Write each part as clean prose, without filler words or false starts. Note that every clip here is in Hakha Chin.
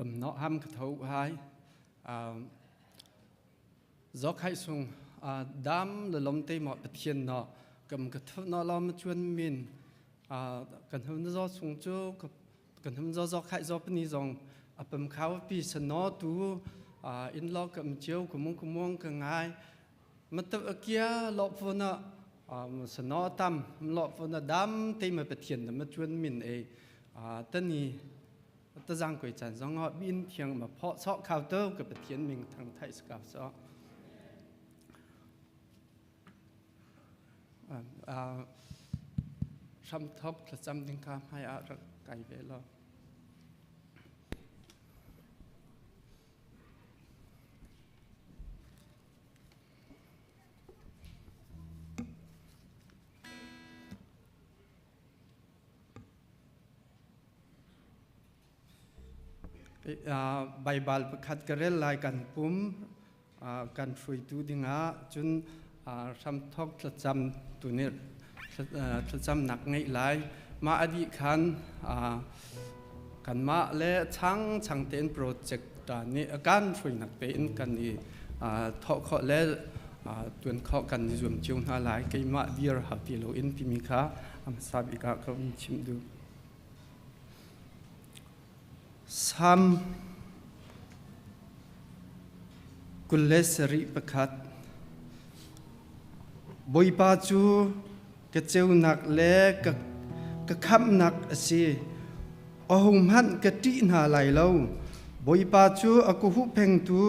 Kam no ham ka tho hai. Zok hai sung dam le lom te mo Pathian no kam ka thu no lom chuan min kan hum zo sung chu kan hum zo zo khai zo pani zong apam khau pi sano tu in lo kam chiu kumung kumung ka ngai Matu akia lo funa sano tam lo funa dam te ma Pathian na ma chuan min e tani ta jang koi chan zong ho bin thiang ma pho so khau to ka Pathian ming thang thai ska so hram thok thlacam ding kha hmai ah rak kai ve lo. Baibal pakhat ka rel lai kan pum kan hruaitu dingah cun hramthok thlacam tu nih thlacamnak ngeih lai. Mah a dih khan kanmah le chang chang tein project ta nih a kan hruainak tein kan i thawh khawh le tuan khawh kan i zuam cio hna lai. Keimah dir hau ti loin timi kha a hmasa bik ah ka vun chim duh. Salm 27 Bawipa cu ka ceunak le ka khamhnak a si. Ahohmanh ka ṭih hna lai lo. Bawipa cu a ka huhphengtu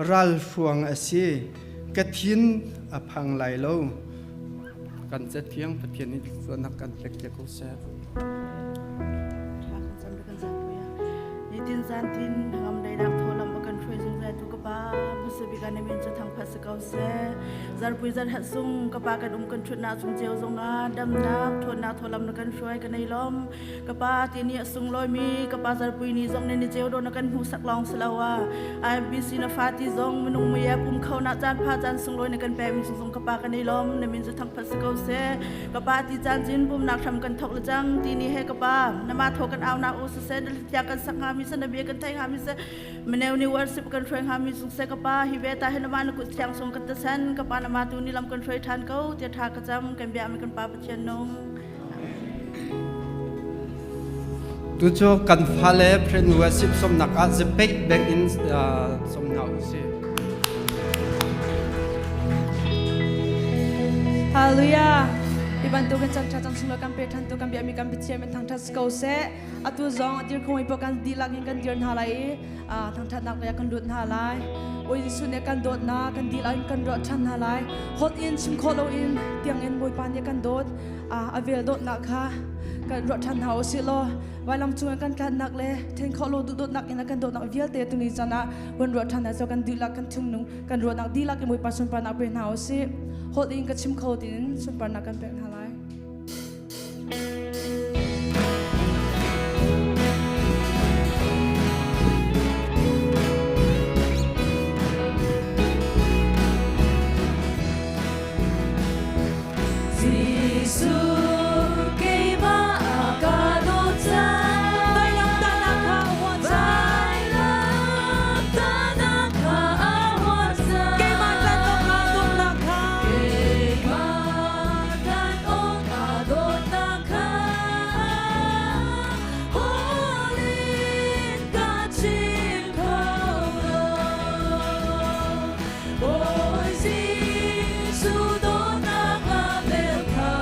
ralhruang a si. Ka thin a phang lai lo. Kan cathiang Pathian nih thluachuahnak kan pek te ko seh. Nitin zantin ngam dainak tholam a kan hruai zungzal tu ka pa hmasa bik ah na min cu thangphat si ko seh zarpui zarhat sung ka pa kan um kan thutnak cung cio zongah damnak ṭhawnnak tholam na kan hruai kan ei lom ka pa ti ni a sunglawi mi ka pa zarpui ni zong ne ni ceu do na kan hmuhsak lawng si lo a IMBC na fa ti zong minung mui pum kho na caan pha caan sunglawi na kan pe mi zong ka pa kan ei lom na min cu thangphat si ko seh ka pa ti caan cin pumnak hram kan thok le cang ti ni he ka pa na ma tho kan au na u se na tia kan sak nga mi se na bia kan thai nga mi se meneu ni worship kan hruai nga mi sung se ka pa hi ve ta he na ma na kut thiang sung kan ta san ka pa na ma tu ni lam kan hruai than ko tia tha ka cham kan bia mi kan pa Pathian nung. Tu cu kan fale friend worship somnak ah zepek bank in som hna u sih. Hallelujah. Hi bantuk in chan tha cang sunglaw kan pe than tu kan biami kan Pathian min thangthat ko seh. Atu zong atir khong i kan dihlak in kan dir hna lai i thangthatnak lei ah kan lut hna lai. Bawi Jesuh nih kan dawtnak kan dihlak in kan ruah than hna lai. Hot in chim khawh loin tiang in Bawipa nih kan dawt. A vel dawtnak kha kan ruah than hna u sih law vailam cung in kan tlannak le then khawh lo duhdawtnak in a kan dawtnak vialte tuni caan ah van ruah than hna so kan dihlak kan thinlung kan ruahnak dihlak in Bawipa sunparnak pe hna u sih. Holh in ka chim kho tiin sunparnak kan pek hna lai. Jesuh keimah a ka dawt cang. Vailamtahnak kha a huah cang. Vailamtahnak kha a huah cang. Keimah tlan awkah dawtnak kha. Keimah tlan awkah dawtnak kha. Hawl in ka chim kho lo. Bawi Jesuh dawtnak a vel kha.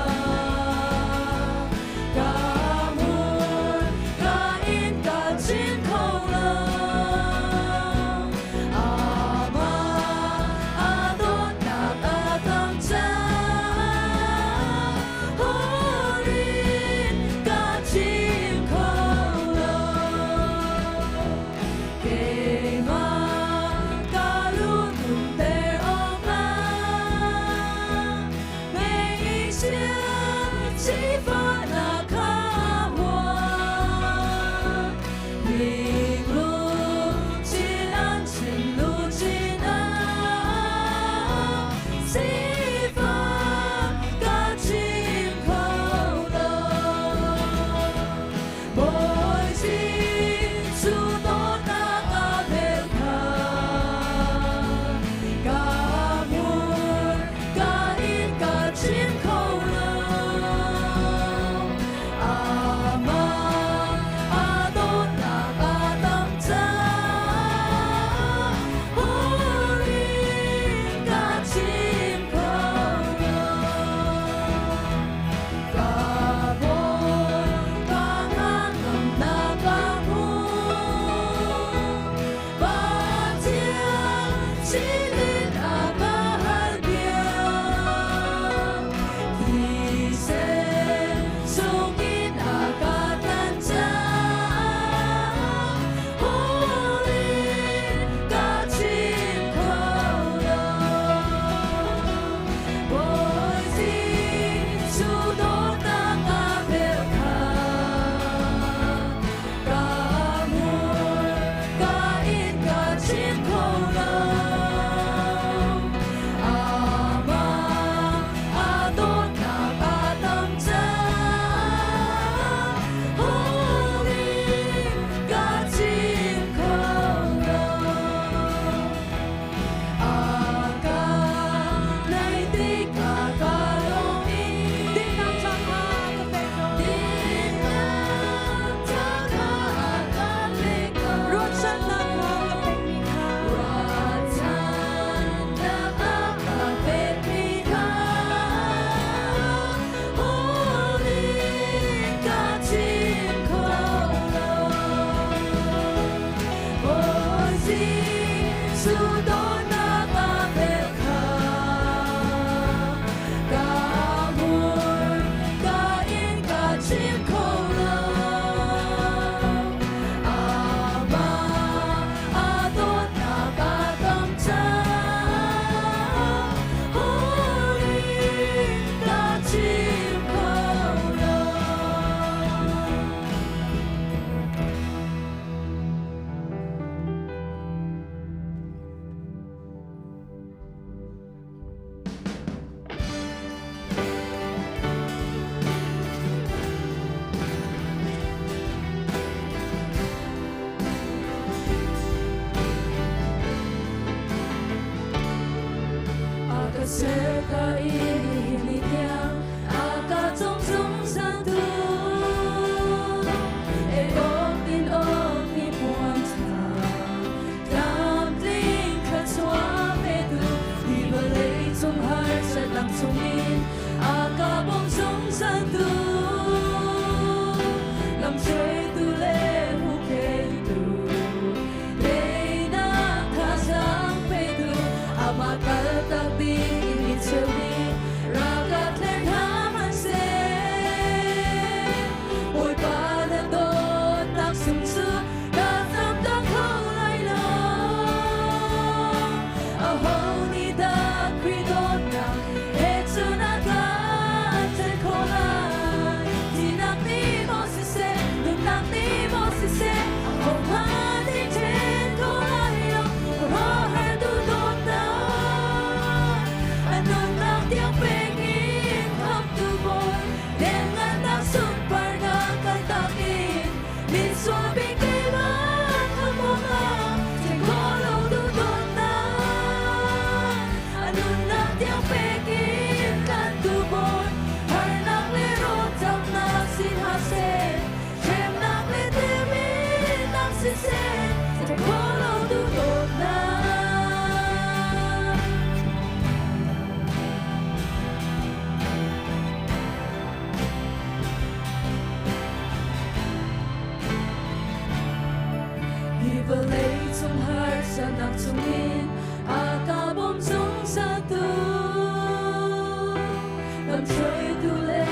tu le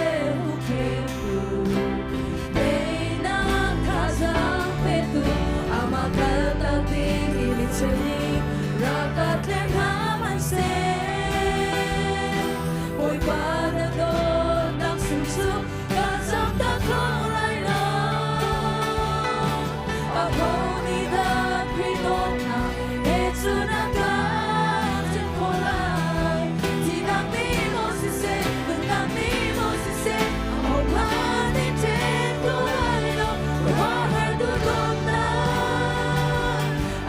hupkhentu Teinak thazaang petu amah kaltak ding i micheu nih rak ka tler hna hmanhseh. Bawipa na dawtnak sung cu ka zamtak kho lai lo. Aho nih dah Khrih dawtnak he cun a kan ṭhen khawh lai? Thihnak nih maw siseh, nunnak nih maw siseh, ahohmanh nih ṭhen kho lai lo. Khuaruahhar duhdawtnak,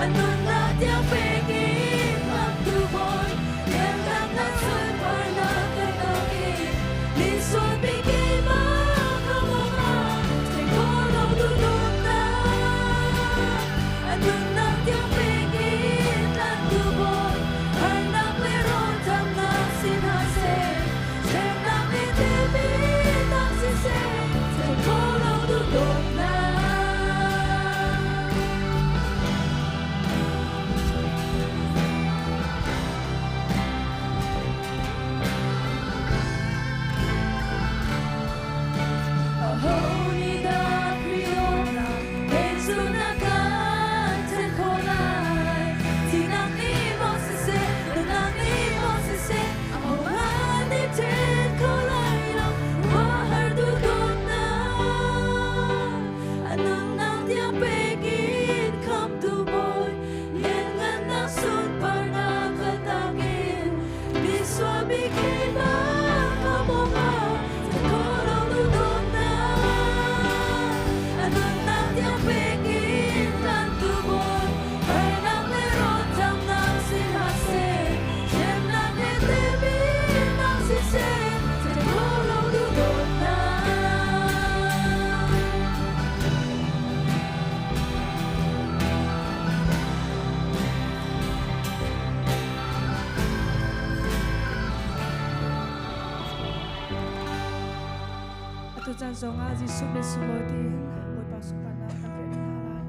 a nunnak tiang pek in khamhtu Bawi, lianngannak sunparnak kan nakin, misual mi keimah kha maw ṭhen khawh lo duhdawtnak, a nunnak tiang pek in tlanhtu Bawi, harnak le rawlṭamnak si hna seh, hremnak le temhinnak siseh, ṭhen khawh lo duhdawtnak. Aho nih dah Khrih dawtnak he cun a kan ṭhen khawh lai? Thihnak nih maw siseh, nunnak nih maw siseh, ahohmanh nih ṭhen kho lai lo. Khuaruahhar duhdawtnak, a nunnak tiang pek in khamhtu Bawi, lianngannak sunparnak kaltak in misual mi keimah kha maw ṭhen khawh lo duhdawtnak, a nunnak tiang pek in tlanhtu Bawi, harnak le rawlṭamnak si hna seh, hremnak le temhinnak siseh, ṭhen khawh lo duhdawtnak. Atu caan zongah Jesuh min sunglawi tein Bawipa sunparnak kan pek hna lai.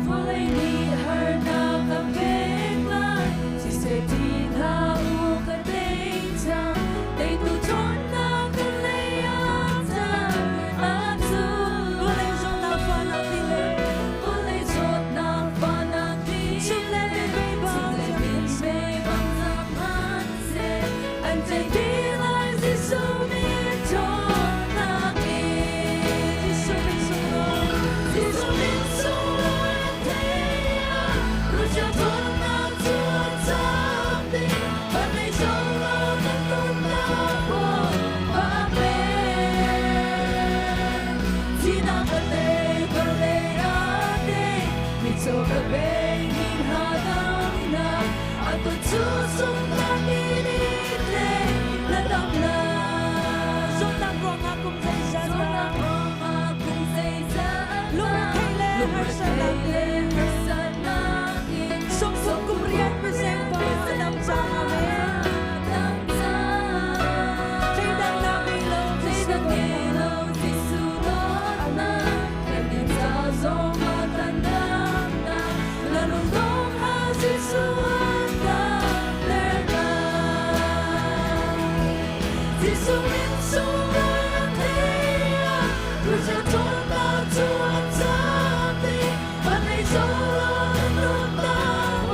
Vawlei nih harnak a pek lai, siseh ti hlah u ka tei cang. Teitu ṭhawnnak ka lei ah cang a cu. Vawlei zawtnak fahnak ti le Vawlei zawtnak fahnak ti Chim le le mei bang chim le minmei bang zam hmanhseh, an tei ti lai Jesuh min ṭhawnnak in. Jesuh min sunglawi. Jesuh min sunglawi an thei ah, ruahcia ṭhawnnak cu a cam dih. Van lei solo na nunnak Bawipa pek. Thihnak a tei, vawlei a tei, mitcaw ka bei ning hadamnak. Atu cu zumhnak in i tlei, na dam lai. Zawtnak ruangah kum zeizat Zawtnak ruangah kum zeizat Lungrethei le harsatnak Lungrethei le harsatnak in Sawmthum kum riat mizeng pa dam cang amen. Dam cang. Thleidannak ngei lo Thleidan ngei lo Jesuh dawtnak, kannih ca zongah kan damnak. Na lungdong hlah Jesuh an damter lai. Jesuh min sunglawi an thei ah, ruahcia ṭhawnnak cu a cam dih. Van lei solo na nunnak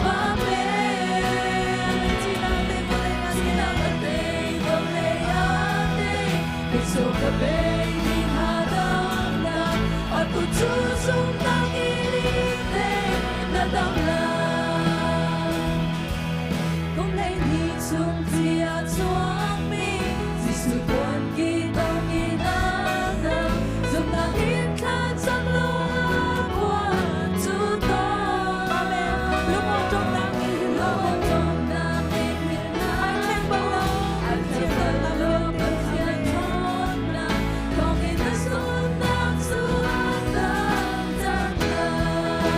Bawipa pek. Thihnak tei vawlei a Thihnak a tei, vawlei a tei, mitcaw ka bei ning hadamnak. Atu cu zumhnak in i tlei, na dam lai. Kum 12 chung thi a chuakmi Jesuh puanki tawng in a dam. Zumhnak in thlacam law a khua cu tawn. Amen. Lungawṭawmnak in Lungawṭawmnak in Ai thleng bal lo. Ai thleng bal lo Pathian ṭhawnnak thawngin na sualnak cu a dam cang lai.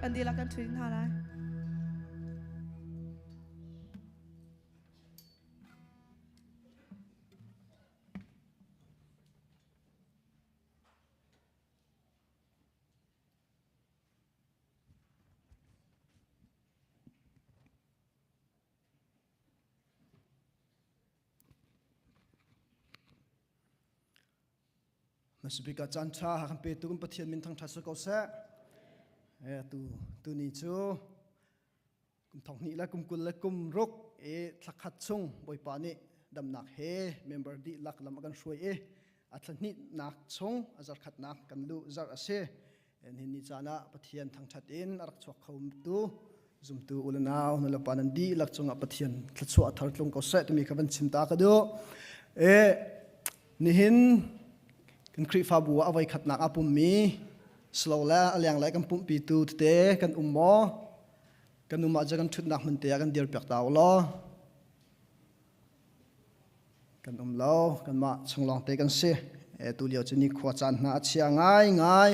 Kan dihlak kan ṭhu hna lai. Hmasabik ah caan ṭha kan petu kan Pathian min thangṭhat si ko seh. Tu tuni cu kum thong hnih le kum 20 le kum ruk i thlakhat chung Bawipa nih damnak he member dihlak lam a kan hruai i a thla hnihnak chung a zarkhatnak kan luh zarh a si. Nihin ni caan ah Pathian thangṭhat in a rak chuak kho tu zumtu u le nau nulepa nan dihlak cungah Pathian thluachuah thar tlung ko seh timi kha van chim ta ka duh. E nihin kan Khrihfabu ah a voi khatnak aa pummi silo le a lenglei kan pumhpitu tete kan um maw? Kan um ahcun kan ṭhutnak hmun te ah kan dir piak ta u law. Kan um lo, kanmah chung lawngte kan si. E, tu lio cu ni khua caan hna a chia ngaingai.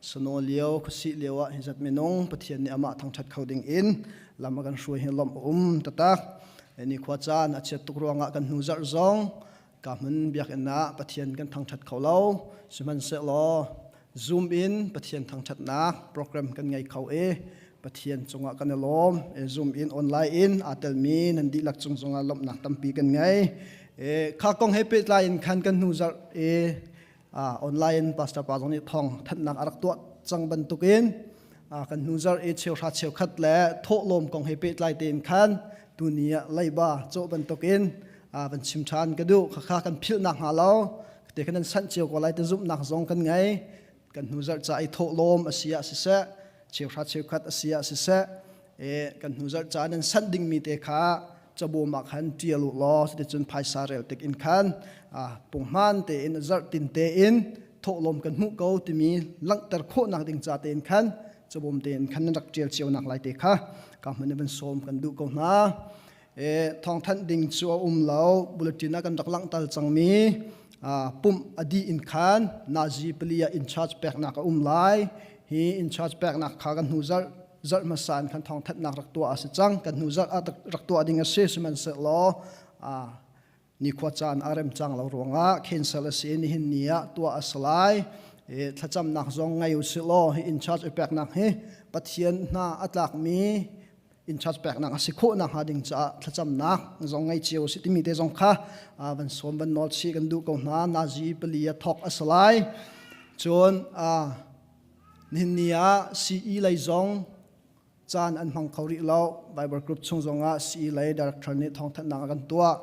Sano lio, khuasih lio ah hi zat minung Pathian nih amah thangṭhat kho ding in lam a kan hruai hi lawmh a um taktak. E, ni khua caan a chiat tuk ruangah kan hnu zarh zong ka hmun biakinn ah Pathian kan thangṭhat kho lo. Sihmanhsehlaw Zoom in Pathian thangṭhatnak program kan ngei kho i Pathian cungah kan i lawm. Zoom in online in aa telmi nan dihlak cung zongah lawmhnak tampi kan ngei. Kha kong he pehtlai in khan kan hnu zarh i Online pastor pa zong nih thawng thanhnak a rak tuah cang bantukin kan hnu zarh i cheuhra cheukhat le thawhlawm kong he pehtlai tein khan tuni ah leiba cawh bantukin van chim ṭhan ka duh. Khakha kan philh nak hnga lo te khan nan sanh cio ko lai ti zumhnak zong kan ngei. Kan hnu zarh ca i thawhlawm a si ah siseh, cheuhra cheukhat a si ah siseh, kan hnu zarh ca nan sanh dingmi te kha cabawm ah khan ṭial u law cuticun phaisa rel tik in khan punghman tein zarh tin tein thawhlawm kan hmuh ko timi langhter khawhnak ding ca tein khan cabawm tein khan nan rak ṭial cio nak lai te kha ka hmun in van sawm kan duh ko hna. Thawngthanh ding cu a um lo. Bulletin ah kan rak langhter cangmi pumh a dih in khan nazi pali ah in charge peknak a um lai. Hi in charge peknak kha kan hnu zarh zarh hmasa in khan thawngthanhnak rak tuah a si cang. Kan hnu zarh ah rak tuah ding a si. Sihmanhsehlaw nikhua caan a rem cang lo ruangah cancel a si. Nihin ni ah tuah a si lai. Thlacamnak zong ngei u sih law hi in charge i peknak hi Pathian hna a tlakmi in charge peknak a si khawh nakhnga ding caah thlacamnak zong ngei cio si timi te zong kha van sawm van nawl chih kan duh ko hna. Nazi pali a thawk a si lai. Cun nihin ni ah CE lei zong caan an hmang kho rih lo. Bible group chung zong ah CE lei director nih thawngthanhnak a kan tuah.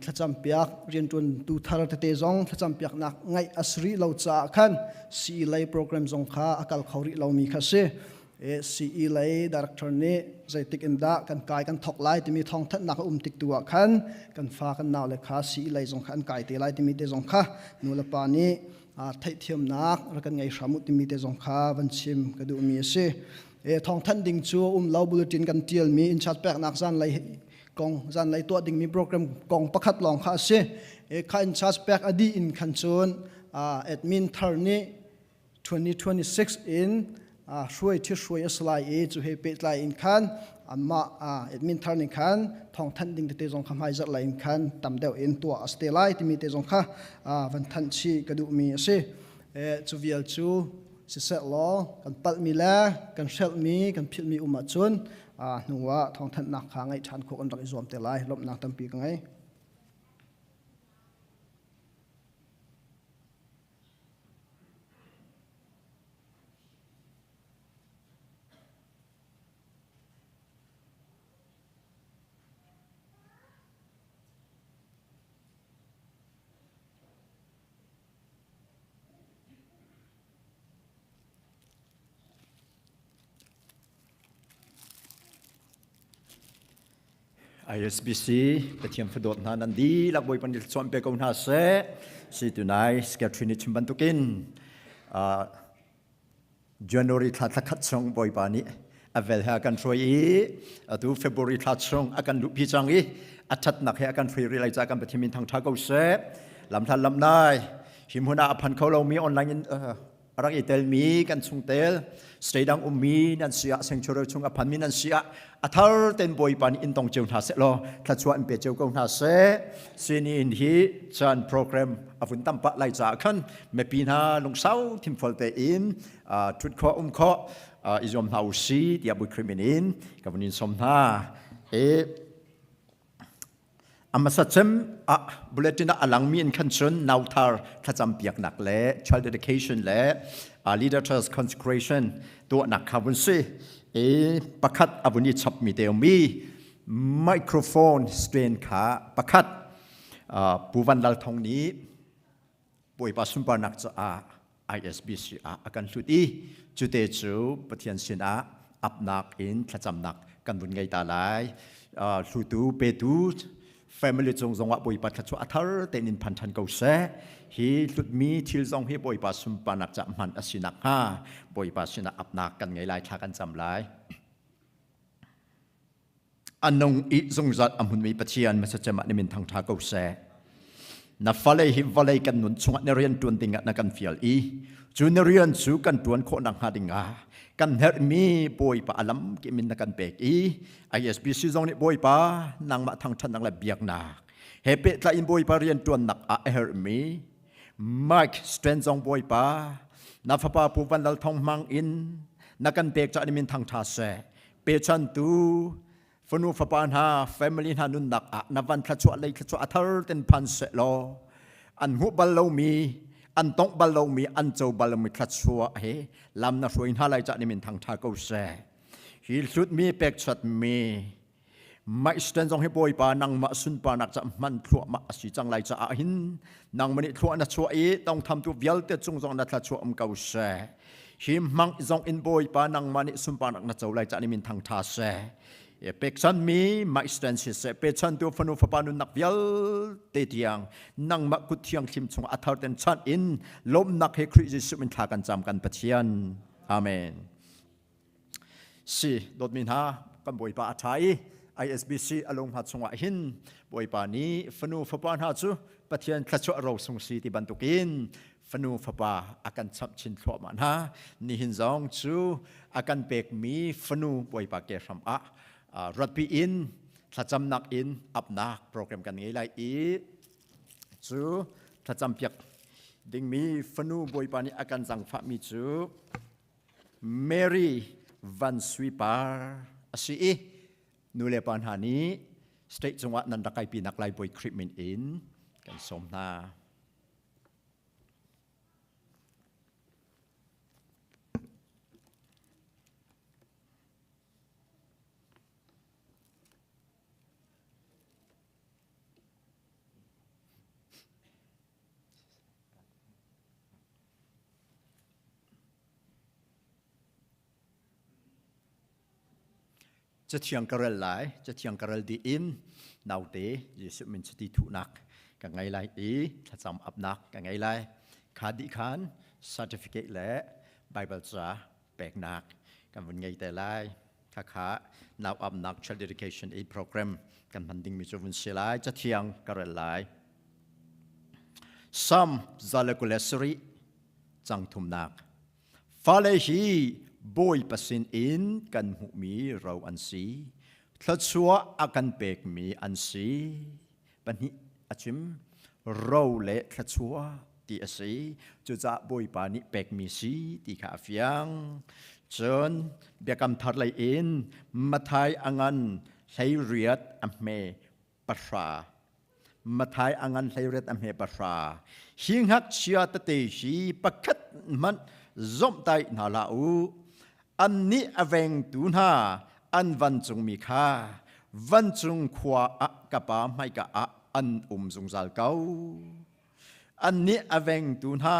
Thlacam piak rianṭuan tu thar tete zong thlacam piaknak ngaih a si rih lo caah khan CE lei program zong kha a kal kho rih lomi kha si. CE lei director nih zeitik in dah kan kai kan thok lai timi thawngthanhnak a um tik tu ah khan kan fa kan nau le kha CE lei zong kha an kai te lai timi te zong kha nu le pa nih theihthiamnak rak kan ngei hram u timi te zong kha van chim ka duhmi a si. Thawngthanh ding cu um lo. Bulletin kan tialmi in chat peknak zan lei kong, zan lei tuah dingmi program kong pakhat lawng kha a si. Kha in charge pek a dih in khan cun admin thar nih 2026 in hruai thi hruai a si lai i cu he pehtlai in khan anmah admin thar nih khan thawngthanh ding tete zong kha hmaizarh lai in khan tam deuh in tuah a si te lai timi te zong kha van thanh chih ka duhmi a si. Cu vial cu siseh law kan palhmi le kan hrelhmi kan philhmi um ahcun hnu ah thawngthanhnak kha ngaih ṭhan khawh kan rak i zuam te lai. Lawmhnak tampi ka ngei. ISBC Pathian fadawt hna nan dihlak Bawipa nih thluachuah pe ko hna seh. Si tunai secretary nih chim bantukin January thla thla khat chung Bawipa nih a vel he a kan hruai i atu February thla chung a kan luhpi cang i a ṭhatnak he a kan hruai rih lai caah kan Pathian min thangṭha ko seh. Lamhlat lamnai hi hmun ah a phan kho lomi online in a rak i telmi kan chungtel state dang ummi nan si ah, sanctuary chung a phanmi nan si ah, a thar ten Bawipa nih in tong cio hna seh law thluachuah in pe cio ko hna seh. Sinin hi chan program a vun tam pah lai caah khan mipi hna lungsau thimfol tein thut khawh um khawh i zuam hna u si tiah Bui Khrih min in ka vun in som hna. E A hmasa cem ah bulletin ah a langmi in khan cun nauthar thlacam piaknak le child dedication le leader trust consecration tuahnak kha vun si. I pakhat a vun i chapmi te um i microphone stand kha pakhat Pu Van Lal Thong nih Bawipa sunparnak caah ISBC ah a kan hlut i cute cu Pathian sinah apnak in thlacamnak kan vun ngei ta lai. Hlutu petu family cung zongah Bawipa thluachuah a thar tein in phan ṭhan ko seh. Hi hlutmi thil zong hi Bawipa sunparnak caah hman a si nakhnga Bawipa sinah apnak kan ngei lai, thla kan cam lai. A nung i zungzal a hmunmi Pathian masacem ah na min thangṭha ko seh. Na fale hi vawlei kan nun chungah na rian ṭuan dingah na kan fial i cu na rian cu kan ṭuan khawh nakhnga dingah kan herhmi Bawipa a lam min na kan pek i ISBC zong nih Bawipa nangmah thangṭhatnak le biaknak he pehtlai in Bawipa rian ṭuannak ah a herhmi Mike Strand zong Bawipa na fapa Pu Van Lal Thong hmang in na kan pek caah na min thangṭha seh. Pechantu fanu fapa hna family hna nunnak ah na van thluachuah lei thluachuah a thar ten phan seh law an hmuh bal lomi an tongh bal lomi an co bal lomi thluachuah he lam na hruai hna lai cah ni min thang tha ko seh. Hi hlutmi pekchatmi Maisten zong hi Bawipa nangmah sunparnak ca hman thluahmah a si cang lai caah hin nangmah nih thluah na chuah i tongthamtu vialte cung zong na thluachuah um ko seh. Hi hmang zong in Bawipa nangmah nih sunparnak na co lai caah ni min thangtha seh. Pekchanmi maisten siseh pechantu fanu fapa nunnak vialte tiang nangmah kut thiangthlim chung a thar ten chan in lawmnak he Khrih Jesuh min thla kan cam kan Pathian. Amen. Si dawtmi hna kan Bawipa a ṭha i ISBC a lung hna chungah hin Bawipa nih fanu fapa hna cu Pathian thluachuah rosung si ti bantukin fanu fapa a kan chamh chin thluahmah hna. Nihin zong cu a kan pekmi fanu Bawipa ke hram ah ratpi in thlacamnak in apnak program kan ngei lai i cu thlacam piak dingmi fanu Bawipa nih a kan zangfahmi cu Mary Van Sui Par a si i nulepa hna nih state cungah nan rak kaipi nak lai Bawi Khrih min in kan sawm hna. Cathiang ka rel lai, cathiang ka rel dih in naute Jesuh min chiti thuhnak ka ngei lai i thlacam apnak ka ngei lai. Kha dih khan certificate le Bible ca peknak kan vun ngei te lai. Khakha nau apnak child dedication aid program kan hman dingmi cu vun si lai. Cathiang ka rel lai. Psalm 127 cang thumnak. Fale hi Bawipa sin in kan hmuhmi ro an si. Thluachuah a kan pekmi an si. Pahnih a chim. Ro le thluachuah ti a si. Cucaah Bawipa nih pekmi si ti kha a fiang. Cun Biakam Thar lei in Matthai a ngan 18 a hme pahra. Mathai a ngan 18 a hme pahra. Hi ngakchia tete hi pakhat hmanh zomhtaih hna hlah u. Annih a vengtu hna an vancungmi kha vancung khua ah ka pa hmaika ah an um zungzal ko. Annih a vengtu hna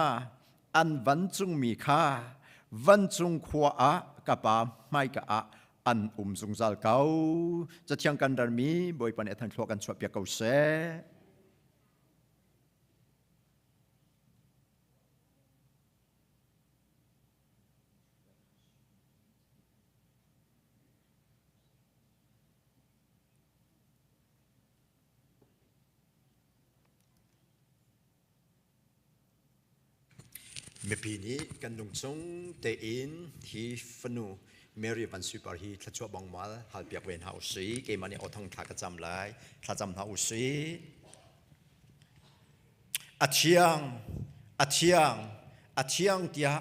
an vancungmi kha vancung khua ah ka pa hmaika ah an um zungzal ko. Cathiang kan ralmi Bawipa nih a than thlua kan chuahpiak ko seh. Mipi nih kan lungchung tein hi fanu Mary Van Sui Par hi thluachuah bangmal halpiak ve hna usih. Keimah nih awthang thla ka cam lai. Thlacam hna usih. A thiang, a thiang, a thiang tiah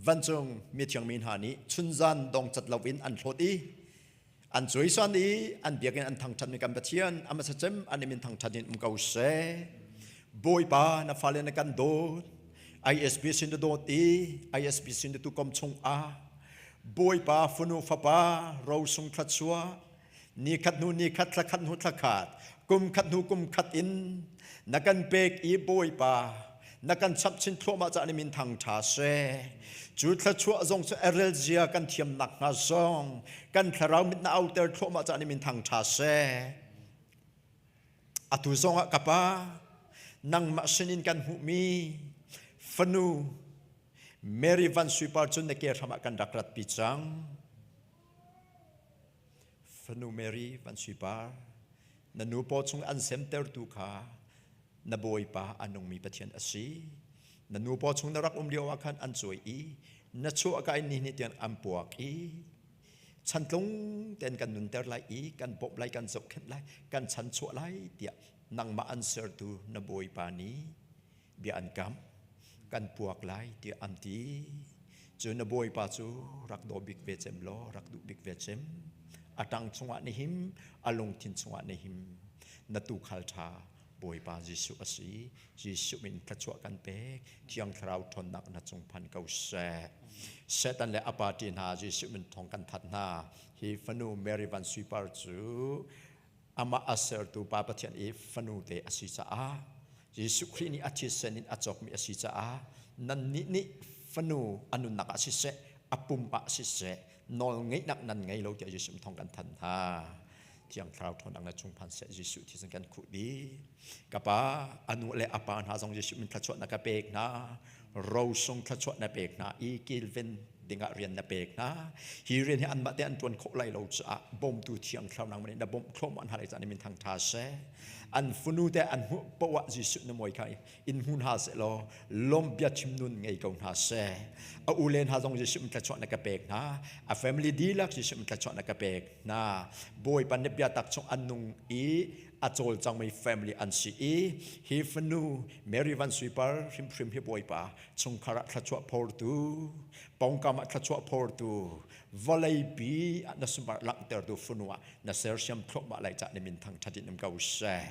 vancung mithiang mi hna nih chunzan dongcat loin an hlawt i an cuaisan i an biakinn an thangṭhatmi kan Pathian a hmasa cem an i min thangṭhat in um ko seh. Bawipa na fale na kan dawt ISB sin na dawt i ISB sin na tukom chungah Bawipa fanu fapa rosung thluachuah ni khat hnu ni khat thla khat hnu thla khat kum khat hnu kum khat in na kan pek i Bawipa na kan chap chin thluahmah caah na min thang ṭha seh cu thluachuah zong cu erel zia kan thiam nak hnga zong kan thlarau mit na auter thluahmah caah na min thang ṭha seh atu zong ah ka pa nangmah sinin kan hmuhmi fanu Mary Van Sui Par cun na ke hram ah kan rak ratpi cang Fanu Mary Van Sui Par, na nu paw chung an semtertu kha na Bawipa a nungmi Pathian a si. Na nu paw chung na rak um lio ah khan an cawi i na chuah ka in ni tiang an puak i chantlung ten kan nunter lai i kan bawmh lai kan zohkhenh lai kan chan chuah lai tiah nangmah an sertu na Bawipa nih bia an kam kan puak lai tiah an ti cu na bawipa cu rak daw bik ve cem law rak duh bik ve cem a tang chungah na him a lungthin chungah na him na tuukhal ṭha. Bawipa Jesuh a si. Jesuh min thluachuah kan pek. Thiang Thlarau ṭhawnnak na cung phan ko seh. Satan le a party hna Jesuh min thawng kan that hna. Hi fanu Mary Van Sui Par cu amah a sertu Pa Pathian i fanu te a si caah Jesuh Khrih nih a thisen in a cawkmi a si caah nannih nih fanu a nunnak ah siseh a pum ah siseh nawl ngeihnak nan ngei lo tiah Jesuh thawng kan thanh hna. Thiang Thlarau ṭhawnnak na chung phan seh Jesuh thisen kan khuh dih. Ka pa a nu le a pa hna zong Jesuh min thluachuah na ka pek hna. Rosung thluachuah na pek hna i kilven dingah rian na pek hna. Hi rian hi anmah te an ṭuan khawh lai lo caah bawmtu Thiang Thlarau nangmah nih na bawmh thluahmah hna lai caah na min thang ṭha seh. An fanu te an hmuh poah Jesuh na mawi kha in hmu hna seh law lawm bia chim nun ngei ko hna seh. A u le hna zong Jesuh min thluachuah na ka pek hna. A family dihlak Jesuh min thluachuah na ka pek hna. Bawipa na biatak chung an nung i a cawlcangmi family an si i hi fanu Mary Van Sui Par hrimhrim hi Bawipa chungkhar ah thluachuah phortu pawngkam ah thluachuah phortu vawleipi ah na sumar langhtertu fanu ah na sersiam thluahmah lai cah na min thangṭhat in um ko seh.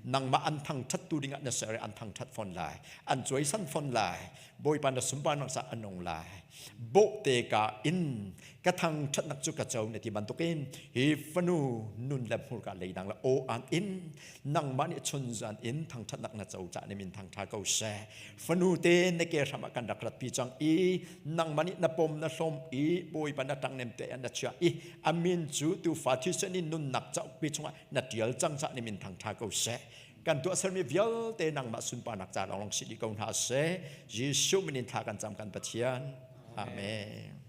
Nangmah an thangṭhattu dingah na ser i an thangṭhat fawn lai, an cuaisan fawn lai. Bawipa na sunparnak caah a nung lai. Bawhte ka in ka thangṭhatnak cu ka co na ti bantukin hi fanu nun le hmurka leidang le aw an in nangmah nih chunzan in thangṭhatnak na co cah na min thangṭha ko seh. Fanu te na ke hram ah kan rak ratpi cang i nangmah nih na pom na hlawm i Bawipa na ṭangnem te ah na chiah i a min cu tuufa thisen in nunnak cauk pi chungah na ṭial cang cah na min thangṭha ko seh. Kan tuahsermi vialte nangmah sunparnak ca lawnglawng si dih ko hna seh. Jesuh min in thla kan cam kan Pathian. Amen.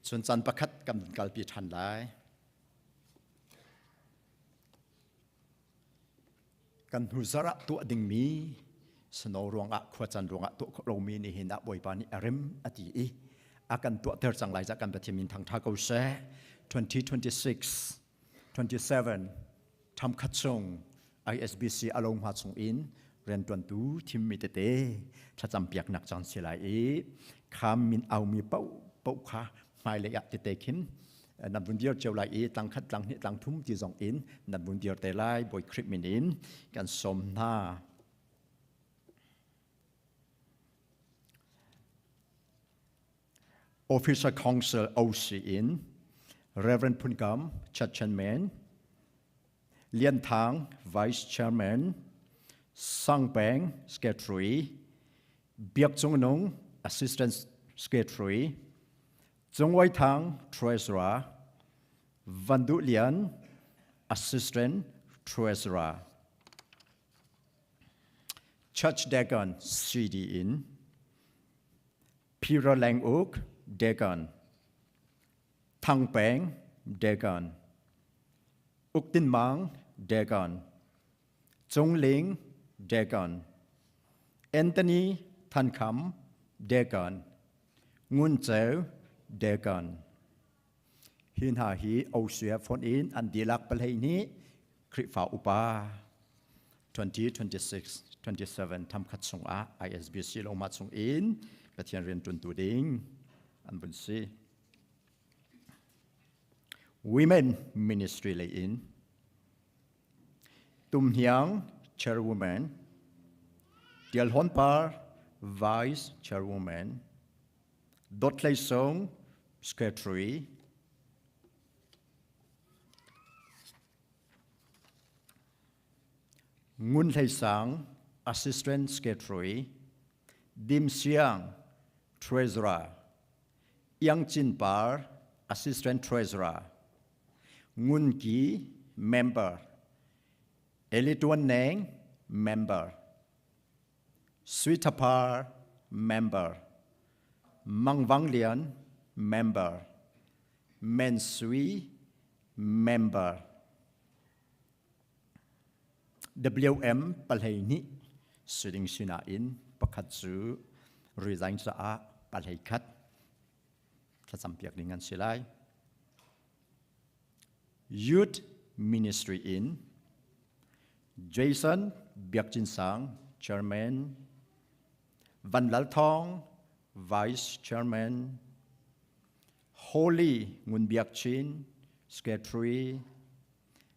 Cun caan pakhat kan kalpi ṭhan lai. Kan hnu zarh ah tuah dingmi snow ruangah khuacan ruangah tuah khawh lomi nihin ah Bawipa nih a rem a ti i a kan tuahter cang lai cah kan Pathian min thangṭha ko seh. 2026 27 thamkhat chung ISBC a lo hma chung in rianṭuantu thimmi tete thlacam piaknak caan si lai i kham min aumi paoh paoh kha hmailei ah tete khin nan vun dir cio lai i tlang khat tlang hnih tlang thum ti zong in nan vun dir te lai Bawi Khrih min in kan sawm hna. Officer Council OC in Reverend Phun Kam Church Chairman Lian Thang Vice Chairman Sang Peng Secretary Biak Cung Nung Assistant Secretary Cung Wai Thang Treasurer Van Duh Lian Assistant Treasurer Church Deacon CD in Peter Lang Uk Deacon Thang Peng Deacon Uk Tin Mang Deacon Cung Ling Deacon Anthony Than Kham Deacon Ngun Ceu Deacon Hi hna hi Osea phone in an dihlak palhei nih Khrihfa upa 2026 27 thamkhat chungah ISBC loma chung in Pathian rian ṭuantu ding an vun si. Women Ministry lei in Tum Hniang Chairwoman, Tial Hon Par Vice Chairwoman, Dot Hlei Sung Secretary, Ngun Hlei Sang Assistant Secretary, Dim Siang Treasurer, Iang Cin Par Assistant Treasurer, Ngun Ki Member, Eli Tuan Neng Member, Sui Tha Par Member, Mang Vang Lian Member, Men Sui Member. WM palhei nih siding sinain pakhat cu resign caah palhei khat. Thlacam piak ding an si lai. Youth Ministry in Jason Biakcin Sang, Chairman, Van Lal Thong, Vice Chairman, Holly Ngun Biak Chin, Secretary,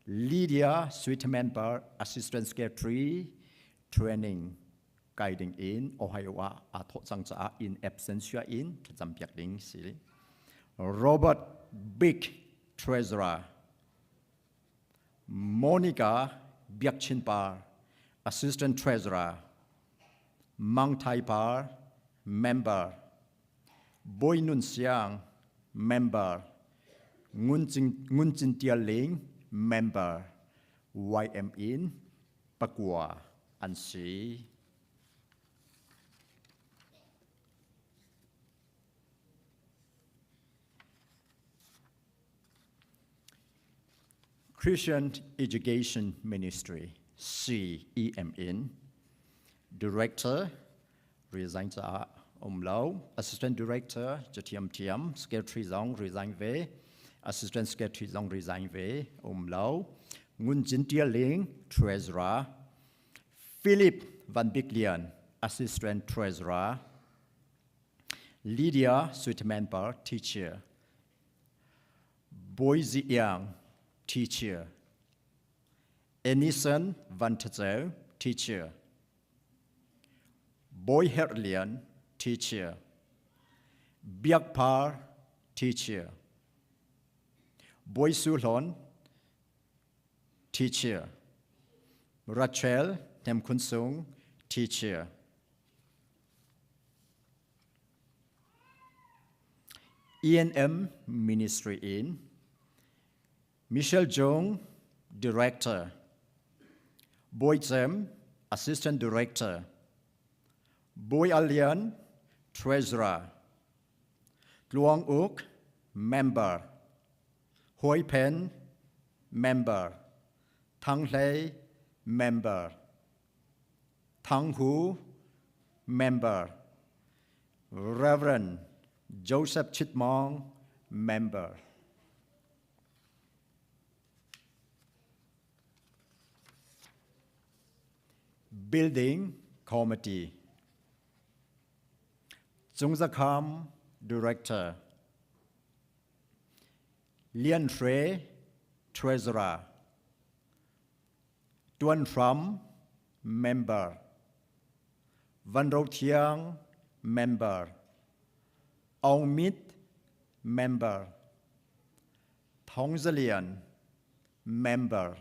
Lydia Sweetman Bar, Assistant Secretary, Training guiding in Ohio ah aa thawh cang caah in absentia in thlacam piak ding si. Robert Big Treasurer, Monica Biakchin Par, Assistant Treasurer, Mang Thai Par, Member, Bawi Nun Siang, Member, Ngun Cin, Ngun Cin Tial Ling, Member, YM in pakua an si. Christian Education Ministry CEMN Director resign caah um lo Assistant Director cu thiamthiam Secretary zong resign ve Assistant Secretary zong resign ve um lo Ngun Cin Tial Ling Treasurer Philip Van Bik Lian Assistant Treasurer Lydia Sweetman Par Teacher Boy Zi Iang Teacher Enison Van Tha Teacher Bawi Herh Lian, teacher. Biak Par, teacher. Bawi Su Hlawn, teacher. Rachel Hnem Khun Sung, teacher. ENM Ministry in Michelle Jung, Director. Boy Cem, Assistant Director. Boy Alian, Treasurer. Tluang Uk, Member. Hoi Pen, Member. Thang Hlei, Member. Thang Hu, Member. Reverend Joseph Chitmong, Member. Building Committee. Zungzakham, Director. Lian Hre, Treasurer. Tuan Hram, Member. Van Ro Thiang, Member. Aung Mit, Member. Thong Za Lian, Member.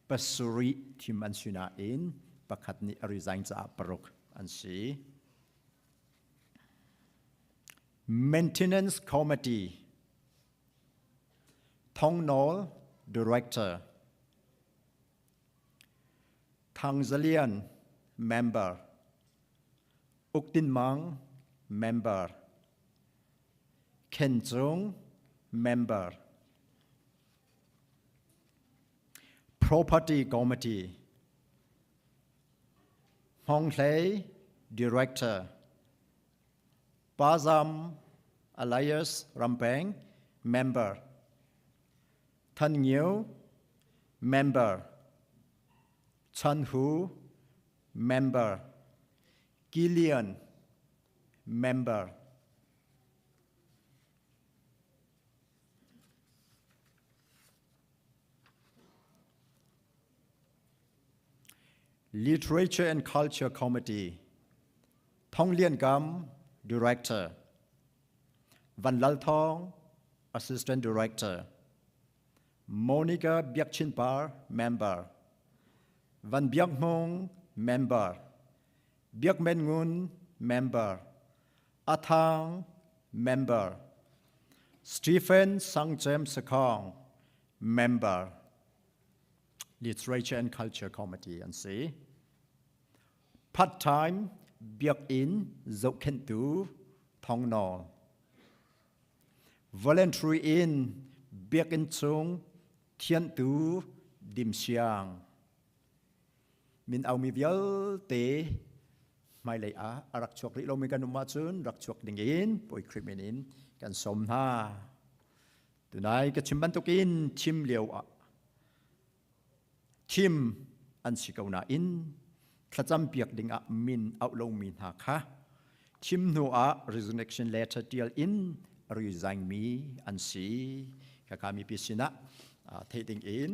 Pasarih thim an si nain pakhat nih a resign caah paruk an si. Maintenance Committee. Thong Nawl, Director. Thang Za Lian, Member. Uk Tin Mang, Member. Ken Cung, Member. Property Committee. Hong Hlei, Director. Pazam Elias Rampeng, Member. Than Ngiu, Member. Chan Hu, Member. Gillian, Member. Literature and Culture Committee. Thong Lian Gam, Director. Van Lal Thong, Assistant Director. Monica Biak Chin Par, Member. Van Biak Hmong, Member. Biak Men Ngun, Member. Athang, Member. Stephen Sangchem Sakong, Member. Literature and Culture Committee an si. Part-time Biakinn zohkhenhtu Thong Nawl. Voluntary in Biakinn chung thianhtu Dim Siang. Min aumi vialte hmailei ah a rak chuak rih lomi kan um ahcun rak chuak ding in Bawi Khrih min in kan sawm hna. Tunai ka chim bantukin thim lio ah thim an si ko nain thlacam piak dingah min auh lomi hna kha thim hnu ah resignation letter tial in resign mi an si. Kaka mipi sinah theih ding in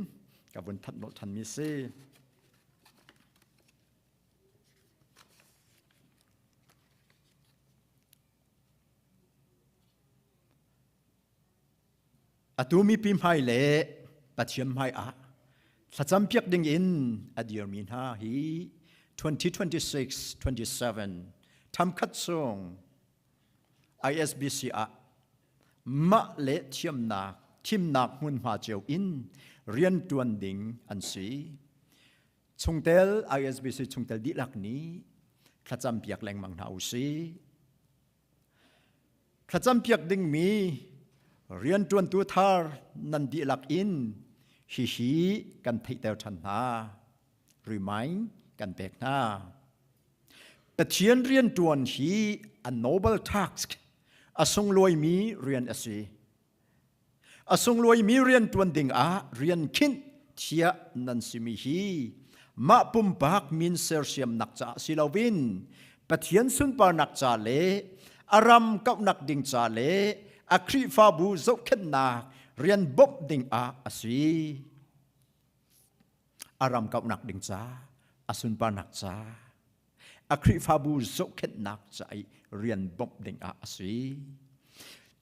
ka vun thanh nolh than mi si. Atu mipi hmai le Pathian hmai ah thlacam piak ding in a dirmi hna hi 2026-27 thamkhat chung ISBC ah mah le thiamnak thimnak hmunhma cio in riantuan ding an si. Chungtel ISBC chungtel dihlak nih thlacam piak lengmang hna u sih. Thlacampiak dingmi rianṭuantu thar nan dihlak in hihi kan theihter ṭhan hna. Remind kan pek hna. Pathian rianṭuan hi a noble task, a sunglawimi rian a si. A sunglawimi rian ṭuan dingah rian khinh thiah nan simi hi mah pumpak min sersiamnak caah si loin Pathian sunparnak ca le a ram kauhnak ding ca le a Khrihfabu zohkhenhnak rian bawmh dingah a si. A ram kauhnak ding ca, a sunparnak ca, a Khrihfabu zohkhenhnak ca i rian bawmh dingah a si.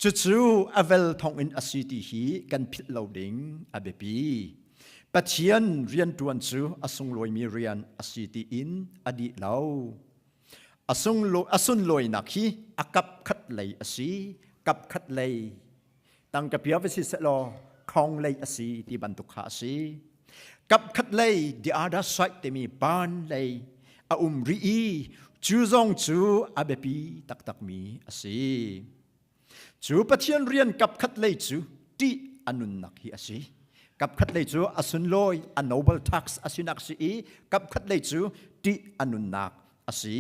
Cucu a vel thawngin a si ti hi kan philh lo ding a biapi. Pathian rianṭuan cu a sunglawimi rian a si tiin a dih lo. A sunlawinak hi a kap khat lei a si, kap khat lei. Tangka pia va si sehlaw khong lei a si ti bantuk kha a si. Kapkhat lei the other side timi ban lei a um rih i cu zong cu a biapi taktakmi a si. Cu Pathian rian kapkhat lei cu ṭih a nunnak hi a si. Kapkhat lei cu a sunlawi a noble tax a sinak si i kapkhat lei cu ṭih a nunnak a si.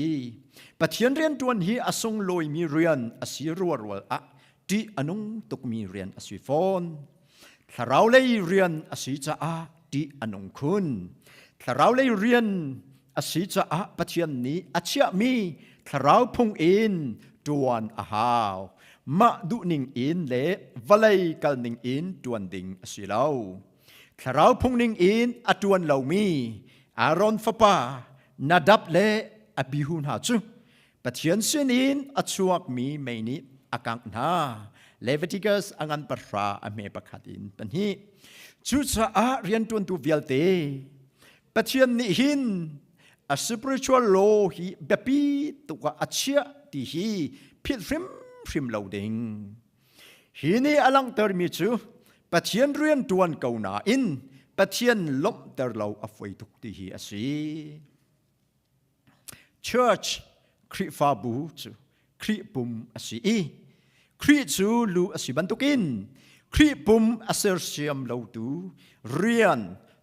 Pathian rianṭuan hi a sunglawimi rian a si ruarual ah ṭih a nung tukmi rian a si fawn. Thlarau lei rian a si caah ṭih a nung khun. Thlarau lei rian a si caah Pathian nih a chiahmi thlarau phung in ṭuan a hau. Mah duhning in le vawlei kalning in ṭuan ding a si lo. Thlarau phung ning in a ṭuan lomi Aaron fapa Nadab le Abihu hna cu Pathian sinin a chuakmi mei nih a kangh hna. Leviticus a ngan pahra a hme pakhat in pahnih. Cucaah rianṭuantu vialte Pathian nih hin a spiritual law hi biapi tuk ah a chiah ti hi philh hrimhrim lo ding. Hi nih a langhtermi cu Pathian rian ṭuan ko nain Pathian lawmhter lo a fawi tuk ti hi a si. Church Khrihfabu cu Khrih pum a si i Khrih cu lu a si bantukin Khrih pum a sersiam lotu rian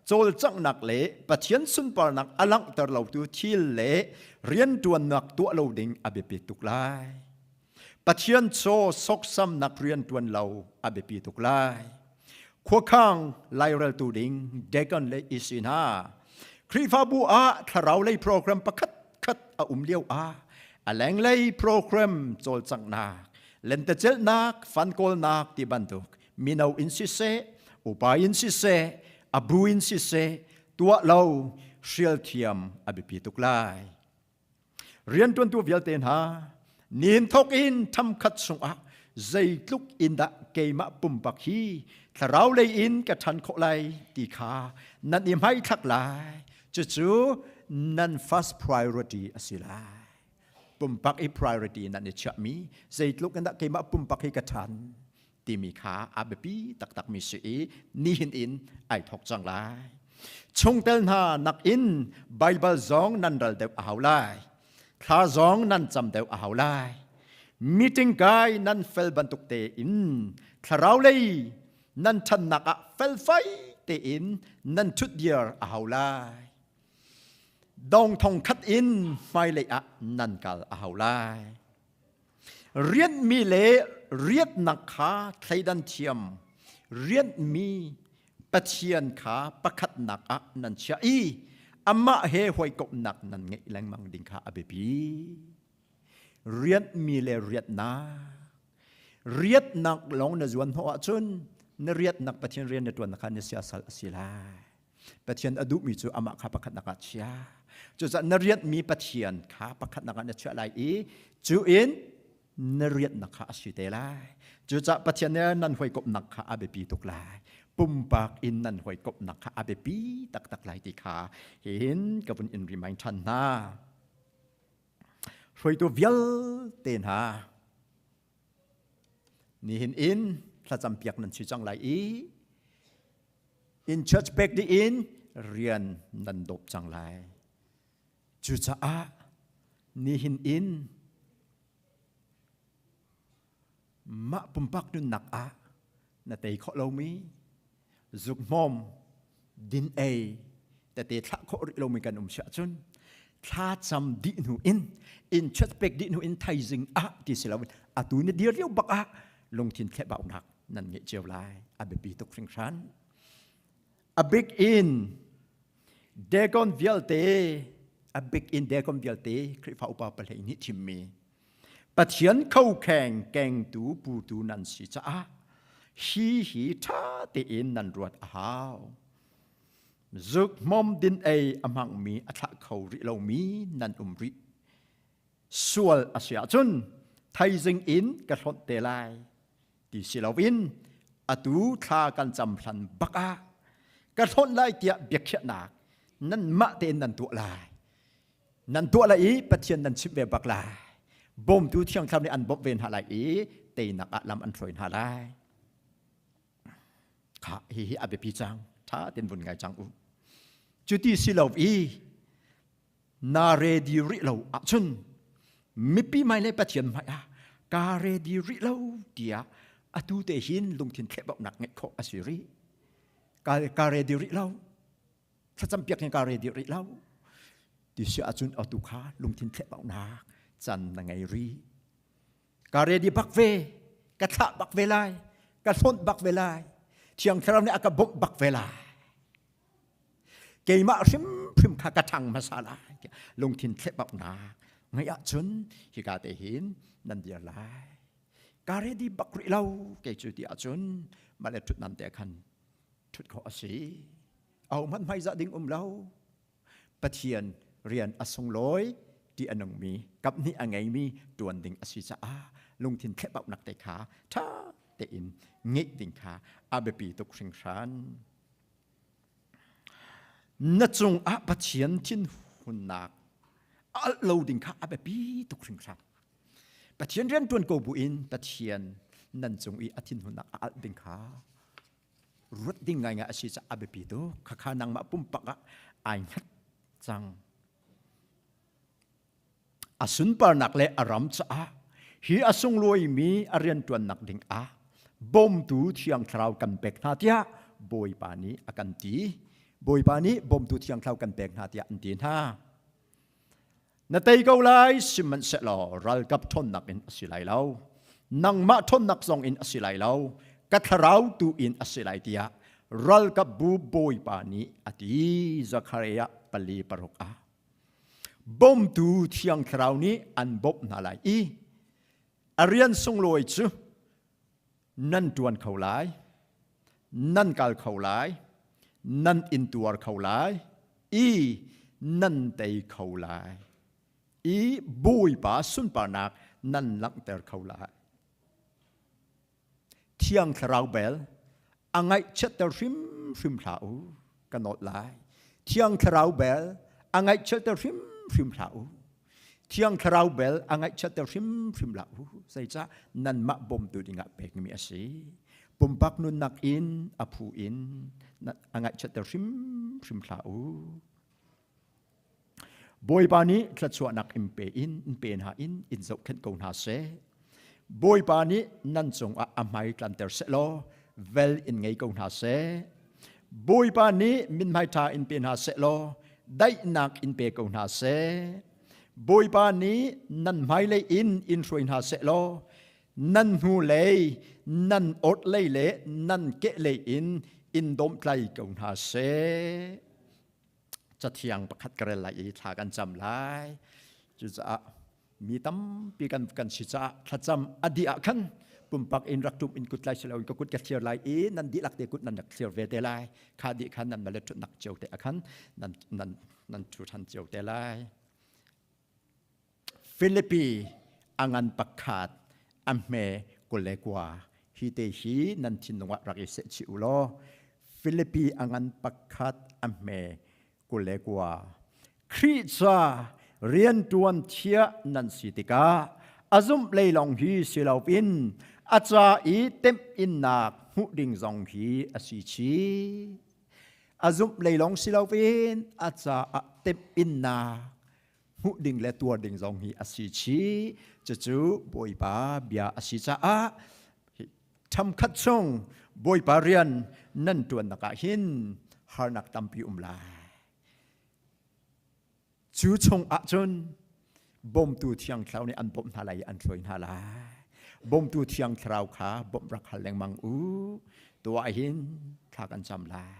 cawlcanghnak le Pathian sunparnak a langhter lotu thil le rianṭuannak tuah lo ding a biapi tuk lai. Pathian chaw soksamnak rianṭuan lo a biapi tuk lai. Khuakhang laireltu ding deacon le isi hna Khrihfabu ah thlarau lei program pakhat khat a um lio ah a lenglei program cawlcanghnak lentecelhnak fankawlnak ti bantuk mino in siseh upa in siseh a bu in siseh tuah lo hrial thiam a biapi tuk lai. Rianṭuantu vialte hna, nin thawk in ṭhamkhat chungah zeitluk in dah keimah pumpak hi thlarau lei in ka ṭhan khawh lai ti kha nan i hmaithlak lai. Cucu nan first priority a si lai. Pumpak i priority nan i chiahmi zeitluk in dah keimah pumpak hi ka ṭhan timi kha a biapi taktakmi si i nihin in ai thawk cang lai. Chungtel hna nakin Baibal zong nan ral deuh a hau lai. Thla zong nan cam deuh a hau lai. Meeting kai nan fel bantuk tein thlarau lei nan ṭhannak ah felfai tein nan ṭhutdir a hau lai. Dong thong khat in hmailei ah nan kal a hau lai. Rianhmi le riatnak kha thleidan thiam rianhmi Pathian kha pakhatnak ah nan chiah i amah he hawikomhnak nan ngeih lengmang ding kha a biapi. Rianhmi le riatnak. Riatnak lawng na zuan hnawh ahcun na riatnak Pathian rian na ṭuannak kha na siasal a si lai. Pathian a duhmi cu amah kha pakhatnak ah chia. Cucaah na rianhmi Pathian kha pakhatnak ah na chiah lai i cu in na rianhnak kha a si te lai. Cucaah Pathian he nan hawikomhnak kha a biapi tuk lai. Pumpak in nan hawikomhnak kha a biapi taktak lai ti kha hihin ka vun in remind ṭhan hna. Hruaitu vialte hna nihin in thlacam piak nan si cang lai i in church pek dih in rian nan dawp cang lai. Cucaah nihin in mah pumpak nunnak ah na tei khawh lomi zukhmawm din ei tete thlah khawh rih lomi kan um si ahcun thlacam dih hnu in in church pek dih hnu in thaizing ah ti si loin atu na dir lio bak ah lungthin thlehbaunak nan ngeih cio lai. A biapi tuk hringhran. A bik in Dagon vialte a bik in Dagon vialte Khrihfa upa pahlei nih thimmi Pathian khokheng kengtu putu nan si caah hi hi ṭha tein nan ruat a hau. Zuk hmom din ei a hmangmi a thlah kho rih lomi nan um rih. Sual a si ahcun thaizing in ka hlonh te lai ti si loin atu thla kan cam hlan bak ah ka hlonh lai tiah biakhiahnak nanmah tein nan tuah lai. Nan tuah lai i Pathian nan chimh ve bak lai. Bawmtu Thiang Thlarau nih an bawmh ve hna lai i teinak ah lam an hruai hna lai. Kha hihi a biapi cang. Tha ten vun ngai cang u. Cuti si lo i na ready rih lo ahcun mipi hmai le Pathian hmai ah ka ready rih lo tiah atu te hin lungthin thlehbauhnak ngeih khawh a si rih. Ka, ka ready rih lo. Thlacam piak hin ka ready rih lo. Ti si ahcun atu kha lungthin thlehbauhnak can na ngei rih. Ka ready bak ve. Ka thlah bak ve lai. Ka hlawnh bak ve lai. Thiang Thlarau nih a ka bawmh bak ve lai. Keimah hrimhrim kha ka ṭhang hmasa lai tiah lungthin thlehbauhnak ngeih ahcun hika te hin nan dir lai. Ka ready bak rih lo kei cu ti ahcun mah le ṭhut nan te khan ṭhut khawh a si. Ahohmanh hmaizah ding um lo. Pathian rian a sunglawi ti a nungmi kaphnih a ngeimi ṭuan ding a si caah lungthin thlehbauhnak te kha ṭha tein ngeih ding kha a biapi tuk hringhran. Na cungah Pathian thinhunnak a alh lo ding kha a biapi tuk hringhran. Pathian rian ṭuan ko buin Pathian nan cung i a thinhunnak a alh ding kha ruat ding ngaingai a si caah a biapi tuk. Khakha nangmah pumpak ah ai hngat cang. A sunparnak le a ram caah hi a sunglawimi a rianṭuannak ding ah bawmtu Thiang Thlarau kan pek hna tiah Bawipa nih a kan ti. Bawipa nih bawmtu Thiang Thlarau kan pek hna tiah an ti hna. Na tei ko lai, sihmanhsehlaw ralkap ṭhawnnak in a si lai lo. Nangmah ṭhawnnak zong in a si lai lo. Ka thlarau tu in a si lai tiah ralkapbu Bawipa nih a ti. Zakhariah 4:6 ah. Bawmtu Thiang Thlarau nih an bawmh hna lai i a rian sunglawi cu nan ṭuan kho lai, nan kal kho lai, nan intuar kho lai i nan tei kho lai i Bawipa sunparnak nan langhter kho lai. Thiang Thlarau bel a ngaihchiatter hrimhrim hlah u, ka nawlh lai. Thiang Thlarau bel a ngaihchiatter hrimhrim hlah u. Thiang Thlarau bel a ngaihchiatter hrimhrim hlah u. Zeicah nanmah bawmtu dingah pekmi a si. Pumpak nunnak in a phu in a ngaihchiatter hrimhrim hlah u. Bawipa nih thluachuahnak in pe in in pe hna in in zohkhenh ko hna seh. Bawipa nih nan cungah a hmai tlanter seh law vel in ngei ko hna seh. Bawipa nih mithmai ṭha in pe hna seh law daihnak in pe ko hna seh. Bawipa nih nan hmailei in in hruai hna seh law. Nan hnu lei, nan ort lei le nan keh lei in in dawmtlai ko hna seh. Cathiang pakhat ka rel lai i thla kan cam lai. Cucaah mi tampi kan kan si caah thlacam a dih ah khan pumpak in rak tum in kut lai silo in ka kut ka thlir lai i nan dihlak te kut nan rak thlir ve te lai. Kha dih khan nan male thutnak cio te ah khan nan nan nan thu than cio te lai. Filipi a ngan pakhat a hme 21 hi te hi nan thinlung ah rak i seh chih u law Filipi a ngan pakhat a hme 29 Khrih ca rianṭuan thiah nan si tikah a zumh lei lawng hi si loin a ca i temhinnak hmuh ding zong hi a si chih. A zumh lei lawng si loin a caah temhinnak hmuh ding le tuar ding zong hi a si chih. Cucu Bawipa bia a si caah ṭhamkhat chung Bawipa rian nan ṭuannak ah hin harnak tampi um lai. Cu chung ahcun bawmtu Thiang Thlarau nih an bawmh hna lai i an hruai hna lai. Bawmtu Thiang Thlarau kha bawmh rak hal lengmang u. Tuah hin thla kan cam lai.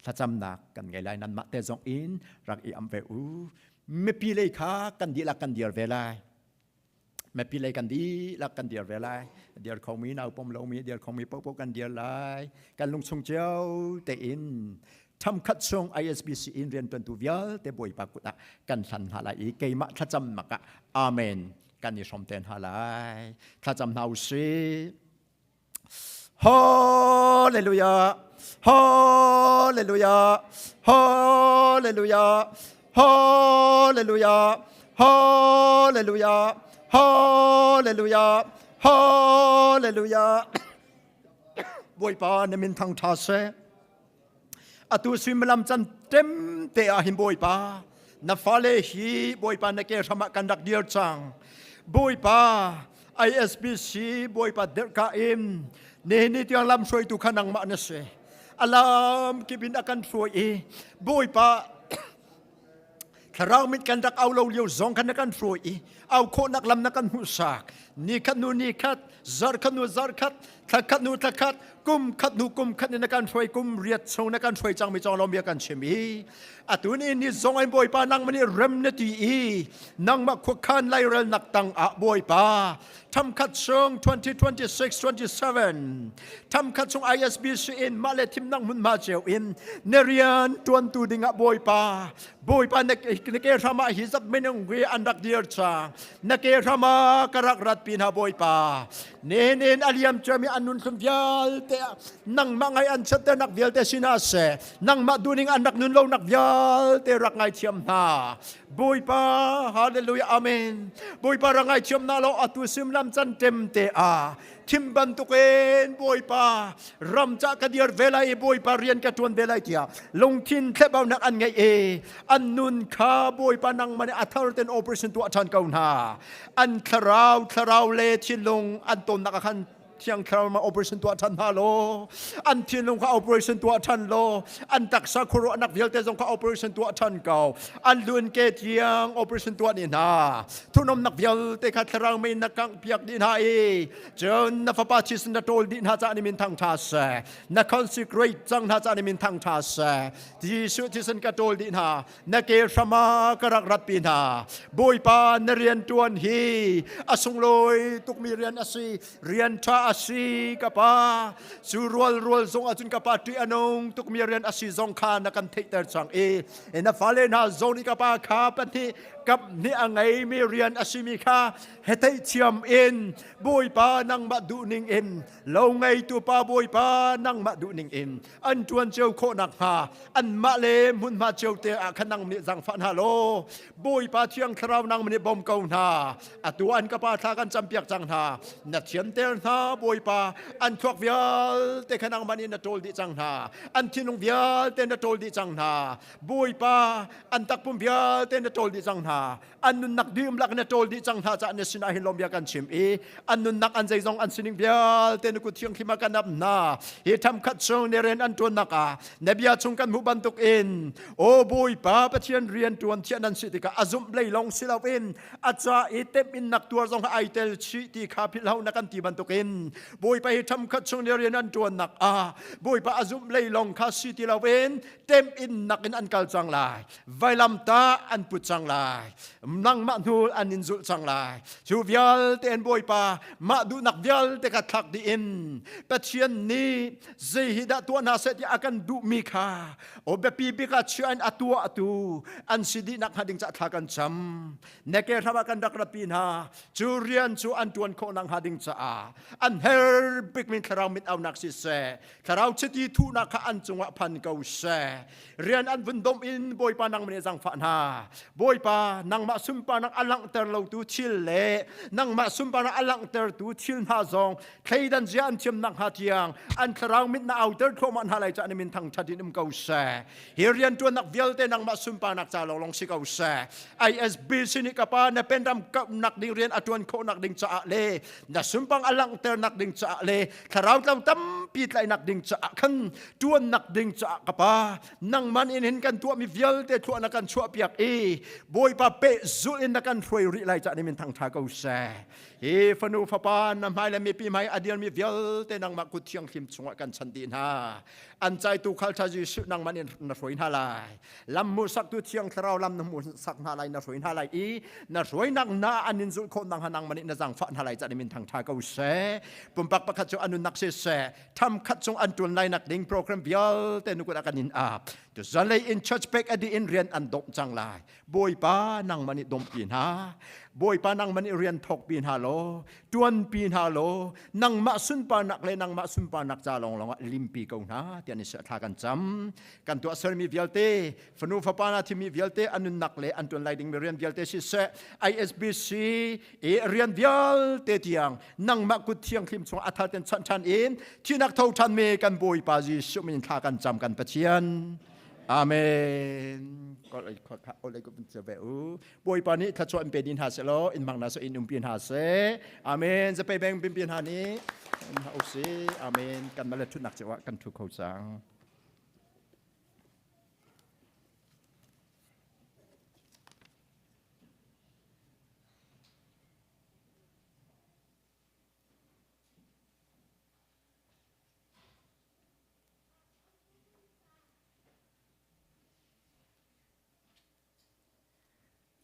Thlacamnak kan ngei lai nanmah te zong in rak i am ve u. Mipi lei kha kan dihlak kan dir ve lai. Mipi lei kan dihlak kan dir ve lai. Dir khomi nau pom lomi dir khomi popo kan dir lai. Kan lungchung cio tein thamkhat chung ISBC in riantuantu vialte Bawipa kut ah kan hlan hna lai i keimah thlacam mak ah amen kan i hrom te hna lai. Thlacam hna usih. Hallelujah. Hallelujah. Hallelujah. Hallelujah. Hallelujah. Hallelujah. Hallelujah. Bawipa na min thang tha seh. Atu suimilam can tem te ah hin Bawipa na fale hi Bawipa na ke hram ah kan rak dir cang. Bawipa ISBC Bawipa dirhka in nihin ni tiang lam hruaitu kha nangmah na si. Alam kip in a kan hruai i Bawipa Thlarau mit kan rak au lo lio zong khan na kan hruai i au khawhnak lam na kan hmuhsak. Ni khat hnu ni khat, zarh khat hnu zarh khat, thla khat hnu thla khat, kum khat hnu kum khat in na kan hruai kum riat chung na kan hruai cangmi cong lawm bia kan chim i atu ni ni zong ai Bawipa nangmah nih rem na ti i nangmah khuakhan lairelnak tang ah Bawipa thamkhat chung 2026 27 thamkhat chung ISBC in mah le thimnak hmunhma cio in na rian tuantu dingah Bawipa Bawipa na ke hram ah hi zat minung hi an rak dir cang na ke hram ah ka rak rat pi hna Bawipa nen in a liam ciami an nun thlum vialte nangmah ngai an chiatternak vialte sinah seh nangmah duhning an rak nun lonak vialte rak ngaithiam hna Bawipa hallelujah amen Bawipa rak ngaithiam na lo atu simlam can tem te a thim bantukin Bawipa ram ca ka dir ve lai i Bawipa rian ka tuan ve lai tiah lungthin thlebaunak an ngeih i an nun kha Bawipa nangmah nih a thar ten operation tuah ṭhan ko hna an thlarau thlarau le thinlung an tonnak ah khan Thiang Thlarau ma operation tuah ṭhan hna law an thinlung kha operation tuah ṭhan law an taksa khuaruahnak vialte zong kha operation tuah ṭhan ko an lun ke tiang operation tuah ni hna thunomnak vialte kha thlarau mei na kangh piak dih hna i cun na fapa thisen na ṭawl dih hna caah ni min thang ṭha seh na consecrate cang hna caah ni min thang ṭha seh Jesuh thisen ka ṭawl dih hna na ke hrama ka rak ratpi hna Bawipa na rian ṭuan hi a sunglawi tukmi rian a si rian ṭha a si ka pa cu rual rual zong ahcun ka pa ṭih a nung tukmi rian a si zong kha na kan theihter cang i na fale hna zong nih ka pa kha pahnih kap nih a ngeimi rian a simi kha he theihthiam in Bawipa nangmah duhning in lo ngeitu pa Bawipa nangmah duhning in an ṭuan cio khawh nakhnga anmah le hmunhma cio te ah khan nang nih zaangfah hna law Bawipa Thiang Thlarau nang nih bawm ko hna atu an ka pa thla kan campiak cang hna na thianter hna. Bawipa an thluak vialte kha nangmah nih na ṭawl dih cang hna. An thinlung vialte na ṭawl dih cang hna. Bawipa an takpum vialte na ṭawl dih cang hna. An nunnak dihlak na ṭawl dih cang hna caah na sinah hin lawm bia kan chim i an nunnak an zeizong an sining vialte na kut thianghlim ah kan ap hna. Hi ṭhamkhat chung ni rian an ṭuannak ah na bia chung kan hmuh bantuk in o Bawipa Pathian rian ṭuan thiah nan si tikah a zumh lei lawng si loin a ca i temhinnak tuar zong ai tel chih ti kha philhlo na kan ti bantukin Bawipa hi ṭhamkhat chung ni rian an ṭuannak ah Bawipa a zumh lei lawng kha si ti loin temhinnak in an kal cang lai, vailam ta an put cang lai, nangmah hnu an in zulh cang lai. Cu vialte an Bawipa mah duhnak vialte kha thlak dih in Pathian nih zei hi dah tuah hna seh ti a kan duhmi kha o biapi bik ah chia in a tuah tu an si dih nak hnga ding ca thla kan cam. Neke hram ah kan rak rapi hna cu rian cu an tuan khawh nak hnga ding caah an her bik min thlarau mit aunak si seh, thlarau chiti thuhnak kha an cungah phan ko seh. Rian an vun domh in Bawipa nangmah nih zaangfah hna. Bawipa nangmah sunparnak a langhter lotu thil le nangmah sunparnak a langhtertu thil hna zong thleidan zia an thiam nak hnga tiang an thlarau mit na auter thluahmah hna lai caah na min thangṭhat in um ko seh. Hi rianṭuannak vialte nangmah sunparnak ca lawnglawng si ko seh. ISBC nih ka pa na penram kauhnak ding rian a ṭuan khawhnak ding caah le na sunpang a langhternak ding caah le thlarau tlau tampi tlaihnak ding caah khan ṭuannak ding caah ka pa nangman in hin kan tuahmi vialte thluah na kan chuahpiak i Bawipa pehzulh in na kan hruai rih lai caah ni min thangṭha ko seh. Hi fanu fapa na hmai le mipi hmai a dirmi vialte nangmah kut thianghlim chungah kan chan dih hna. An caitu khal ṭha Jesuh nangmah in na hruai hna lai. Lam hmuhsaktu thiang thlarau lam na hmuhsak hna lai, na hruai hna lai i na hruainak na an in zulh khawh nakhnga nangmah nih na zaangfah hna lai caah min thangṭha ko seh. Pumpak pakhat cu a nunnak siseh, tham khat chung an ṭuan lai nak ding program vialte nu kut ah kan in ap. Tuzanlei in church pek a dih in rian an dongh cang lai. Bawipa nangmah nih dompi hna. Bawipa nangmah nih rian thawkpi hna law, ṭuanpi hna law, nangmah sunparnak le nangmah sunparnak ca lawnglawng ah limpi ko hna tiah ni thla kan cam. Kan tuahsermi vialte, fanu fapa na thimi vialte an nunnak le an ṭuan lai dingmi rian vialte siseh, ISBC i rian vialte tiang nangmah kut thianghlim chungah a thar ten chanh ṭhan in thinak tho ṭhanmi kan Bawipa Jesuh min thla kan cam kan Pathian. Amen. Bawipa nih thluachuah in pe din hna seh law in hmang hna seh in umpi hna seh. Amen. Zapei beng pimpi hna nih um hna usih. Amen. Kan mah le thutnak cio ah kan thu kho cang.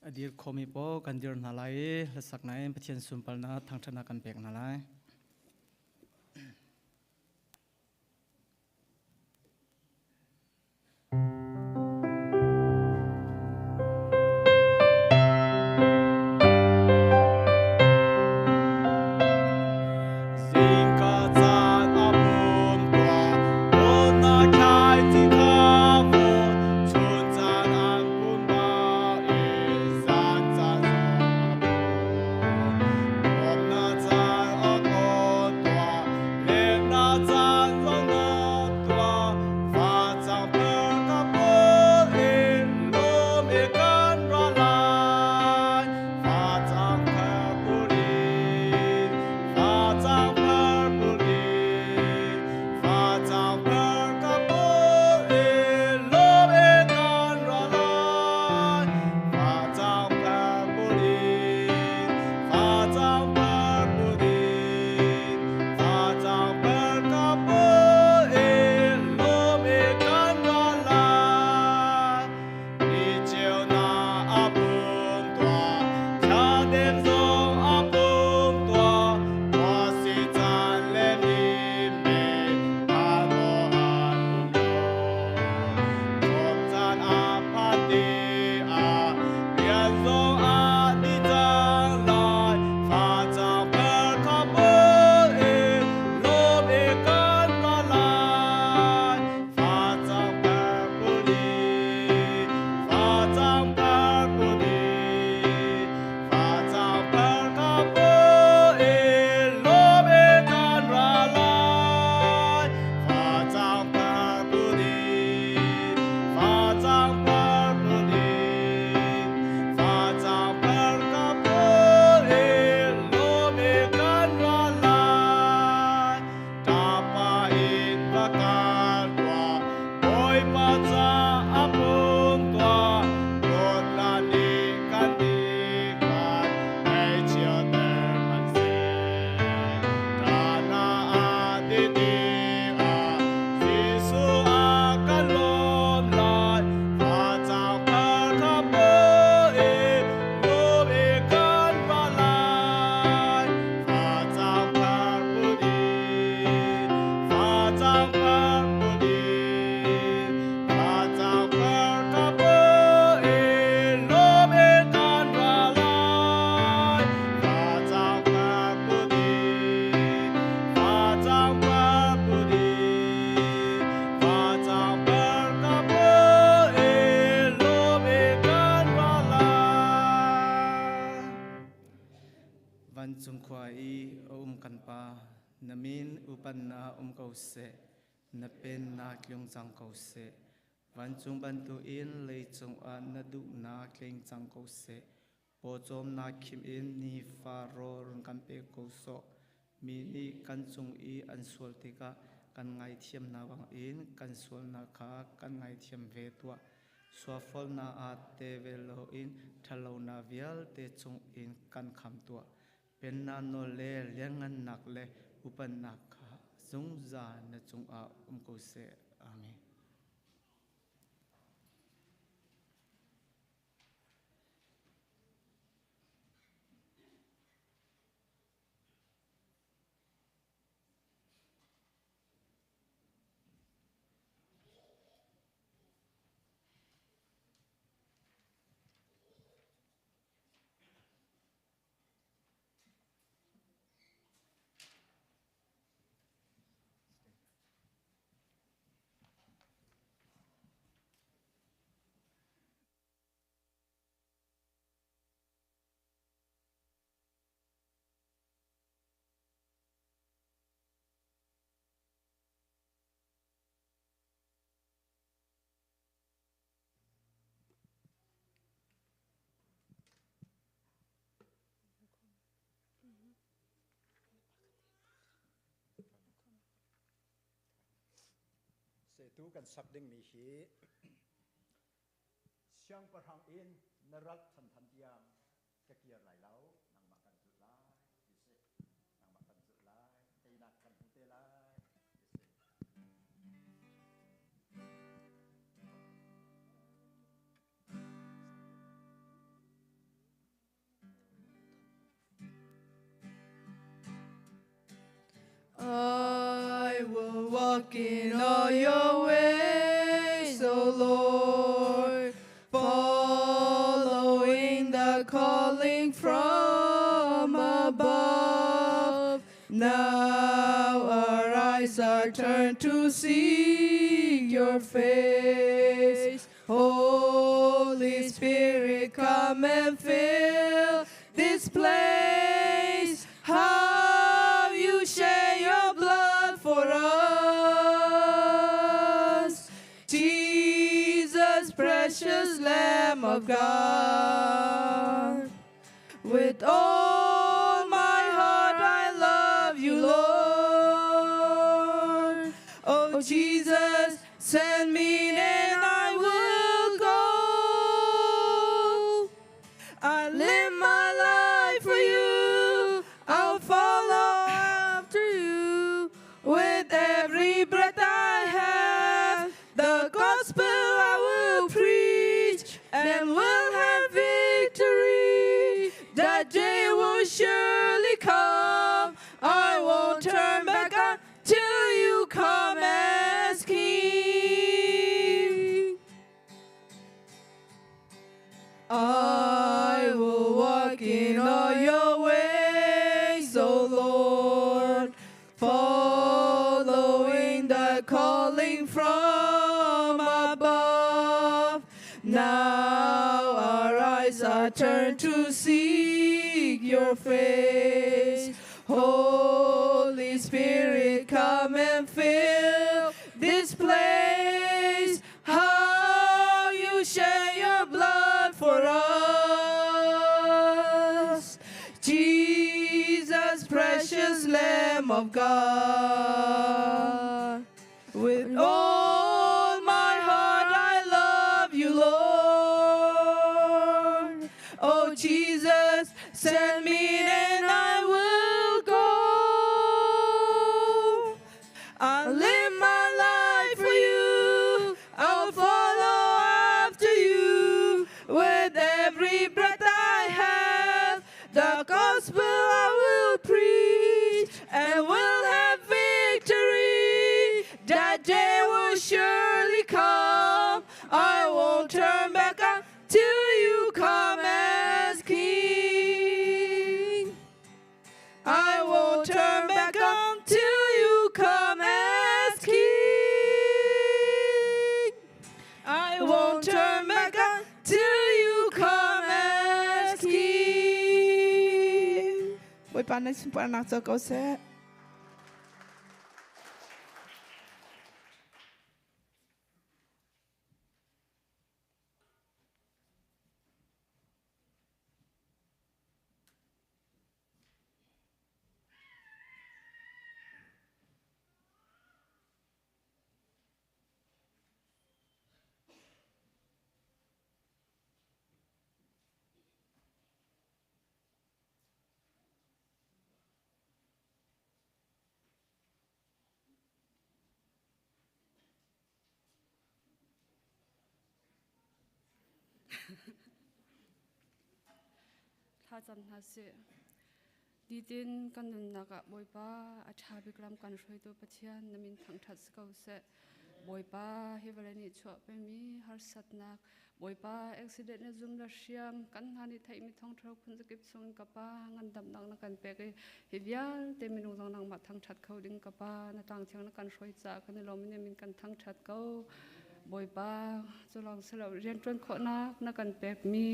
A dir khomi paoh kan dir hna lai i hlasak in Pathian sunparnak thangṭhatnak kan pek hna lai. Zingka caan a pum tuah, dawtnak thlaici kha vun, chun caan an pum bau i zan caan zong a pum. Nuamhnak caan a ca a pum tuah dawtnak nih kan dikhat ei chiater hmanhseh Kana a ti tikah Jesuh a kan lawm lai facang par kha pu in lum i kan va lai facang par put in facang par put in facang par kha pu in lum in kan va lai facang par put in facang par put in facang par kha pu in lum in kan va lai. Vancung khua i a um kan Pa, na min upannak um ko seh, na pennak tlung cang ko seh. Vancung bantukin leicung ah na duhnak tling cang ko seh. Pawcawmnak khim in nifa rawl run kan pe ko sawh. Mi nih kan cung i an sual tikah kan ngaithiamnak bangin kan sualnak kha kan ngaithiam ve tuah. Suafolnak ah te ve loin ṭhatlonak vialte chungin kan kham tuah. Pennak nawl le lianngannak le upatnak kha zungzal na cungah um ko seh. Amen. Setu kan sak dingmi hi siangpahrang in na rat than tiang ka kir lai lo nangmah kan zulh lai ti si nangmah kan zulh lai teinak kan hmu te lai ti si. I will walk in all your ways, O Lord, following the calling from above. Now our eyes are turned to see your face. Holy Spirit, come and fill this place. How you shed your blood for us. Jesus, precious Lamb of God. With all my heart I love you, Lord. Oh, Jesus, send me and I will go. I live my life for you. I'll follow after you. With every breath I have, the gospel I will preach and will have victory. That day will surely come. I won't turn back until you come as king. I will walk in all your ways, O Lord, following the calling from above. Now our eyes are turned to seek your face. Holy Spirit, come and fill this place. How you shed your blood for us. Jesus, precious Lamb of God. With all my heart Send me and I will go. I'll live my life for you. I'll follow after you with every breath I have. The gospel I will preach and will have victory. That day will surely come. I won't turn back until you come as king. I won't turn back until you come as king. I won't turn back until you come as king. Bawipa na sunparnak co ko seh. Thlacam hna sih. Nitin kan nunnak ah Bawipa a ṭha bik ram kan hruaitu Pathian na min thangṭhat si ko seh. Bawipa hi vawlei nih chuah pemi harsatnak Bawipa accident na zum le hriam kan hna nih theihmi thawngṭha phun zakip chung ka pa ngandamnak na kan pek i hi vialte minung zong nangmah thangṭhat kho ding ka pa na tlang thiang na kan hruai caah kan i lawm in min kan thangṭhat ko. Bawipa cu lawng si lo rianṭuan khawhnak na kan pekmi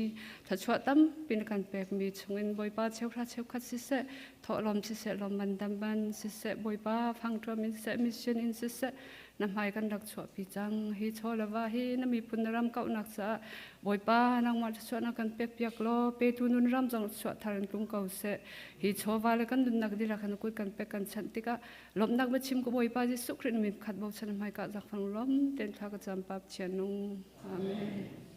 thluachuah tampi na kan pekmi chungin Bawipa cheuhra cheukhat siseh thawhlawm siseh lawmman damman siseh Bawipa fangṭuam in siseh mission in siseh na hmai kan rak chuahpi cang hi chaw le va hi na miphun na ram kauhnak caah Bawipa nangmah thluachuah na kan pekpiak law petu nun ram zong chuah thar in tlung ko seh hi chawva le kan nunnak dihlak hin kut kan pek kan chanh tikah Lawmhnak va chim ko Bawipa Jesuh Khrih na min khat bochan hmaika zakfang lawm ten thla ka cam pa Pathian nung. Amen.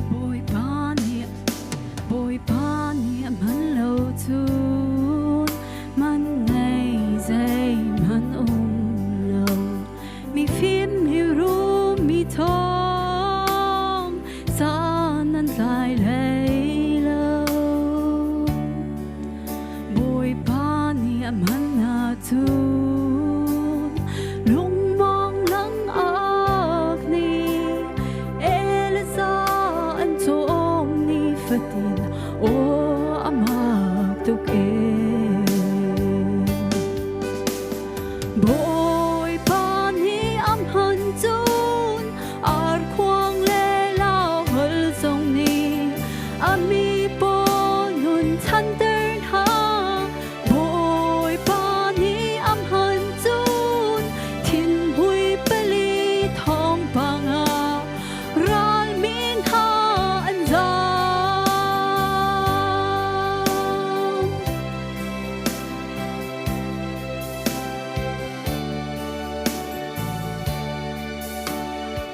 Bawipa nih Bawipa nih a hman lo cun man ngei zeihmanh um lo. Mifim mi rum mi thawng san an tlai hlei lo. Bawipa nih a hman ahcun lungmawng langak nih Eliza an cawm ni fatin aw a mak tuk ee. Bawipa nih a hman cun arkhuang le lauhal zong nih a mi pawl nun chanter hna. Bawipa nih a hman cun thinhmui pali thawngpang ah ralmi hna an zaam.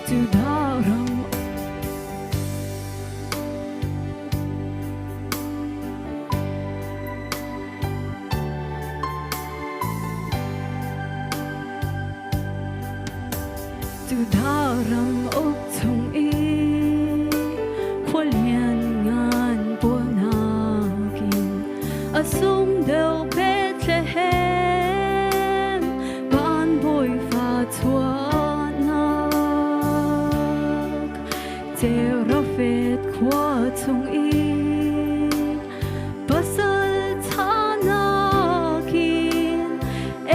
Judah ram Judah ram uk chung i khualian ngan pawl nakin a sung deuh Bethlehem van bawifa chuahnak Terafet khua chung i pasal ṭha in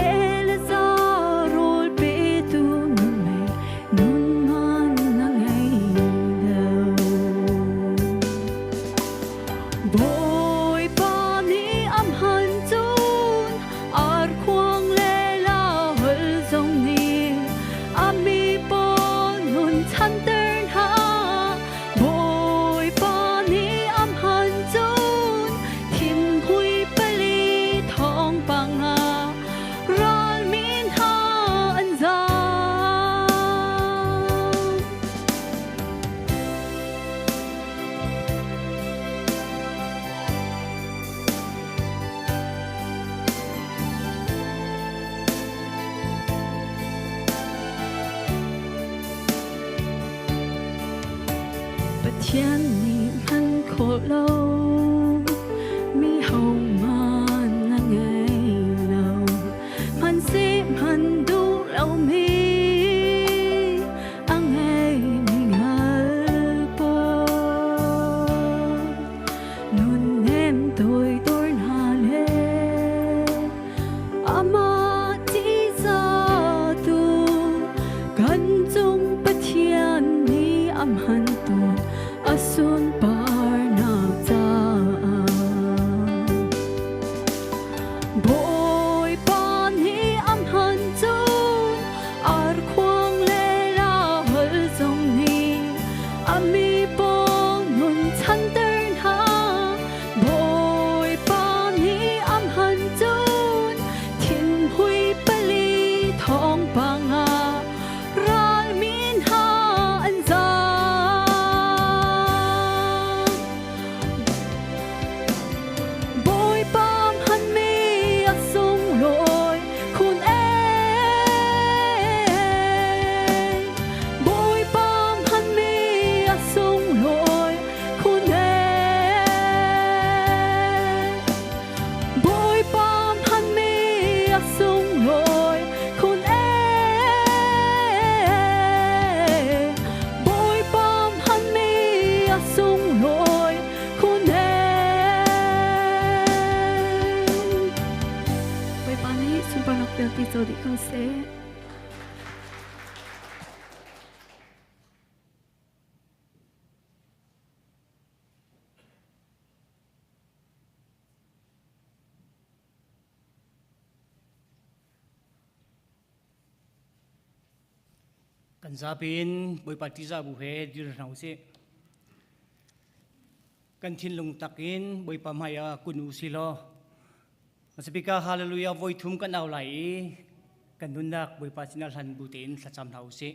Elazar rawl petu nun mei nun man na ngei lo. Bawipa nih am han cun arkhuang le la holh zong nih a mi pawl nun chanter hna. Bawipa nih am han cun thinhui pali thawngpang ah ralmi hna an zaam. Pathian nih hman khawh lo mi hohmanh na ngei lo. Hmanhseh hman duh lomi a ngeimi hngal pawl. Nunnem toidor hna le amah ṭihzahtu kan cung Pathian nih a hman tawn a sunparnak caah. Bawipa nih a hman cun arkhuang le la holh zong nih a mi pawl nun chanter hna. Bawipa nih a hman cun thinhui pali thawngpang ah ralmi hna an zaam. Bawipa hmanmi a sunglawi khun ee. Bawipa hmanmi a sunglawi khun ee. Bawipa hmanmi a sunglawi khun ee. Bawipa hmanmi a sunglawi khun ee. Bawipa nih sunparnak vialte co dih ko seh. Kan zapi in Bawipa ṭihzah bu he dir hna usih. Kan thinlung tak in Bawipa hmai ah kun u si law Masabika hallelujah voi thum kan au lai i kan nunnak Bawipa sinah hlan bu tein thlacam hna usih.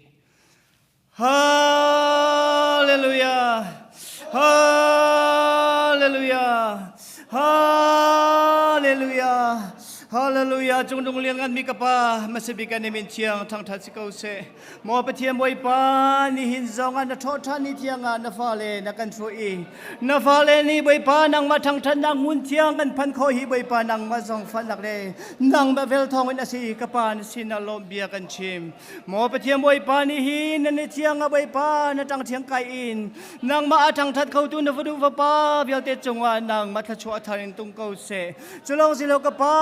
Hallelujah! Hallelujah! Hallelujah! Hallelujah! Cungdung lian mi ka pa, masabika ni min thiang thangthat si ko seh. Maw Pathian Bawipa, nihin zong ah na ṭhawhṭhan ni tiang ah na fale na kan hruai i na fale nih Bawipa nangmah thangṭhatnak hmun thiang kan phan khawh hi Bawipa nangmah zong fahnak le nangmah vel thawngin a si ka Pa na sin ah lawm bia kan chim. Maw Pathian Bawipa nih hin na ni thiang a Bawipa na ṭang thiang kai in nangmah a ṭhangṭhat khotu na fanu fapa vialte cungah nangmah thluachuah thar in tung ko seh. Culawng si lo ka Pa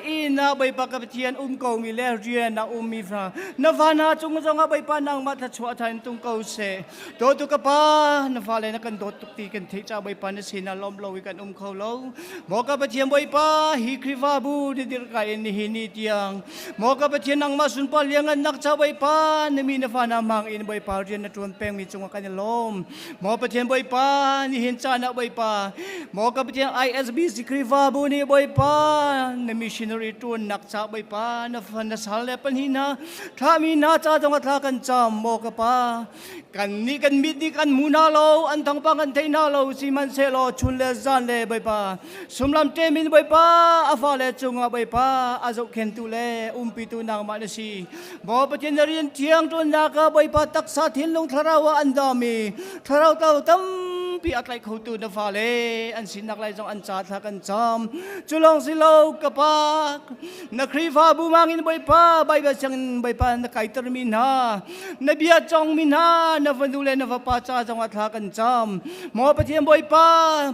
inn ah Bawipa ka Pathian um komi le rian ah ummi fa na fa hna cung zongah Bawipa nangmah thluachuah thar in tung ko seh. Dawtu ka Pa na fale na kan dawt tuk ti kan theih caah Bawipa na sinah lawm lo i kan um kho lo. Maw ka Pathian Bawipa hi Khrihfabu ni dirka in nihin ni tiang Maw ka Pathian nangmah sunpar liangngannak ca Bawipa na mi na fa na mang in Bawipa rian na ṭuan pengmi cungah kan i lawm. Maw Pathian Bawipa nihin caan ah Bawipa Maw ka Pathian ISBC Khrihfabu nih Bawipa na mission Missionary ṭuannak ca Bawipa na fa na sal le pahnih hna thlahmi hna ca zongah thla kan cam maw ka pa. Kan nih kan mit nih kan hmu hna lo, an thawngpang kan thei hna lo, sihmanhsehlaw chun le zan le Bawipa sumlam ṭem in Bawipa a fale cungah Bawipa a zohkhentu le umpitu nangmah na si. Maw Pathian na rian thiang ṭuannak ah Bawipa taksa thinlung thlarau ah an dam i thlarau tlau tampi a tlaih khotu na fale an sinak lai zong an ca thla kan cam. Cu lawng si lo ka pa na Khrihfabu mangin Bawipa Baibal sianginn Bawipa na kaitermi hna na bia cawngmi hna na fanu le na fapa ca zong ah thla kan cam. Maw Pathian Bawipa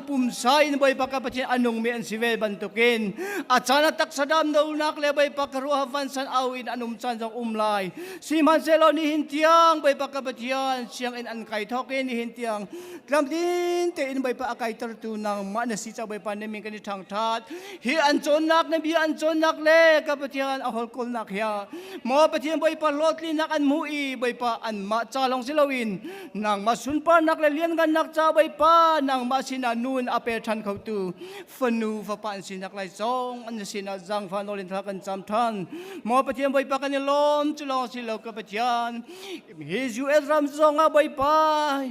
pumsa in Bawipa ka Pathian a nungmi an si ve bantukin a caan a taksa dam lonak le Bawipa ka ruah vansan au in an um caan zong um lai. Sihmanhsehlaw nihin tiang Bawipa ka Pathian sianginn an kai thawk i nihin tiang tlamtlin tein Bawipa a kaitertu nangmah na si ca Bawipa na min kan i ṭhangṭhat. Hi an cawnnak na bia an cawnnak le ka Pathian a holkawlnak hi maw Pathian Bawipa hlawhtlinnak an hmuh i Bawipa anmah ca lawng si loin nangmah sunparnak le lianngannak ca Bawipa nangmah sinah nun a pe ṭhan khotu fanu fapa an sinak lai zong an sinah zaangfah nawl in thla kan cam ṭhan. Maw Pathian Bawipa kan i lawm cu lawng si lo ka Pathian hi US ram zong ah Bawipa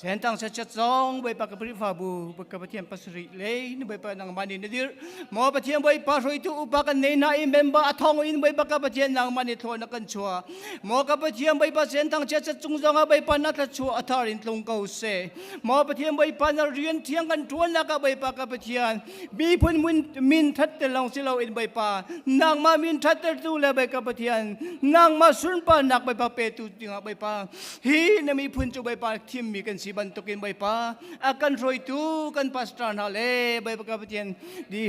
Sentang chatchat zong Bawipa ka Khrihfabu ka Pathian pasarih lei ni Bawipa nangmah nih na dirh maw Pathian Bawipa hruaitu upa kan nei na i member a thong in Bawipa ka Pathian nangmah nih thlaw na kan chuah maw ka Pathian Bawipa sentang chatchat cung zong ah Bawipa na thluachuah a thar in tlung ko seh maw Pathian Bawipa na rian thiang kan ṭuannak ah Bawipa ka Pathian miphun min that te lawng si loin Bawipa nangmah min thattertu le Bawipa Pathian nangmah sunparnak Bawipa petu dingah Bawipa Hi na miphun cu Bawipa thimmi kan si bantukin Bawipa a kan hruaitu kan pastor hna le Bawipa ka Pathian di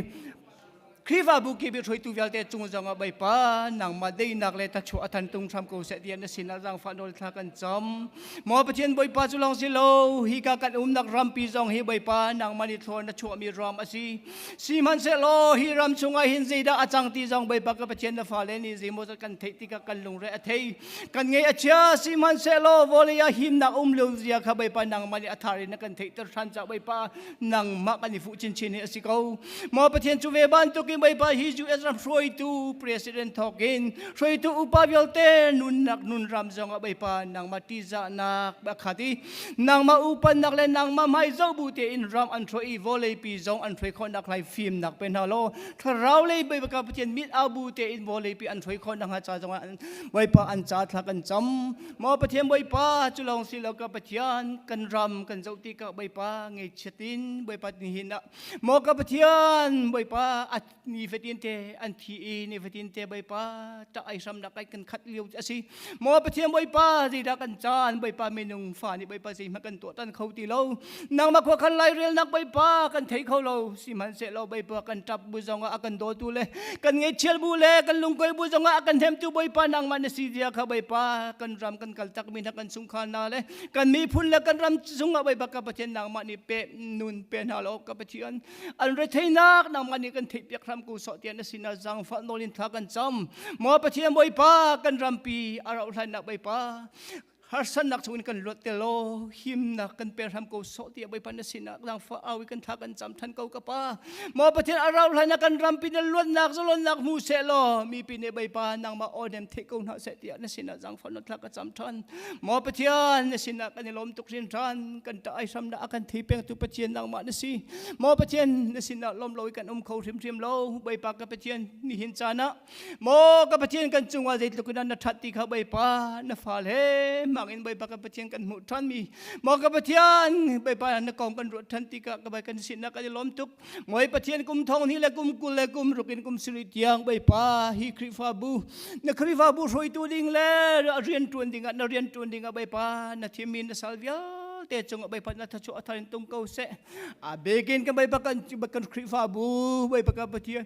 Khrihfabu kip i hruaitu vialte cung zongah Bawipa nangmah deinak le thachuah a than tung hram ko seh tiah na sinah zaangfah nawl thla kan cam. Maw Pathian Bawipa cu lawng si lo hika kan umnak rampi zong hi Bawipa nangmah nih thlawn na chuahmi ram a si. Sihmanhsehlaw hi ram chungah hin zeidah a cang ti zong Bawipa ka Pathian na fale nih zeimaw zat kan theih tikah kan lungre a thei. Kan ngei a chia sihmanhsehlaw vawlei ah himnak um lo zia kha Bawipa nangmah nih a thar in na kan theihter ṭhan caah Bawipa nangmah kan i fuh chinchin hi a si ko. Maw Pathian cu ve bantukin Bawipa hi US ram hruaitu president thawk in hruaitu upa vialte nunnak nunram zongah Bawipa nangmah ṭihzahnak a khat i nangmah upannak le nangmah hmai zoh bu tein ram an hruai i vawleipi zong an hruai khawhnak lai fimnak pe hna law thlarau lei Bawipa Pathian mit au bu tein vawleipi an hruai khawh nakhnga ca zongah Bawipa an ca thla kan cam. Maw Pathian Bawipa cu lawng si lo ka Pathian kan ram kan zoh ti ka Bawipa ngeichiat in Bawipa nihin ah maw ka Pathian Bawipa a ni fatin te an thi i ni fatin te Bawipa ta ai hram nak kai kan khat lio a si. Maw Pathian Bawipa zeidah kan caan Bawipa minung fa nih Bawipa zeihmanh kan tuah tan kho ti lo. Nangmah khua khan lairelnak Bawipa kan thei kho lo. Sihmanhsehlaw Bawipa kan ṭap bu zongah a kan dawtu le kan ngaihchial bu le kan lungkoi bu zongah a kan hnemtu Bawipa nangmah na si zia kha Bawipa kan ram kan kal takmi hna kan chungkhar hna le kan miphun le kan ram chungah Bawipa ka Pathian nangmah nih pe nun pe hna law ka Pathian an retheinak nangmah nih kan theihpiak hram ko sawh tiah na sinah zaangfah nawl in thla kan cam. Maw Pathian Bawipa kan rampi a rauh hlannak Bawipa harsatnak chungin kan luat te law himnak kan pe hram ko sawh tiah Bawipa na sinah zaangfah au i kan thla kan cam than ko ka pa. Maw Pathian a rauh hlan ah kan rampi na luatnak zalonnak hmu seh law mipi nih Bawipa nangmah aw nem theih ko hna seh tiah na sinah zaangfah na thla ka cam than. Maw Pathian na sinah kan i lawm tuk hrinhran kan ṭah ai hram na a kan thei pengtu Pathian nangmah na si. Maw Pathian na sinah lawm lo i kan um kho hrimhrim lo. Bawipa ka Pathian nihin caan ah Maw ka Pathian kan cungah zeitluk in na ṭhat ti kha Bawipa na fal he mangin Bawipa ka Pathian kan hmuh ṭhanmi Maw ka Pathian Bawipa na kong kan ruat ṭhan tikah ka kan sinah kan i lawm tuk Mawi Pathian kum thong hnih le kum 20 le kum ruk in kum sarih tiang Bawipa hi Khrihfabu na Khrihfabu hruaitu ding le rian ṭuan dingah na rian ṭuan dingah Bawipa na thimmi na sal vialte cungah Bawipa na thachuah a thar in tum ko seh a bikin kan Bawipa kan kan Khrihfabu Bawipa ka Pathian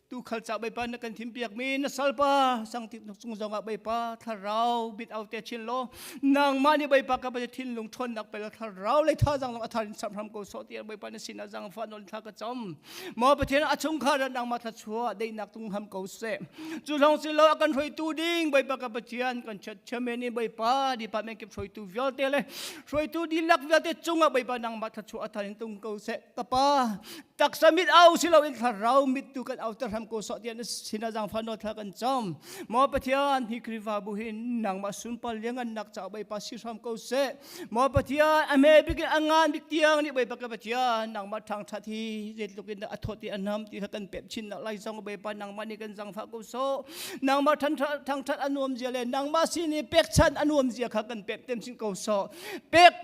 Tuukhal ca Bawipa na kan thimpiakmi na salpa sangtik cung zongah Bawipa thlarau bit au te chin law nangmah nih Bawipa ka Pathian thinlung ṭhawnnak pe law thlarau lei thazaang zong a thar in samh hram ko sawh tiah Bawipa na sinah zaangfah nawl thla ka cam. Maw Pathian a chungkhar ah nangmah thluachuah daihnak tung ham ko seh. Cu lawng si lo a kan hruaitu ding Bawipa ka Pathian kan chiat chairman in Bawipa department kip hruaitu vialte le hruaitu dihlak vialte cungah Bawipa nangmah thluachuah a thar in tung ko seh. Ka pa. Taksa mit au si lo in thlarau mit tu kan au ter hram ko so tiah na sinah zaangfah nawl thla kan cam. Maw Pathian, hi Khrihfabu hi nangmah sunpar liangan nak caah Bawipa si hram ko seh. Maw Pathian, a hme bik in a ngan bik tiang nih Bawipa ka Pathian, nangmah ṭhangṭhat hi zeitluk in dah a thawt i a nam ti kha kan pep chin nak lai zong Bawipa nangmah nih kan zaangfah ko sawh. Nangmah ṭhangṭhat a nuam zia le nangmah sin i pekchanh a nuam zia kha kan pep tem chin ko sawh. Pek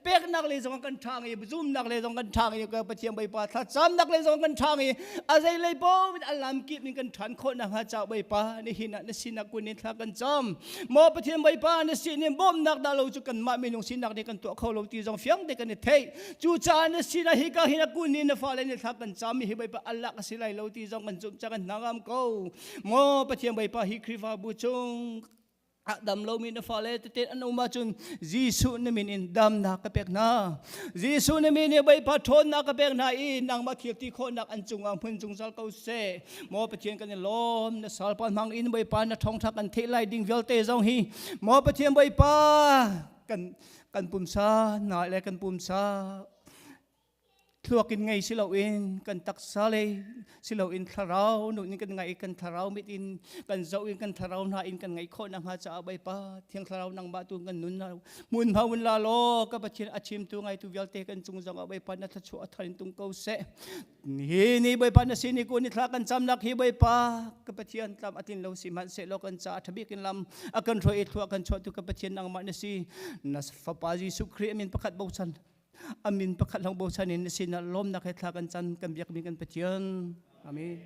peknak le zong kan ṭha ngi zumnak le zong kan ṭha ngi ka Pathian Bawipa thlacamnak le zong kan ṭha ngi a zei lei paoh in a lam kip in kan ṭhan khawh nakhnga ca Bawipa nihin ah na sinak kun in thla kan cam. Maw Pathian Bawipa, na sinin bawmhnak dah lo cu kanmah minung sinak nih kan tuah kho lo ti zong fiang te kan i theih. Cucaah na sinah hika hin a kun in na fale nih thla kan cam hi Bawipa Allah ka si lai lo ti zong kan zumh ca kan hnangam ko. Maw Pathian Bawipa, hi Khrihfabu chung a dam lomi na fale tete an um ahcun Jesuh na min in damnak ka pek hna. Jesuh na min in Bawipa ṭhawnnak ka pek hna i nangmah thil ti khawhnak an cungah hmun zungzal ko seh. Maw Pathian kan i lawm, na salpa hmang in Bawipa na ṭhawngṭha kan theih lai ding vialte zong hi Maw Pathian Bawipa kan kan pumsa na le kan pumsa thluak in ngei si loin kan taksa lei si loin thlarau nu in kan ngai kan thlarau mit in kan zoh in kan thlarau hna in kan ngaih khawh nakhnga caah Bawipa Thiang Thlarau nangmah tu kan nun hmun hma un la law ka Pathian a chimtu ngaitu vialte kan cung zong ah Bawipa na thluachuah a thar in tung ko seh. Hi ni Bawipa na sin i kun i thla kan camnak hi Bawipa ka Pathian tlam a tlin lo si hmanhsehlaw kan caah ṭha in lam a kan hruai i thlua kan chuahtu ka Pathian nangmah na si. Na Fapa Jesuh Khrih a min pakhat bochan a min pakhat lawng bochan in na sinah lawmnak he thla kan cam kan biakmi kan Pathian. Amen.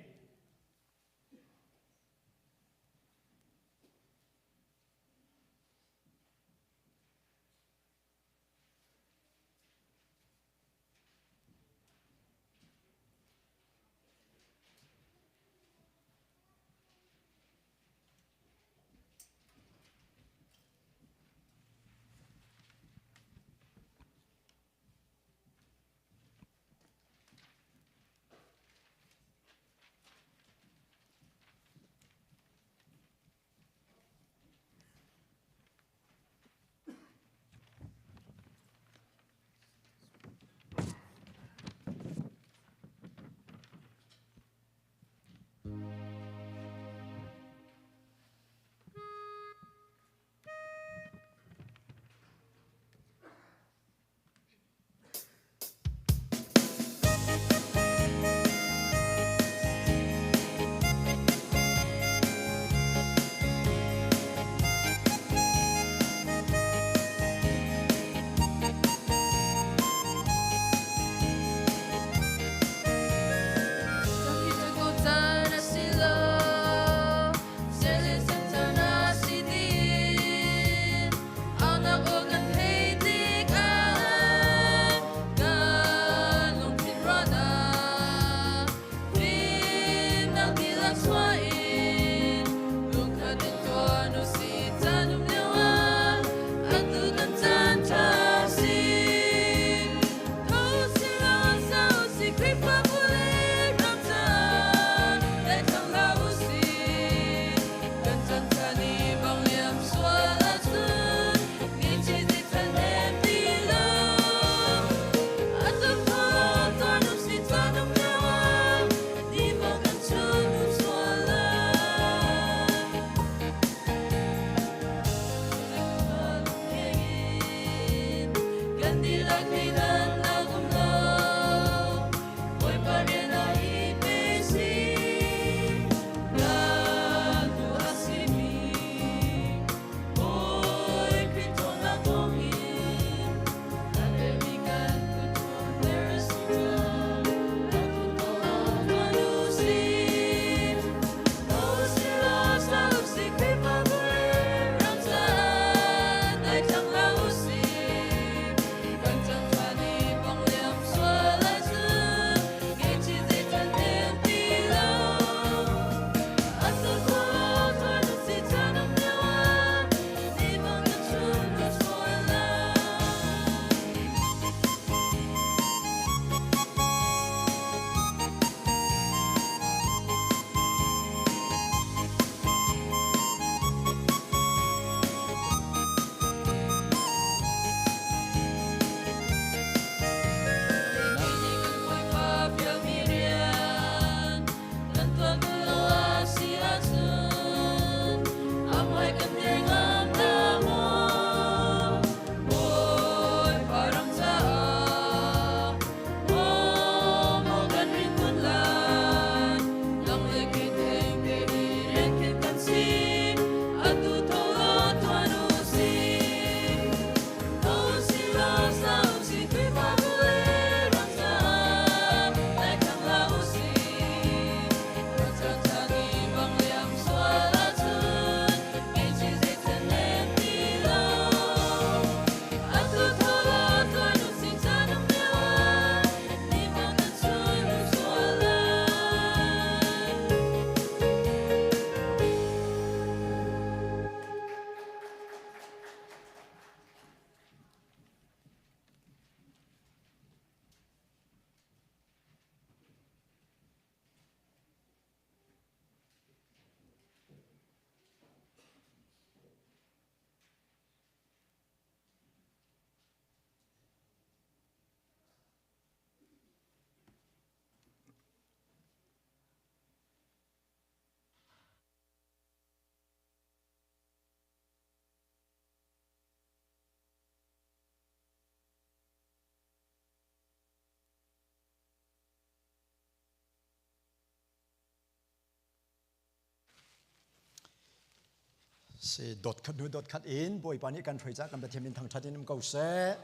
Si dot khat nu dot khat in Bawipa nih kan hruai ca kan Pathian min thangthat in um ko seh.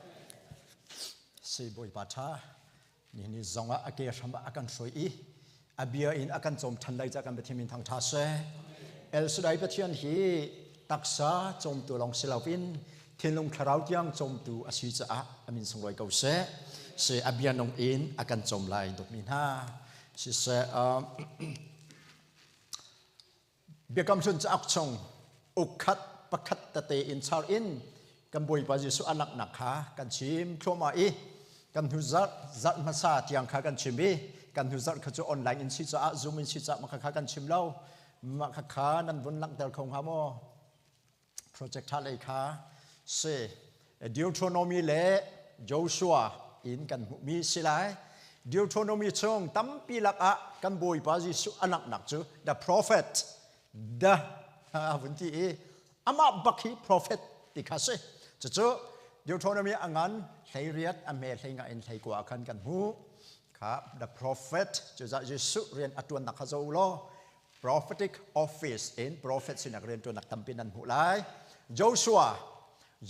Si Bawipa tha ni ni zong ah a ke hram ah a kan hruai i a bia in a kan cawm than lai ca kan Pathian min thangtha seh. El Shaddai Pathian hi taksa cawmtu lawng si loin thinlung thlarau tiang cawmtu a si caah a min sunglawi ko seh. Si a bia nung in a kan cawm lai dawtmi hna. Siseh Biakam Hlun cauk chung ukkhat pakhat tete in char in kan Bawipa Jesuh a langhnak kha kan chim thluahmah i kan hnu zarh zarh hmasa tiang kha kan chim i kan hnu zarh kha cu online in si caah Zoom in si caah mah kha kan chim lo mah kha kha nan vun langhter kho hnga maw project tha lei kha si Deuteronomy le Joshua in kan hmuhmi si lai Deuteronomy chung tampi lakah kan Bawipa Jesuh a langhnak cu the prophet the vun ti i amah bak hi prophet ti kha si cucu Deuteronomy a ngan 18 a hme 15 in 19 khan kan hmuh kha the prophet cu Jesuh rian a tuannak kha zo law prophetic office in prophet sinak riantuannak tampi nan hmuh lai. Joshua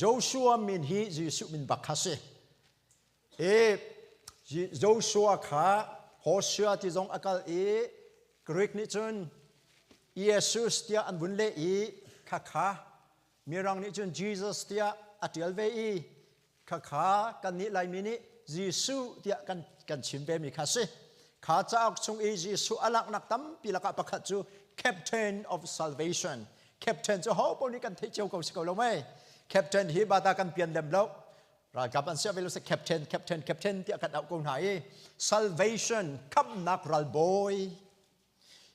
Joshua min hi Jesuh min bak kha si. E Joshua kha Hosea ti zong a kal i Greek nih cun Jesus tiah an vun leh i kha kha Mirang nih cun Jesus tiah a tial ve i Khakha kannih Laimi nih Jesuh tiah kan, kan chim vemi kha si. Kha cauk chung i Jesuh a langhnak tampi lakah pakhat cu Captain of Salvation. Captain cu ho paoh nih kan theih cio ko si ko lo mei. Captain hi bata kan pian lem lo. Ralkap an siah ve lo si Captain, Captain, Captain tiah kan auh ko hna i Salvation, khamhnak ralbawi.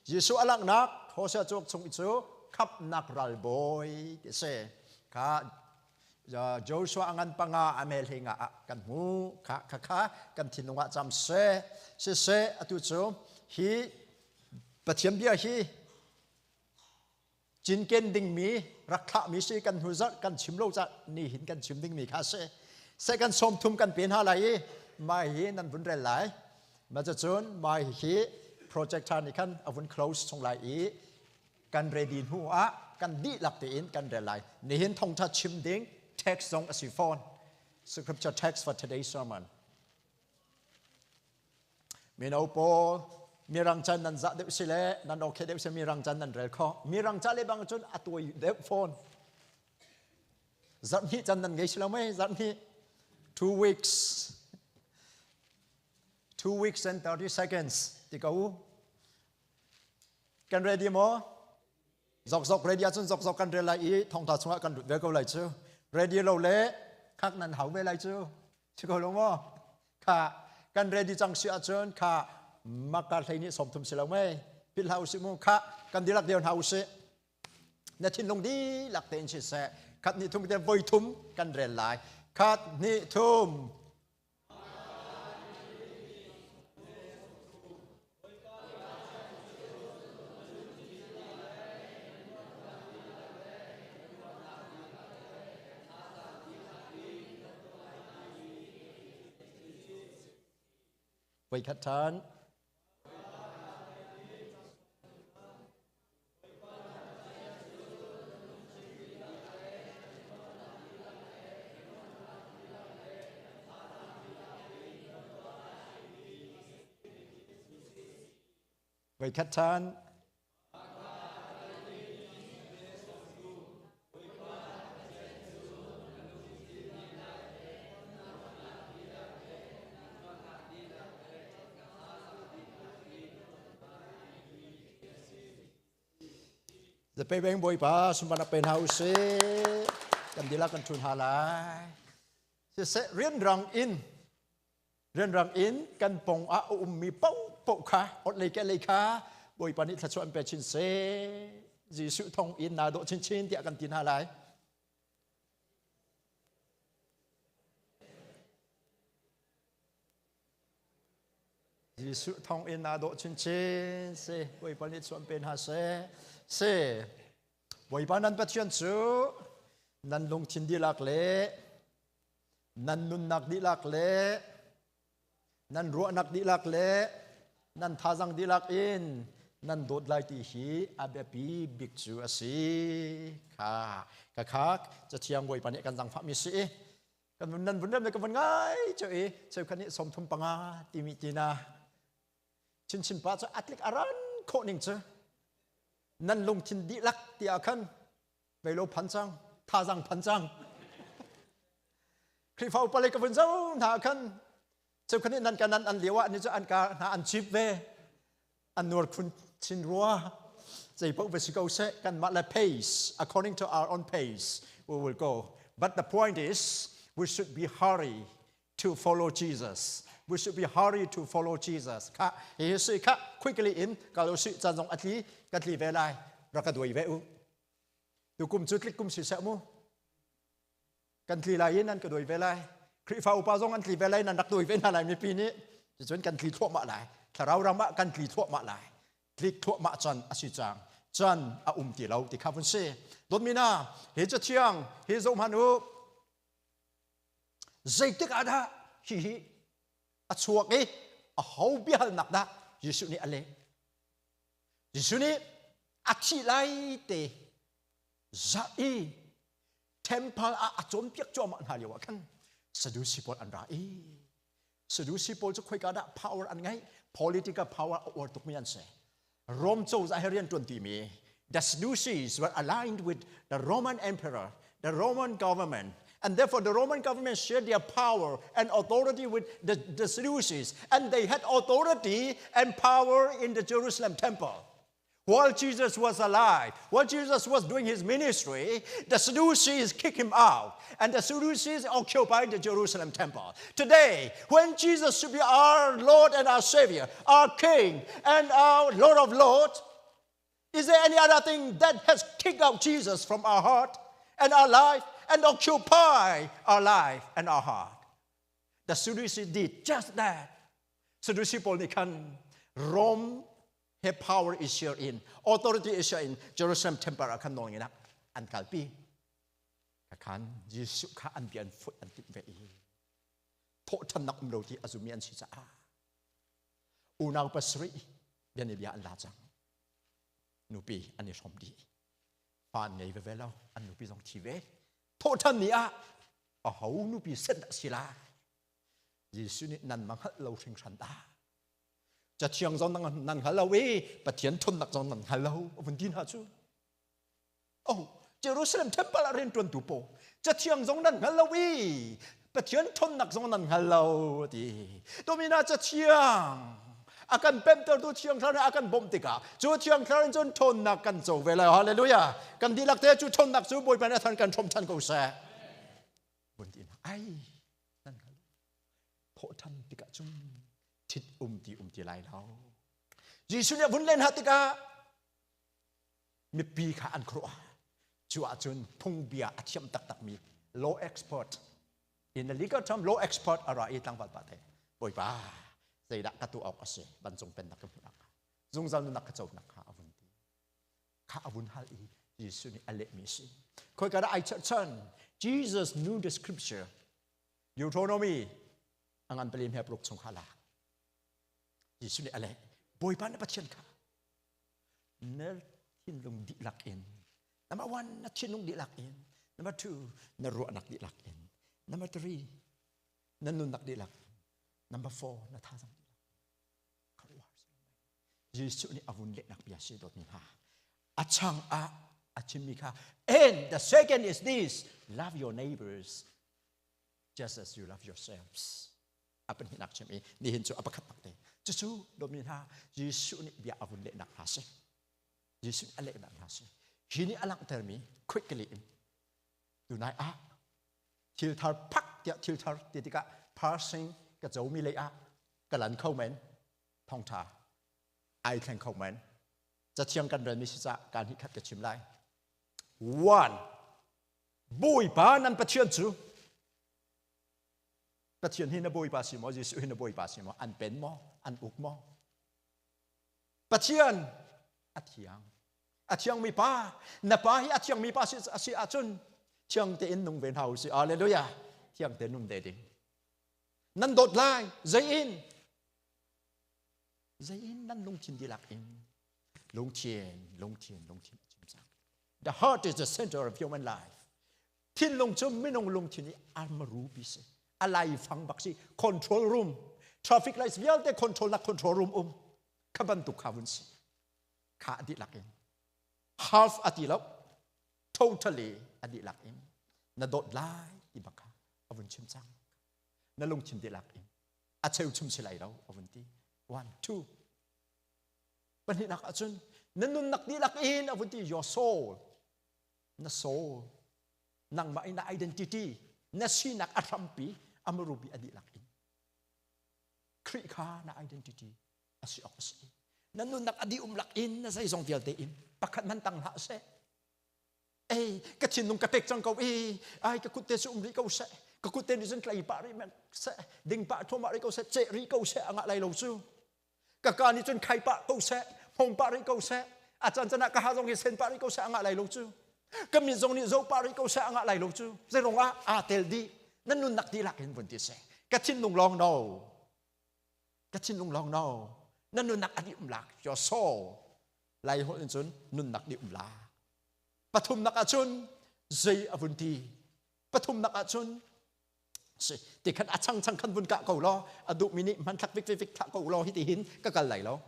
Jesuh a langhnak Hosea cauk chung i cu khamhnak ralbawi ti si. Kha Joshua a ngan panga a mel he nga ah kan hmu kha kha kha kan thinlung ah cam seh siseh atu cu hi Pathian bia hi cinken dingmi rak thlahmi si kan hnu zarh kan chim lo ca ni hin kan chim dingmi kha si se kan sawm thum kan pe hna lai i mai hi nan vun rel lai ma cun mai hi project tha nih khan a vun close chung lai i kan ready hnu ah kan dihlak tein kan rel lai nihin thawngtha chim ding text zong a si fawn scripture text for today's sermon mino pawl mirang chan nan zah deuh si le nan okay deuh si mirang chan nan rel kho mirang ca le bang cun a tuai deuh fawn zarh hnih chan nan ngei si lo mei zarh hnih 2 weeks 2 weeks and 30 seconds ti ko Kan ready maw? Zokzok ready ahcun zokzok kan rel lai i thongtha chungah kan lut ve ko lai cu. Ready lo le khak nan hau ve lai cu. Si ko lo maw? Kha kan ready cang si ahcun kha maka hlei nih 30 si lo mei. Philh hlah usih mu. Kha kan dihlak dir hna usih. Na thinlung dihlak tein siseh. Khat hnih thum te voi thum kan rel lai. Khat hnih thum. Voikhat ṭhan. Voikhat ṭhan. Zapei beng Bawipa sunparnak pe hna usih. Kan dihlak kan ṭhu hna lai. Siseh rianrang in rianrang in kan pong ah a ummi paohpaoh kha orhlei ke lei kha Bawipa nih thluachuah an pe chin seh. Jesuh thawng in naa dawh chinchin tiah kan ti hna lai. Jesuh thawng in naa dawh chinchin si Bawipa nih chuan pe hna seh si Bawipa nan Pathian cu nan lungthin dihlak le nan nunnak dihlak le nan ruahnak dihlak le nan thazang dihlak in Nan dawt lai ti hi a biapi bik cu a si. Kha ka kha cathiang Bawipa nih kan zangfahmi si i kan vun nan vun rem le ka vun ngai cu i cheukhat nih 35 timi tina chinchin pa cu atlik aran khawh ning cu nan lungthin dihlak ti ah khan veilo phan cang thazang phan cang Khrihfa upa lei ka vun zo hna khan cheukhat nih nan ka nan an lio ah ni cu an ka hna an chip ve an nuar khun chin rua zei paoh va si ko seh kanmah le pace according to our own pace we will go. But the point is we should be hurry to follow Jesus. We should be hurry to follow Jesus. Kha hi si kha quickly in kal u si chan zong atli ka tli ve lai rak ka duai ve u tu kum cu tlik kum si seh mu kan tli lai in an ka duai ve lai Khrihfa upa zong an tli ve lai nan rak duai ve hna lai mipi nih cucun kan tli thluahmah lai thlarau ram ah kan tli thluahmah lai tlik thluahmah can a si cang can a um ti lo ti kha vun si dawtmi na hi cathiang hi zoh hmanh u zeitik ah dah hi hi a chuak i a ho biahalnak dah Jesuh nih a leh Jesuh nih a thih lai te za i temple ah a cawnpiak cuahmah hna lio ah khan Sadusi pawl an ra i Sadusi pawl cu khoika dah power an ngeih political power a uar tukmi an si Rome cozah he rian ṭuan timi the Sadducees were aligned with the Roman emperor, the Roman government. And therefore, the Roman government shared their power and authority with the Sadducees. And they had authority and power in the Jerusalem temple. While Jesus was alive, while Jesus was doing his ministry, the Sadducees kicked him out, and the Sadducees occupied the Jerusalem temple. Today, when Jesus should be our Lord and our Savior, our King and our Lord of Lords, is there any other thing that has kicked out Jesus from our heart and our life and occupy our life and our heart? The Sadducees did just that. Sadducee pawl nih khan Rome he power is here in authority is here in Jerusalem temple ah khan nawl nginak an kalpi khan Jesuh kha an bia an foih an timh ve i thawhṭhannak um lo ti a zummi an si caah unau pasarih bia bia an la cang nupi an i hrawm dih fa an ngei veve lo an nupi zong thi ve thawhṭhan ni ah aho nupi set dah si lai Jesuh nih nan ma hngalh lo hringhran dah Cathiang zong nan hngal lo i Pathian ṭhawnnak zong nan hngal lo a vun ti hna cu. Oh, Jerusalem temple ah rian ṭuantu pawl Cathiang zong nan hngal lo i Pathian ṭhawnnak zong nan hngal lo a ti. Tumina Cathiang a kan pemtertu Thiang Thlarau nih a kan bawmh tikah cu Thiang Thlarau in cun ṭhawnnak kan co ve lai. Hallelujah. Kan dihlak te cu ṭhawnnak cu Bawipa nih a than kan ṭhawm ṭhan ko seh. Vun ti hna. Ai, nan hngal. Thawhṭhan tikah cun thit um ti um ti lai lo. Jesuh nih a vun len hna tikah mipi kha an khuaruah. Cu ahcun phungbia a thiam taktakmi law expert in the legal term law expert a ra i tlangval pa te Bawipa zeidah ka tuah awk a si vancung pennak ka hmuh nakhnga zungzal nunnak ka co nakhnga a vun ti kha a vun hal i Jesuh nih a lehmi a si. Khoika dah ai cherhchan? Jesus knew the scripture. Deuteronomy a ngan palim he paruk chung kha lak. Jesuh nih a leh, Bawipa na Pathian kha na thinlung dihlak in number one na thinlung dihlak in number two na ruahnak dihlak in number three na nunnak dihlak in number four na thazang dihlak Jesuh nih a vun lehnak bia si dawtmi hna a chang ah a chimmi kha and the second is this love your neighbors just as you love yourselves a pahnihnak chim i nihin cu a pakhat bak te cucu dawtmi hna Jesuh nih bia a vun lehnak hna si Jesuh nih a lehnak hna si hi nih a langhtermi quickly in tunai ah thil thar phak tiah thil thar ti tikah parsing ka comi lei ah ka lan kho men thawngtha ai thleng kho men cathiang kan relmi si ca kaan hi khat ka chim lai one Bawipa nan Pathian cu Pathian hi na Bawipa si maw Jesuh hi na Bawipa si maw an pen maw an uk maw Pathian a thiang a thiangmi pa na pa hi a thiangmi pa si a si ahcun thiang tein nung ve hna u sih hallelujah thiang tein nung ve ding nan dawt lai zei in zei in nan lungthin dihlak in. Lungthin, lungthin, lungthin a chim cang. The heart is the center of human life. Thinlung cu minung lungthin i armaru pi si. A laifang bak si. Control room. Traffic lights vialte control nak control room um. Kha bantuk kha vun si. Kha a dihlak in. Half a ti lo. Totally a dihlak in. Na dawt lai ti bak kha a vun chim cang. Na lungthin dihlak in. A cheu chum si lai lo a vun ti. One, two. Pahnihnak ahcun na nunnak dihlak in a vun ti your soul. Na soul. Nangmah in na identity, na sinak a hrampi, a marupi a dihlak in. Khrih kha na identity a si awk a si. Na nunnak a dih um lak in na zeizong vialte in pakhat man tang hlah seh. Ei, ka thinlung ka pek cang ko i, ai ka kut te cu um rih ko seh. Ka kut te nih cun tlai pah rih seh, ding pah thuamah rih ko seh, ceh rih ko seh, a ngah lai lo cu. Ka ka nih cun khai pah ko seh, hmong pah rih ko seh, a can can ah ka ha zong hi sen pah rih ko seh, a ngah lai lo cu. Ka mit zong nih zoh pah rih ko seh, a ngah lai lo cu. Zeirong ah aa tel dih. Na nunnak dihlak in vun ti seh. Ka thinlung lawng no. Ka thinlung lawng no. Na nunnak a dih um lak. Your soul. Lai holh in cun nunnak dih um lak. Pathumnak ah cun zei a vun ti. Pathumnak ah cun si ti khan a chang chang khan vun kah ko law a duh mi nih hmanthlak vik vik vik thlah ko law hi ti hin ka kal lai lo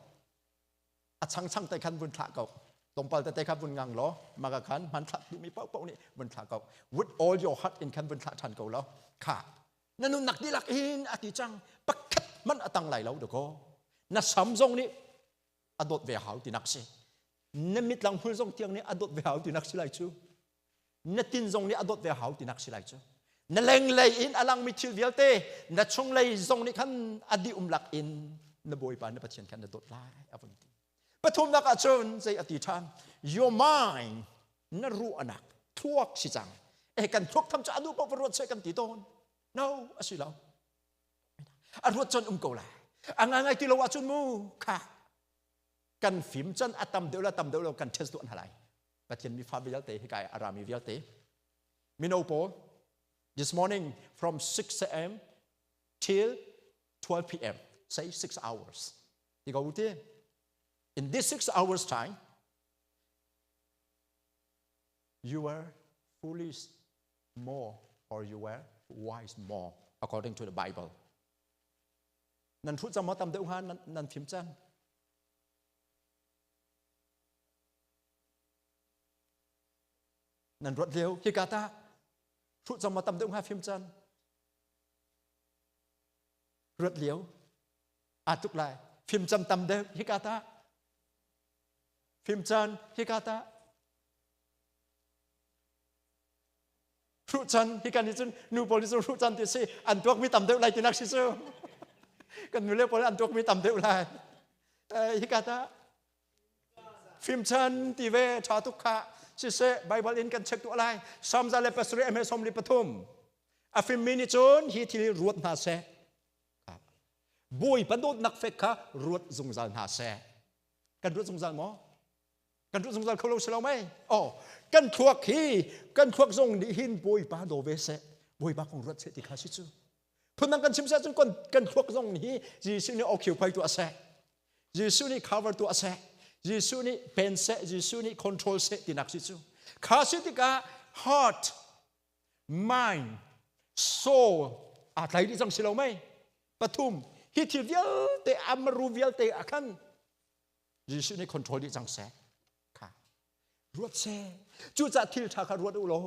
a chang chang te khan vun thlah ko tlawmpal tete kha vun ngang law maka khan hmanthlak duh mi paoh paoh nih vun thlah ko with all your heart in khan vun thlah than ko law kha na nunnak dihlak in a ti cang pakhat man a tang lai lo dakaw na sam zong nih a dawt ve hau ti nak si na mitlang hmul zong tiang nih a dawt ve hau ti nak si lai cu na tin zong nih a dawt ve hau ti nak si lai cu na lenglei in a langmi thil vialte na chunglei zong nih khan a dih um lak in na bawipa na pathian khan na dawt lai a vun ti pathumnak ah cun zei a ti ṭhan your mind na ruahnak thluak si cang eh kan thluak tham cu a duh paoh ruat seh kan ti tawn no a si lo a ruat cun um ko lai a ngai ngai ti lo ahcun mu kha kan fim can a tam deuh la tam deuh lo kan test duh hna lai Pathian mifa vialte hika a rami vialte mino pawl this morning from 6 a.m. till 12 p.m. say 6 hours ti ko ti in this 6 hours time you were foolish more or you were wise more according to the Bible nan thu cang maw tam deuh hnga nan fim cang Nan ruat lio hika ta hruh cang maw tam deuh hnga fim can ruat lio aa tuk lai fim cam tam deuh hika ta fim can hika ta hruh can hika nih cun nu pawl nih cun hruh can ti si an tuak mi tam deuh lai ti nak si cu kan nu le pawl an tuak mi tam deuh lai hika ta Fimchan ti ve ṭha tuk kha siseh Bible in kan check tuah lai. Psalm 107 eme 43. A fimmi nih cun hi thil hi ruat hna seh. Bawipa dawtnak fek kha ruat zungzal hna seh. Kan ruat zungzal maw? Kan ruat zungzal kho lo si lo mei? Oh, kan thluak hi kan thluak zong nih hin Bawipa daw ve seh. Bawipa kong ruat seh ti kha si cu. Phundang kan chim seh cun kan thluak zong hi Jesuh nih occupy tuah seh. Jesuh nih cover tuah seh. Jesuh nih pen seh. Jesuh nih control seh tinak si cu. Kha si tikah heart, mind, soul aa tlai dih cang si lo mei? Pathum, hi thil vialte amaru vialte ah khan Jesuh nih control dih cang seh. Kha ruat seh. Cucaah thil ṭha kha ruat u law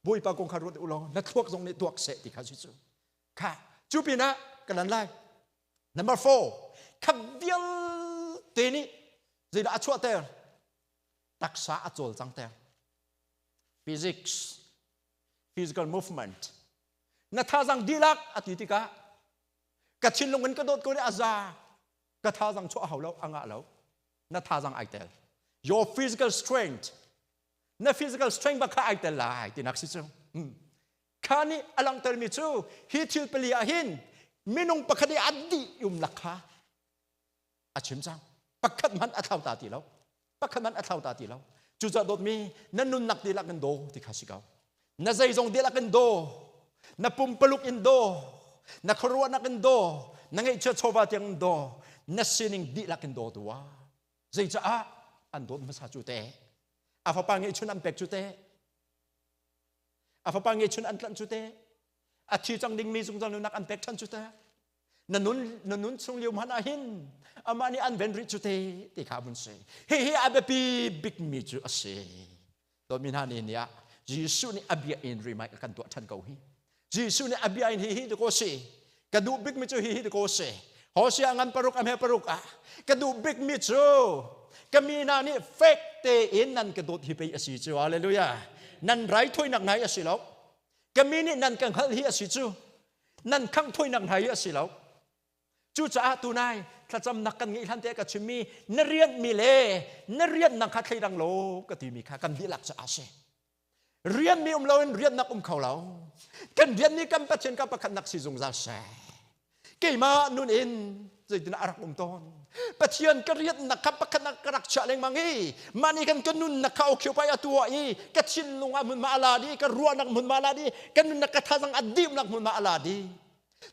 Bawipa kong kha ruat u law na thluak zong nih tuak seh ti kha si cu. Kha cu pinah ka lan lai. Number four, kha vialte nih zeidah a chuahter? Taksa a cawlcangter. Physics, physical movement. Na thazang dihlak a ti tikah ka thinlung in ka dawt ko nih a za. Ka thazang chuah hau lo, a ngah lo. Na thazang ai tel. Your physical strength. Na physical strength bak kha ai tel lai tinak si cu. Kha nih a langhtermi cu hi thil pali ah hin minung pakhat i a dih umnak kha a chim cang. Pakhat hmanh a thlau ta ti lo. Pakhat hmanh a thlau ta ti lo. Cucaah dawtmi na nunnak dihlak in daw ti kha si ko. Na zeizong dihlak in daw. Na pumpaluk in daw. Na khuaruahnak in daw. Na ngeihchiat chawva tiang in daw. Na sining dihlak in daw tuah. Zeicaah? An dawt hmasa cu te. A fapa ngeihchun an pek cu te. A fapa ngeihchun an tlanh cu te. A thi cang dingmi zungzal nunnak an pek ṭhan cu te. Na nun na nun chung lio hmanh ah hin amah nih an ven rih cu te ti kha vun si. Hihi a biapi bikmi cu a si. Dawtmi hna ni ni ah Jesuh nih a bia in rimai a kan tuah ṭhan ko hi. Jesuh nih a bia in hihi ti ko si. Ka duh bikmi cu hihi ti ko si. Hosea ngan paruk a hme paruk ah ka duh bikmi cu ka mi hna nih fek tein nan ka dawt hi pei a si cu. Hallelujah. Nan raithawinak hna hi a si lo. Ka mi nih nan ka hngalh hi a si cu. Nan khangh thawinak hna hi a si lo. Cucaah tunai thlacamnak kan ngeih hlan te ka chimmi na rianhmi le na riannak kha thleidang law ka timi kha kan dihlak caah a si. Rianmi um loin riannak um kho lo. Kan rian nih kan Pathian ka pakhatnak si zungzal seh. Keimah nun in zeitin a rak um tawn. Pathian ka riannak kha pakhatnak ka rak chiah lengmang i mah nih kan ka nunnak kha occupy a tuah i ka thinlung ah hmunhma a la dih, ka ruahnak hmunhma a la dih, ka nunnak ka thazang a dimnak hmunhma a la dih.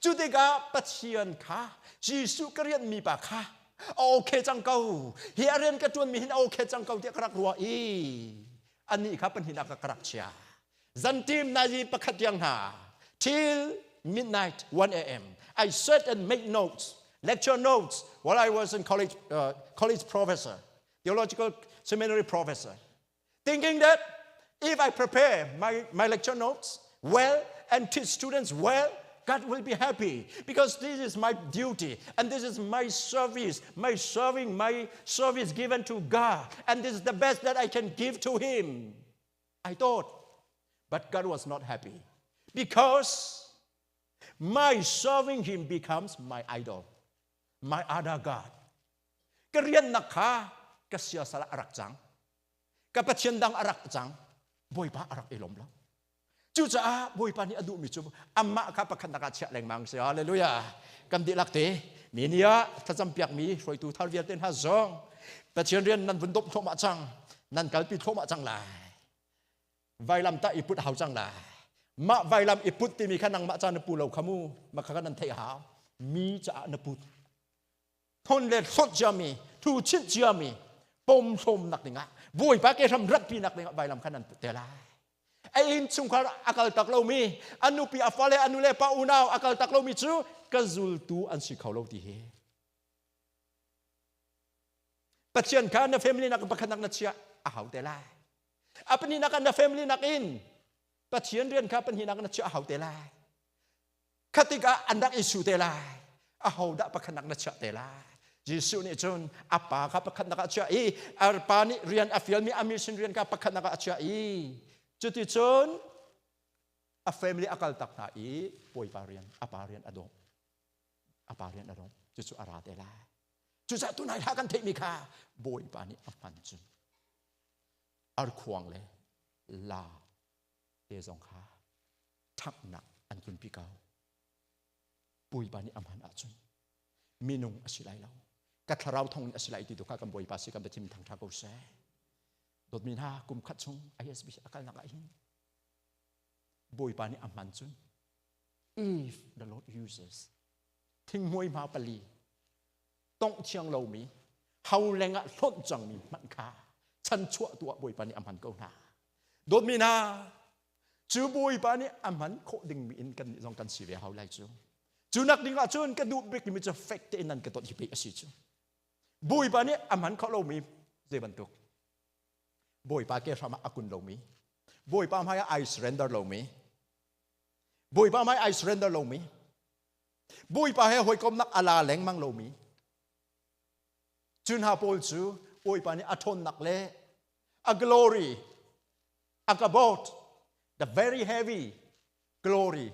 Cu tikah Pathian kha Jesuh ka rianhmi pa kha a okay cang ko. Hi a rian ka ṭuanmi hin a okay cang ko tiah ka rak ruah i anih kha pahnihnak ah ka rak chia. Zantim nazi pakhat tiang hna till midnight 1 a.m. I sat and make notes, lecture notes while I was in college, college professor, theological seminary professor, thinking that if I prepare my lecture notes well and teach students well, God will be happy because this is my duty and this is my service, my serving, my service given to God, and this is the best that I can give to Him. I thought, but God was not happy because my serving Him becomes my idol, my other God. Ka riannak kha ka siasal a rak cang. Ka Pathian dang a rak cang. Bawipa a rak i lawm lo. Cucaah Bawipa nih a duhmi cu amah kha pakhatnak ah chiah lengmang si. Hallelujah. Kan dihlak te ni ni ah thlacam piakmi hruaitu thar vialte hna zong Pathian rian nan vun dawp thluahmah cang. Nan kalpi thluahmah cang lai. Vailam tah i put hau cang lai. Mah vailam i put timi kha nangmah ca na pu lo kha mu. Mah kha nan theih hau. Mi caah na put. Thon le hlawt ciami, thu chinh ciami, pom hlawmnak dingah, Bawipa ke hram ratpi nak dingah vailam kha nan put te lai. A inn chungkhar a kal tak lomi, a nupi a fale a nu le pa unau a kal tak lomi cu ka zultu an si kho lo ti hi. Pathian kha na family nak pakhat nak na chia a hau te lai. A pahnih nak na family nak in Pathian rian kha pahnih nak na chia a hau te lai. Khatik ah an rak i su te lai. Aho dah pakhat nak na chiah te lai. Jesuh nih cun a pa kha pakhat nak ah a chiah i a pa nih rian a fialmi a mission rian kha pakhat nak ah a chiah i cuticun a family a kal tak hna i bawipa rian a pa rian a dawh a pa rian a dawh cucu a ra te lai cucaah tunai hla kan theihmi kha bawipa nih a hman cun arkhuang le la te zong kha ṭhanghnak an tlunpi ko. Bawipa nih a hman ahcun minung a si lai lo. Ka thlarau thawng in a si lai ti tu kha kan Bawipa si kan biathim thangṭha ko seh. Dawtmi hna kum khat chung ISB a kalnak ah hin Bawipa nih a hman cun if the Lord uses thingmuai hma pali tongh thiang lomi ho lengah hlonh cangmi hmanh kha chanchuah tu ah Bawipa nih a hman ko hna. Dawtmi hna Cu Bawipa nih a hman khawh dingmi in kan nih zong kan si ve hau lai cu. Cu nak ding ah cun ka duh bikmi cu fek tein nan ka dawt hi pei a si cu. Bawipa nih a hman khawh lomi zei bantuk Bawipa ke hram ah a kun lomi Bawipa hmai ah ai surrender lomi Bawipa hmai ai surrender lomi Bawipa he hawikomnak a la lengmang lomi cu hna pawl cu Bawipa nih a ṭhawnnak le a glory Akabot, the very heavy glory,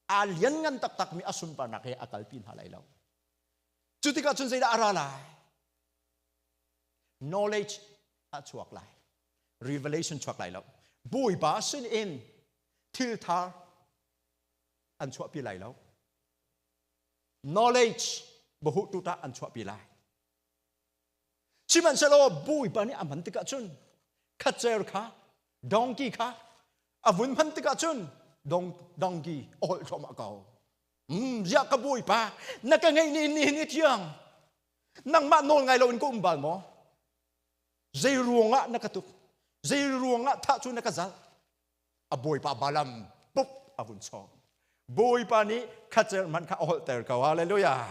a lianngan taktakmi a sunparnak he a kalpi hna lai lo. Cu tikah cun zeidah a ra lai? Knowledge a chuak lai. Revelation chuak lai lo. Bawipa sin in thil thar an chuahpi lai lo. Knowledge bahu tuta an chuahpi lai. Sihmanhsehlaw Bawipa nih a hman tikah cun khacer kha donkey kha a vun hman tikah cun donkey a holh thluahmah ko. Ziah ka Bawipa na ka ngeih ni ni ni thiang nangmah nawl ngai loin ka um bal maw? Zei ruangah na ka tuk? Zei ruangah thah cu na ka zalh? A bawipa Balaam pup a vun chawng. Bawipa nih khacer man kha a holhter ko. Hallelujah.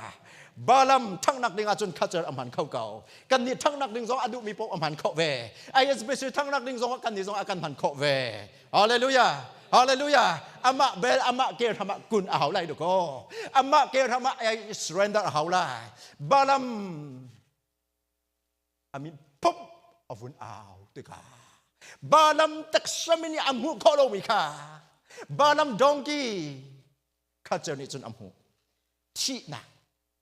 Balaam ṭhanghnak ding ahcun khacer a hman kho ko. Kan nih ṭhanghnak ding zong a duhmi paoh a hman khawh ve. ISBC ṭhanghnak ding zong kan nih zong a kan hman khawh ve. Hallelujah. Hallelujah. Amah bel amah ke hram ah kun a hau lai duko. Amah ke hram ah ai surrender a hau lai. Balaam amin pum a vun au tikah Balaam taksa min i a hmuh khawh lomi kha Balaam donkey kha cer nih cun a hmuh. Thihnak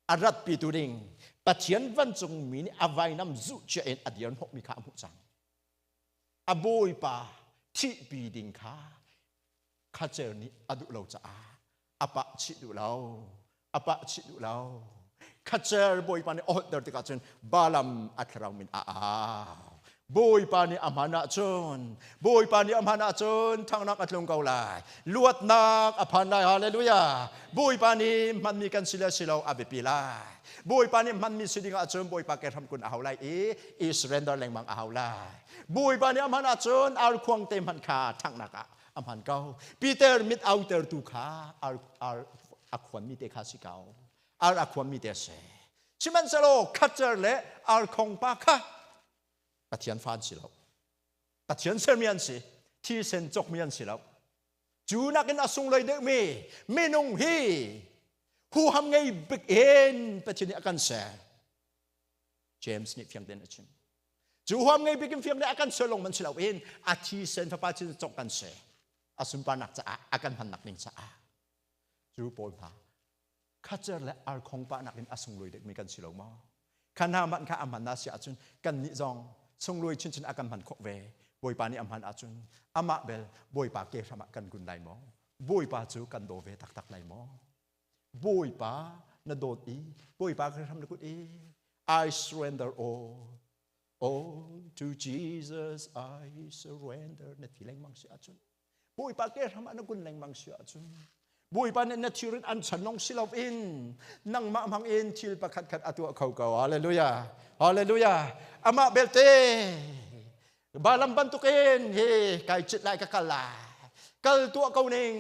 a ratpitu ding Pathian vancung mi nih a vainam zuh cia in a dir hnawhmi kha a hmuh cang. A bawipa thihpi ding kha khacer nih a duh lo caah a pah chih duh lo a pah chih duh lo khacer bawipa nih a holhter tikah cun Balaam a thlarau min a au Bawipa nih a hman ahcun Bawipa nih a hman ahcun thangnak a tlung ko lai luatnak a phan lai hallelujah Bawipa nih hmanmi kan si le si lo a biapi lai Bawipa nih hmanmi si ding ahcun Bawipa ke hram kun a hau lai i i surrender lengmang a hau lai Bawipa nih a hman ahcun arkhuang te hmanh kha ṭhanghnak ah a hman ko. Peter mit autertu kha ar, ar a khuanmi te kha si ko. Ar a khuanmi te a si. Sihmanhsehlaw khatcer le arkhong pa kha Pathian fa an si lo. Pathian sermi an si. Thisen cawkmi an si lo. Cu nakin a sunglawi deuhmi minung hi huham ngei bik in Pathian nih a kan ser. James nih fiang tein a chim. Cu huam ngei bikin fiang nih a kan ser long man si loin a thi sen fapa chin cok kan se. A sunparnak caah a kan hmannak ning caah. Cu pawl hna khacer le arkhong pa nakin a sunglawi deuhmi kan si lo maw? Kha hna man kha a hman na si ahcun kan nih zong sunglawi chinchin a kan hman khawh ve. Bawipa nih a hman ahcun amah bel Bawipa ke hram ah kan kun lai maw? Bawipa cu kan daw ve taktak lai maw? Bawipa na dawt i Bawipa ka hram na kut i I surrender all all to Jesus I surrender na ti lengmang si ahcun Bawipa ke hram ah na kun lengmang si ahcun Bawipa nih na thirin an chan long si lo in nangmah hmang in thil pakhat khat a tuah kho ko hallelujah hallelujah amah belte Balaam bantukin hi kai cit lai ka kal lai kal tuah ko ning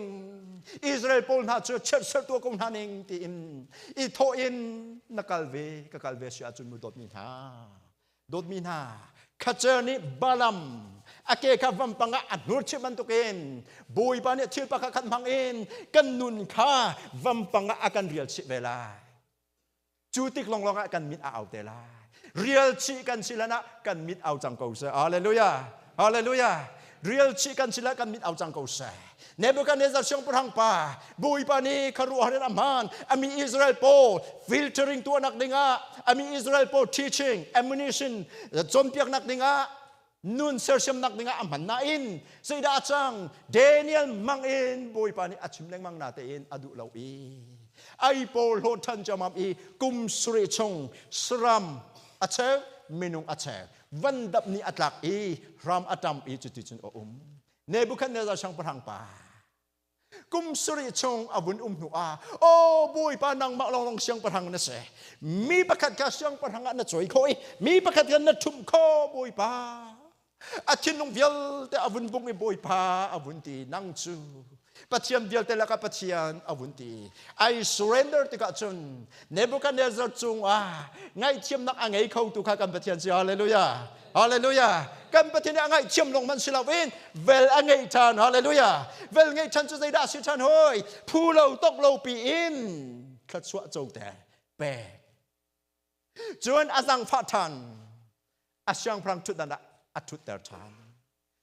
Israel pawl hna cu chiatserh tuah ko hna ning tiin i thawh in na kal ve ka kal ve si ahcun mu dawtmi hna dawtmi hna khacer nih Balaam a ke kha vampang ah a hnur chih bantukin Bawipa nih thil pakhat khat hmang in kan nun kha vampang ah a kan rial chih ve lai Cu tik lawnglawng ah kan mit a au te lai. Rial chih kan si lan ah kan mit au cang ko seh. Hallelujah. Hallelujah. Rial chih kan si lan kan mit au cang ko seh. Nebuchadnezzar siangpahrang pa Bawipa nih kharuahar in a hman ami Israel pawl filtering tuahnak dingah ami Israel pawl teaching ammunition cawnpiaknak dingah nun sersiamnak dingah a hman nain zeidah a cang Daniel mang in Bawipa nih a chim lengmang na tein a duh lo i ai pawl hlawt ṭhan ciammam i kum sarih chung saram a cheu minung a cheu vandap nih a tlak i ram a ṭam i cuticun a um Nebuchadnezzar siangpahrang pa Kum sarih chung a vun um hnu ah, "Aw Bawipa nangmah lawnglawng siangpahrang na si. Mi pakhat kha siangpahrang ah na cawi kho i mi pakhat kha na ṭhumh kho Bawipa." A thinlung vialte a vun bung i Bawipa a vun ti, nang cu Pathian vialte lakah Pathian a vun ti. I surrender tikah cun Nebuchadnezzar cungah ngaihthiamnak a ngei kho tu kha kan Pathian si. Hallelujah. Hallelujah. Kan Pathian nih a ngaihthiam lawng hmanh si loin vel a ngeih ṭhan. Hallelujah. Vel ngeih ṭhan cu zeidah a si ṭhan hoi? Phu lo tok lo pi in thluachuah co te pek. Cun a zangfah ṭhan. A siangpahrang ṭhutdan ah a ṭhutter ṭhan.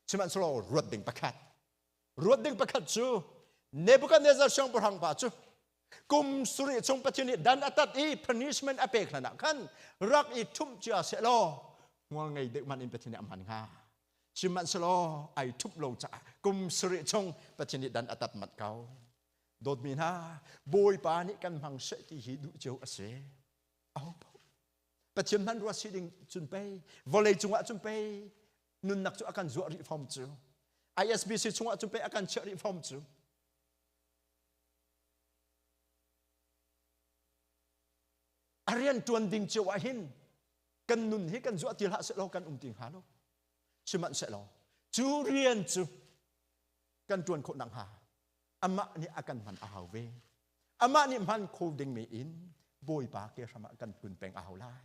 Sihmanhsehlaw ruat ding pakhat. Ruat ding pakhat cu Nebuchadnezzar siangpahrang pa cu kum sarih chung Pathian nih dan a tat i punishment a pek hlan ah khan rak i ṭhumh cia sehlaw hmual ngei deuh hmanh in Pathian nih a hman hnga. Sihmanhsehlaw ai ṭhumh lo caah kum sarih chung Pathian nih dan a tat manh ko. Dawtmi hna, Bawipa nih kan hmang seh ti hi duh cio a si. Aho paoh. Pathian hmanrua si ding cun pei, vawlei cungah cun pei, nunnak cu a kan zuah rih fom cu. ISBC chungah cun pei a kan chiah rih fom cu. A rian ṭuan ding cio ah hin Kan nun hi kan zuah ti hlah sehlaw kan um ti hnga lo. Sihmanhsehlaw cu rian cu kan ṭuan khawh nakhnga amah nih a kan hman a hau ve. Amah nih hman kho dingmi in Bawipa ke hram ah kan tlun peng a hau lai.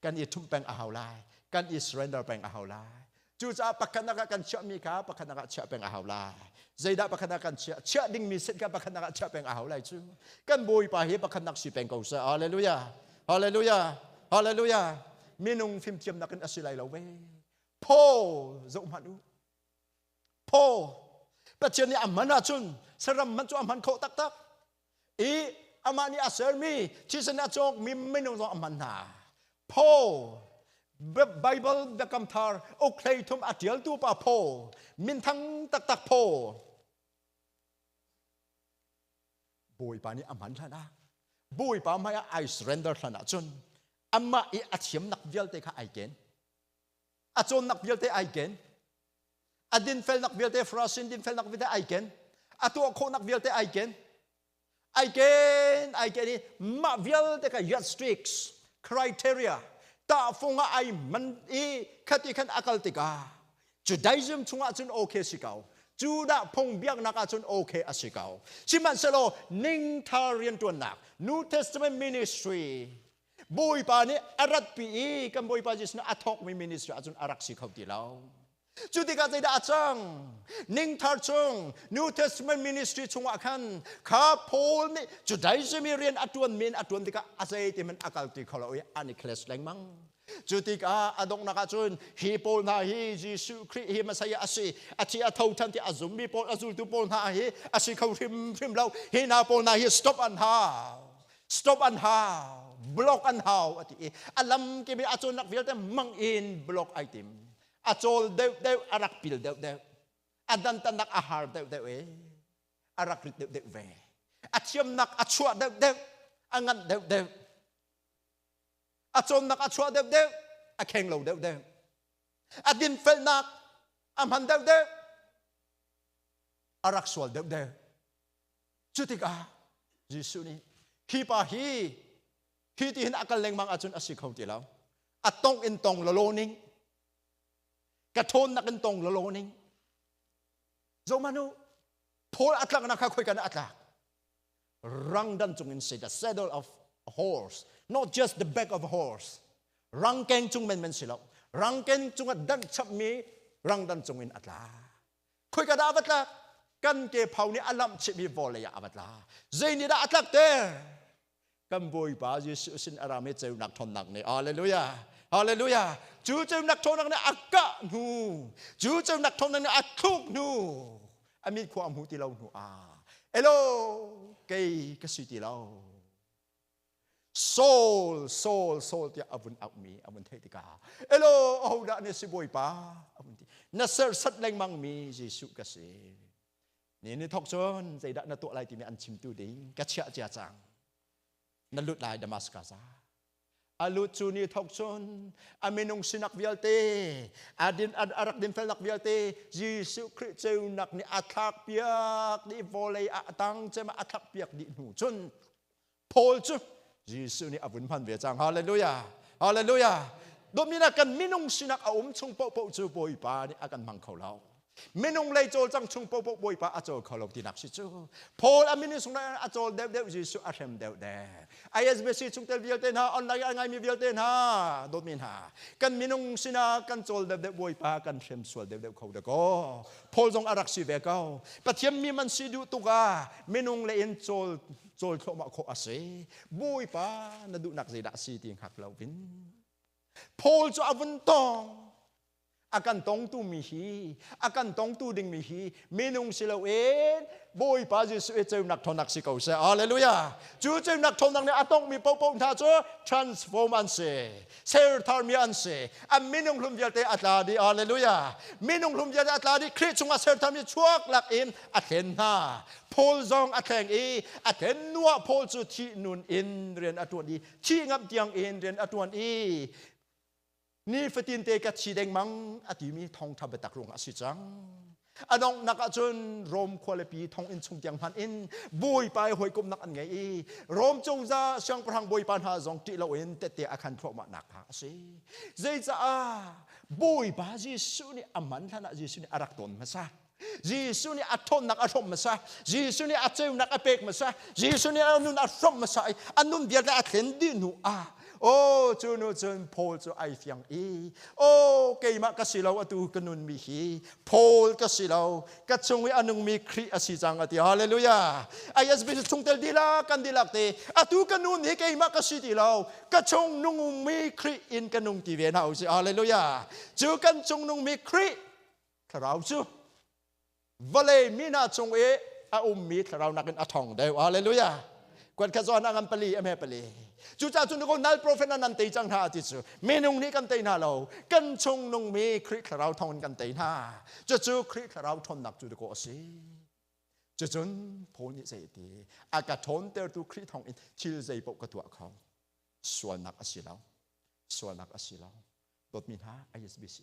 Kan i ṭhumh peng a hau lai. Kan i surrender peng a hau lai. Cucaah pakhatnak ah kan chiahmi kha pakhatnak ah chiah peng a hau lai. Zeidah pakhatnak kan chiah? Chiah dingmi set kha pakhatnak ah chiah peng a hau lai cu. Kan Bawipa hi pakhatnak si peng ko seh. Hallelujah. Hallelujah. Hallelujah. Minung fimthiamnak in a si lai lo ve. Paul zoh hmanh u. Paul Pathian nih a hman ahcun saram hmanh cu a hman khawh taktak. I amah nih a sermi thisen a cawkmi minung zong a hman hna. Paul Bible Biakam Thar uk 33 a ṭialtu pa Paul minthang taktak Paul Bawipa nih a hman hlan ah Bawipa hmai ah ai surrender hlan ahcun amah i a thiamnak vialte kha ai ken. A cawnnak vialte ai ken. A dinfelnak vialte Farasin dinfelnak vialte ai ken. A tuah khawhnak vialte ai ken. Ai ken ai ken i mah vialte kha yardsticks criteria tahfung ah ai man i khati khan a kal tikah Judaism chungah cun okay si ko. Judah phung biaknak ah cun okay a si ko. Sihmanhsehlaw ningthar riantuannak New Testament ministry Bawipa nih a ratpi i kan Bawipa Jesuh nih a thawkmi ministry ahcun a rak si kho ti lo. Cu tikah zeidah a cang? Ningthar chung New Testament ministry chungah khan kha Paul nih Judaism i rian a ṭuan men a ṭuan tikah a zei ti hmanh a kal ti kho lo i an i clash lengmang. Cu tikah a donghnak ahcun hi pawl hna hi Jesuh Khrih hi Messiah a si, a thi a tho ṭhan ti a zummi pawl, a zultu pawl hna hi a si kho hrimhrim lo. Hi hna pawl hna hi stop an hau. Stop an hau, block an hau a ti i a lam kip i a cawnnak vialte mang in block ai tim. A cawl deuh deuh, a rak pil deuh deuh. A dantatnak a har deuh deuh i a rak rit deuh deuh ve. A thiamnak a chuah deuh deuh, a nganh deuh deuh. A cawnnak a chuah deuh deuh, a kheng lo deuh deuh. A dinfelnak a hman deuh deuh, a rak sual deuh deuh. Cu tikah Jesuh nih hi pa hi hi ti hin a kal lengmang ahcun a si kho ti lo. A tong in tong lawlaw ning. Ka ṭhawnnak in tong lawlaw ning. Zohmanh u, Paul a tlaknak kha khoika a tlak? Rangdan cung in say the saddle of a horse, not just the back of a horse. Rangkeng cung menmen si lo. Rangkeng cung ah danh chapmi rangdan cung in a tla. Khoika dah a va tlak? Kan ke phau nih a lamh chihmi vawlei ah a va tla. Zei nih dah a tlak ter? Kan Bawipa Jesuh sin a rami ceunak ṭhawnnak nih Hallelujah! Hallelujah! Cu ceunak ṭhawnnak nih a kah hnu, cu ceunak ṭhawnnak nih a thluk hnu, a mit khua a hmu ti lo hnu ah, Elo, kei ka si ti lo. Saul, Saul, Saul tiah a vun auhmi a vun theih tikah, Elo, ahodah na si Bawipa? A vun ti. Na serhsat lengmangmi Jesuh ka si. Ni ni thok cun zeidah na tuah lai timi an chimtu ding ka chiah cia cang. Na lut lai Damascus ah. A lut cu ni thok cun a minung sinak vialte, a din a rak dinfelnak vialte Jesuh Khrih ceunak nih a thlak piak dih vawlei ah a tang cem ah a thlak piak dih hnu cun Paul cu Jesuh nih a vun hman ve cang. Hallelujah. Hallelujah. Domina kan minung sinak a um chung paohpaoh cu Bawipa nih a kan hmang kho lo. Minung lei cawlcang chung paohpaoh Bawipa a cawl kho lo tinak si cu. Paul a minung sung a cawl deuhdeuh Jesuh a hrem deuhdeuh. ISBC chungtel vialte hna, online a ngaimi vialte hna, dawtmi hna, kan minung sinah kan cawl deuhdeuh Bawipa kan hrem sual deuhdeuh kho dakaw. Paul zong a rak si ve ko. Pathian mi man si duh tuk ah minung le in cawl cawl thluahmah khawh a si. Bawipa na duhnak zeidah a si ti hngak lo in. Paul cu a vun tong. A kan tongtu mi hi, a kan tongtu ding mi hi minung si loin Bawipa Jesuh i ceunak ṭhawnnak si ko seh. Hallelujah. Cu ceunak ṭhawnnak nih a tongmi paohpaoh hna cu transform an si. Sertharmi an si. An minung hlum vialte a tla dih. Hallelujah. Minung hlum vialte a tla dih. Khrih chungah sertharmi chuak lak in a thlen hna. Paul zong a thleng i a thlen hnuah Paul cu thih nun in rian a ṭuan i thih ngamh tiang in rian a ṭuan i nifatin te ka thi dengmang a timi thawngṭha biatak ruangah a si cang. Adonghnak ahcun Rom khualipi thonginn chung tiang hmanh in Bawipa i hawikomhnak an ngei i Rom cozah siangpahrang bawipa hna zong ṭih loin tette a khan thluahmahnak kha a si. Zeicaah Bawipa Jesuh nih a man hlan ah Jesuh nih a rak ton hmasa. Jesuh nih a ṭhawnnak a hrawmh hmasa. Jesuh nih a ceunak a pek hmasa. Jesuh nih a nun a hrawmh hmasa i a nun vialte a thlen dih hnu ah Oh, cu nu cun Paul cu ai fiang i, oh, keimah ka si lo atu ka nunmi hi Paul ka si lo, ka chung i a nungmi Khrih a si cang a ti. Hallelujah. ISB chungtel dilak kan dilak te, atu ka nun hi keimah ka si ti lo, ka chung nungmi Khrih in ka nung ti ve hna usih. Hallelujah. Cu kan chung nungmi Khrih thlarau cu vawlei mi hna chung i a ummi thlarau nakin a ṭhawng deuh. Hallelujah. Kuan kha zawn a ngan pali a hme pali. Cucaah cun ko nal prophet nan tei cang hna ti cu minung nih kan tei hna lo kan chung nungmi Khrih thlarau thawng in kan tei hna. Cucu Khrih thlarau ṭhawnnak cu dakaw a si. Cucun Paul nih zei ti a ka ṭhawntertu Khrih thawng in thil zei paoh ka tuah kho. Sualnak a si lo. Sualnak a si lo. Dawtmi hna ISBC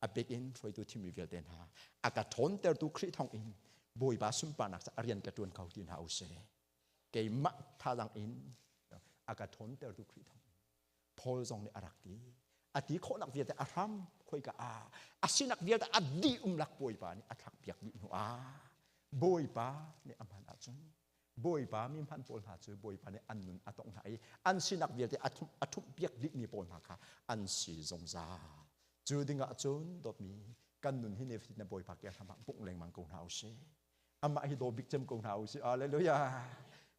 a bik in hruaitu thimmi vialte hna a ka ṭhawntertu Khrih thawng in Bawipa sunparnak ca a rian ka ṭuan kho ti hna u sih. Keimah thazaang in a ka ṭhawntertu Khrih thawng in Paul zong nih a rak ti. A ti khawhnak vialte a hram khoika ah a sinak vialte a dih umlak Bawipa nih a thlakpiak dih hnu ah Bawipa nih a hman ahcun Bawipa mi hman pawl hna cu Bawipa nih an nun a tongh hna i an sinak vialte a ṭhumhpiak dihmi pawl hna kha an si zungzal. Cu dingah cun dawtmi kan nun hi nifatin na Bawipa ke hram ah bungh lengmang ko hna usih. Amah hi daw bik cem ko hna usih. Hallelujah.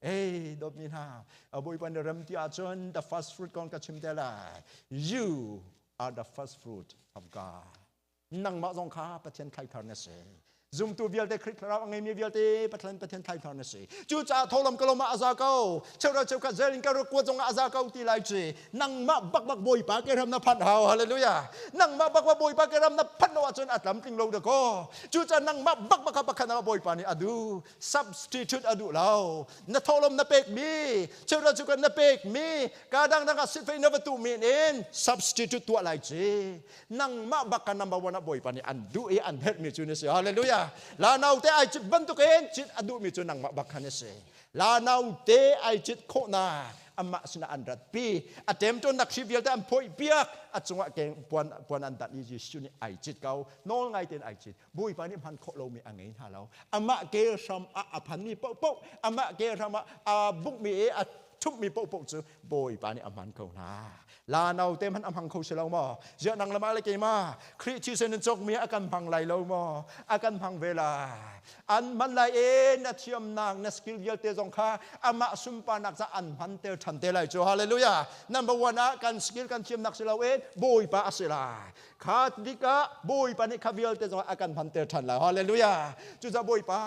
Hey, dawtmi hna, Bawipa nih rem ti ahcun the first fruit kong ka chim te lai. You are the first fruit of God. Nangmah zong kha Pathian thlaithar na si. Zumtu vialte Khrih thlarau a ngeimi vialte Pathian Pathian thlaithar na si. Cucaah tholom kalom ah a za ko. Cheuhra cheukhat zel in ka rak kuat zong ah a za ko ti lai ci. Nangmah bak bak Bawipa ke ram na phanh hau. Hallelujah. Nangmah bak bak Bawipa ke ram na phanh lo ahcun a tlamtling lo dakaw. Cucaah nangmah bak bak kha pakhat ah Bawipa nih a duh. Substitute a duh lo. Na tholom na pekmi, cheuhra cheukhat na pekmi, ka dangdang ah sifei na va tuh men in substitute tuah lai ci. Nangmah bak ka number one ah Bawipa nih an duh i an herhmi cu na si. Hallelujah. La naute ai cit bantukin cit a duhmi cu nangmah bak kha na si. La naute ai cit khawhnak amah sinah an ratpi. A temtawnnak hri vialte an phawih piak. A cungah keng puan puan an dat i Jesuh nih ai cit ko. Nawl ngai tein ai cit. Bawipa nih hman khawh lomi a ngei hna lo. Amah ke hram ah a phanmi paohpaoh, amah ke hram ah a bukmi i a thummi paohpaoh cu Bawipa nih a hman ko hna. La naute hmanh a hmang kho si lo maw? Ziah nang le mah le keimah Khrih thisen in cawkmi a kan hmang lai lo maw? A kan hmang ve lai. An hman lai e na thiamnak na skill vialte zong kha amah sunparnak ca an hman ter than te lai cu. Hallelujah. Number one ah kan skill kan thiamnak si lo in Bawipa a si lai. Kha tikah Bawipa nih kha vialte zong a kan hman ter than lai. Hallelujah. Cucaah Bawipa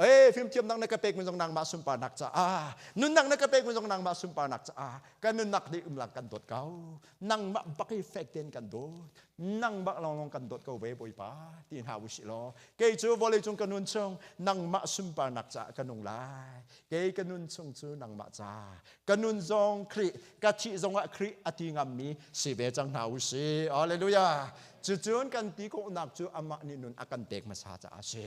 eh fimthiamnak na ka pek mi zong nangmah sunparnak caah nunnak na ka pek mi zong nangmah sunparnak caah kan nunnak nih umlang kan dawt ko nangmah bak i fek tein kan dawt nangmah lawnglawng kan dawt ko ve Bawipa ti hna usih law kei cu vawlei cung ka nun chung nangmah sunparnak caah ka nung lai kei ka nun chung cu nangmah ca ka nun zong Khrih ka thih zongah Khrih a ti ngammi si ve cang hna usih hallelujah cucun kan ti khawhnak cu amah nih nun a kan pek hmasa caah a si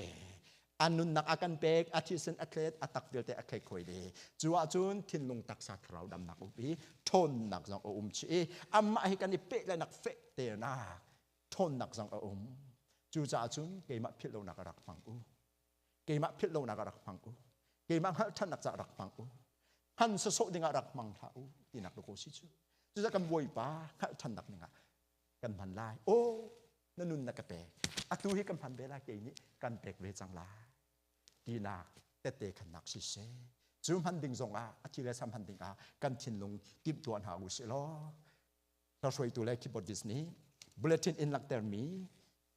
A nunnak a kan pek, a thisen a thlet, a tak vialte a khek khoi le. Cu ahcun thinlung taksa thlarau damnak um i ṭhawnnak zong a um chih i amah hi kan i pehtlaihnak fehternak ṭhawnnak zong a um. Cucaah cun keimah philh lonak a rak hmang u. Keimah philh lonak a rak hmang u. Keimah hngalh ṭhannak caah rak hmang u. Hman sawsawh dingah rak hmang hlah u tinak dawkaw si cu. Cucaah kan Bawipa hngalh ṭhannak dingah kan hman lai. Aw, na nun na ka pek. Atu hi kan hman ve lai kei nih kan pek ve cang lai. Tinak tette khannak siseh. Cu hman ding zong ah a thi le sam hman ding ah kan thinlung timhtuah hna u sih law hla hruaitu le keyboardist nih bulletin in langhtermi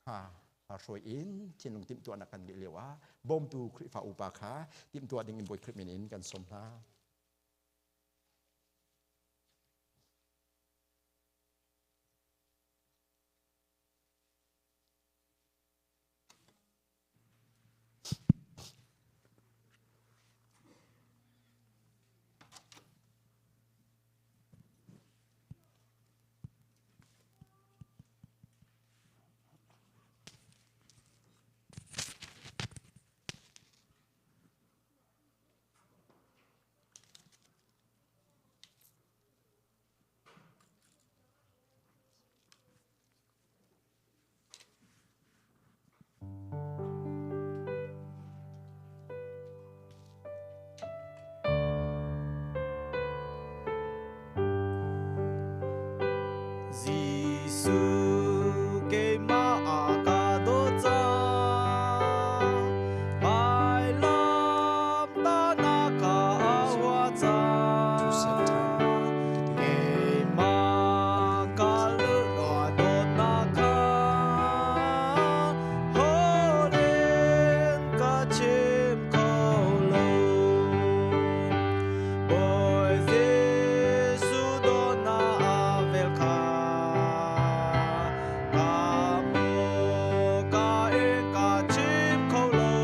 ha hla hruai in thinlung timhtuahnak kan ngeih lio ah bawmtu Khrihfa upa kha timhtuah ding in Bawi Khrih min in kan sawm hna. Jesuh keimah a ka dawt cang Vailam tahnak kha a huah cang Keimah ka luat dawtnak kha Holh in ka chim kho lo Bawi Jesuh dawtnak a vel kha Ka hmu ka in ka chim kho lo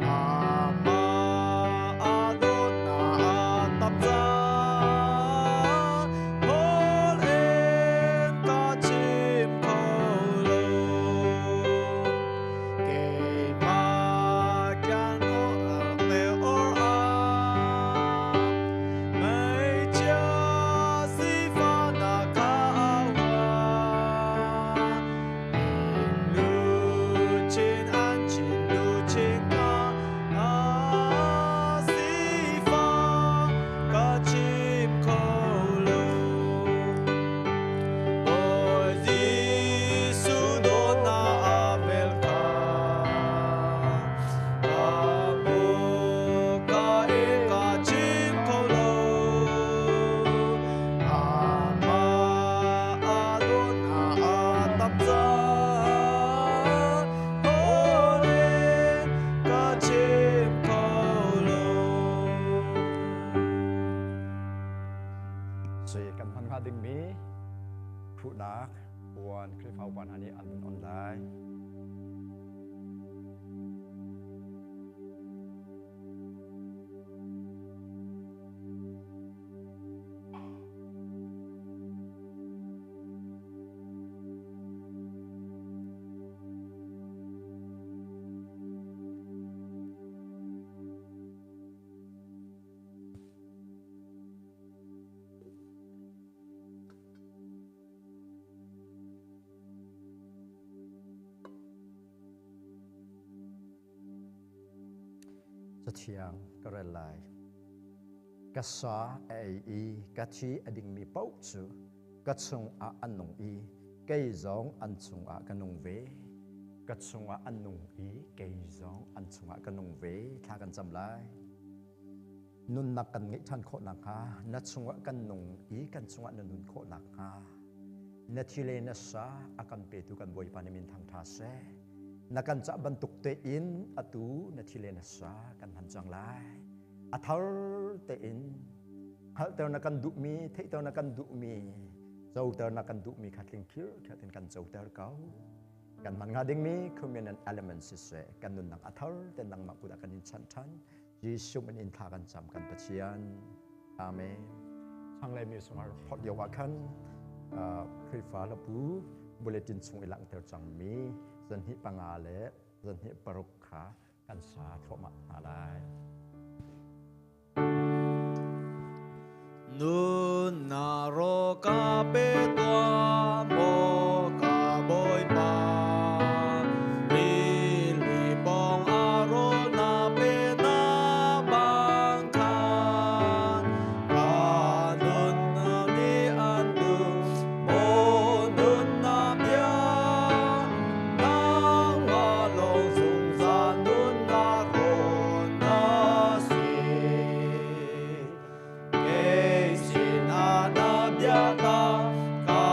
Amah a dawtnak a tam cang Holh in ka chim kho lo Keimah kan te or a Ngaihchia sifahnak kha a huah Luchin an chin luchin ka sifah ka chim kho lo Bawi Jesuh dawtnak a vel kha ka hmu ka in ka chim kho lo Amah a dawtnak a tam cang Holh in ka chim kho lo. Sui kan hman hnga dingmi khuhnak puan Khrihfa upa hna nih an vun on lai. Cathiang ka rel lai. Ka sa a ei i ka thi a dingmi paoh cu ka chungah an nung i kei zong an chungah ka nung ve. Ka chungah an nung i kei zong an chungah ka nung ve. Thla kan cam lai. Nunnak kan ngeih ṭhan khawh nakhnga na chungah kan nung i kan chungah na nun khawh nakhnga na thi le na sa a kan petu kan Bawipa na min thangṭha seh. Na kan cah bantuk tein atu na thi le na sa kan hman cang lai. A thar tein hngalhter na kan duhmi, theihter na kan duhmi, coter na kan duhmi kha tling phir khatin kan coter ko. Kan hman hnga dingmi communion element siseh, kan nunnak a thar te nangmah kut ah kan in chanh ṭhan. Jesuh min in thla kan cam kan Pathian. Amen. Changlei mi sungah phot lio ah khan Khrihfa hlabu bulletin chung i langhter cangmi zanhnih panga le zanhnih paruk kha kan sa thluahmah hna lai. Nun na ro ka pe tuah maw ka Bawipa Rili pawng a rawl na pe na bang khan ka nun nih an duh maw nun na bia nangmah lawng zungzal nun na rawl na si. Kei sinah na bia ta ka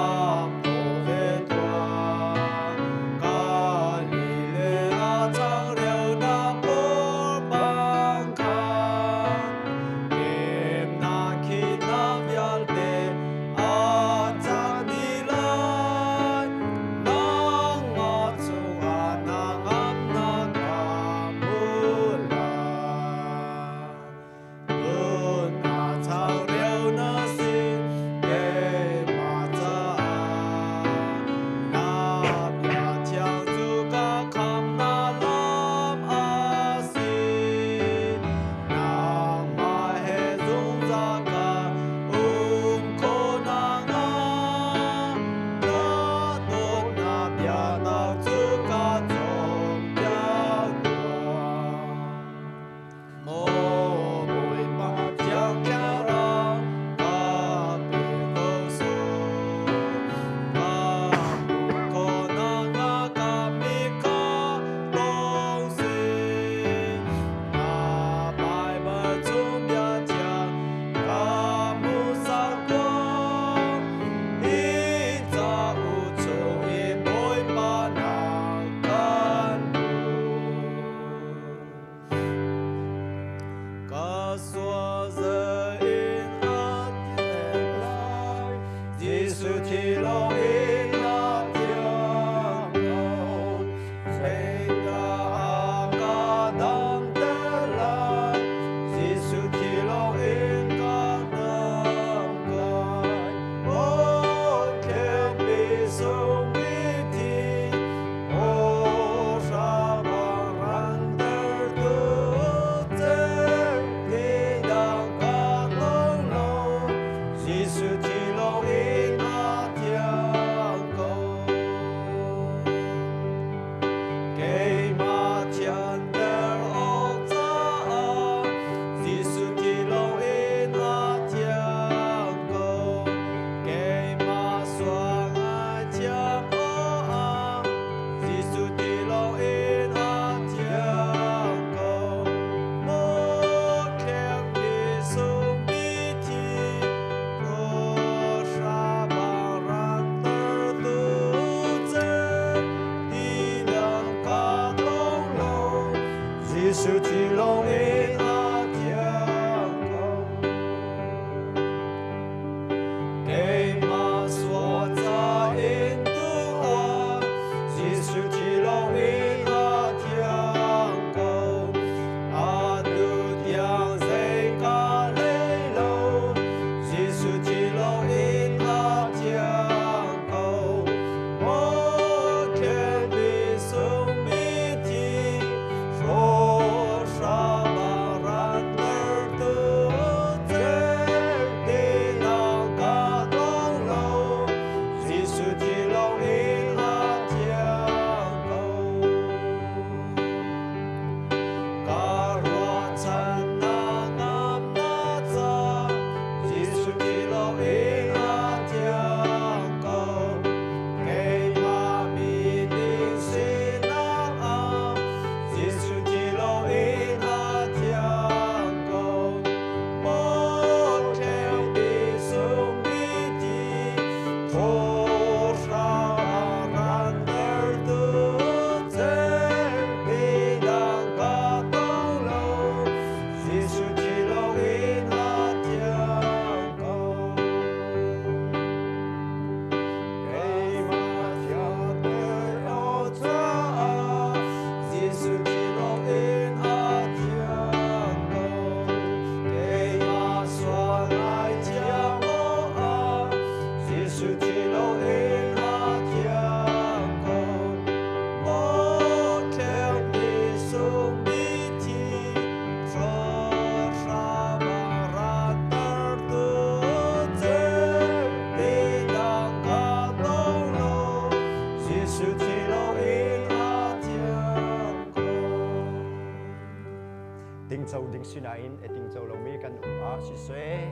Asinain a tingco lomi kan um ah siseh,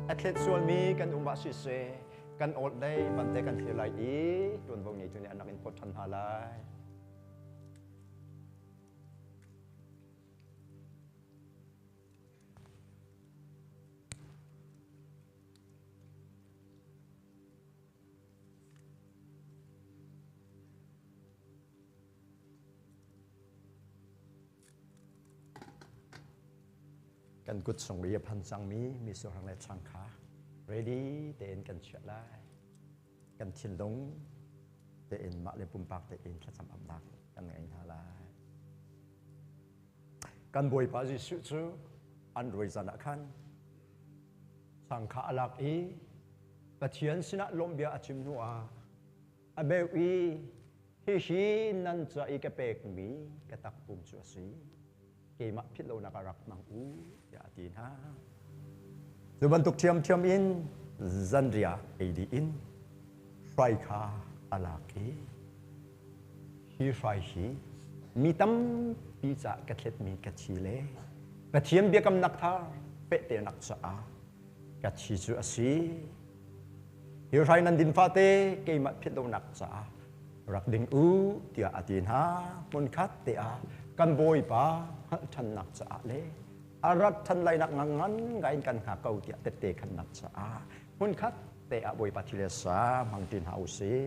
a thlet sualmi kan um ah siseh, kan awt lei bante kan thlir lai i tuanvo ngeitu nih an rak in phawt ṭhan hna lai. Kan kut sung ri a phan cangmi misurhang le chang kha ready tein kan chiah lai. Kan thinlung tein mah le pumpak tein thlacam amnak kan ngei hna lai. Kan Bawipa Jesuh cu an ruai zan ah khan chang kha a lak i Pathian sinah lawmhbia a chim hnu ah a beuh i hihi nan ca i ka pekmi ka takpum cu a si keimah philh lonak ah rak hmang u tiah a ti hna. Cu bantuk ṭhiamṭhiam in zanriah ei dih in hrai kha a lak i hi hrai hi mi tampi caah ka thletmi ka thi le Pathian biakamnak thar fehternak caah ka thi cu a si. Hi hrai nan din fate keimah philh lonak caah rak ding u tiah a ti hna. Hmunkhat te ah kan Bawipa hngalh ṭhannak caah le a rat ṭhan lainak ngan ngai in kan hngak ko tiah tette khannak caah hmunkhat te ah Bawipa thi le sa hmang ṭi hna u sih.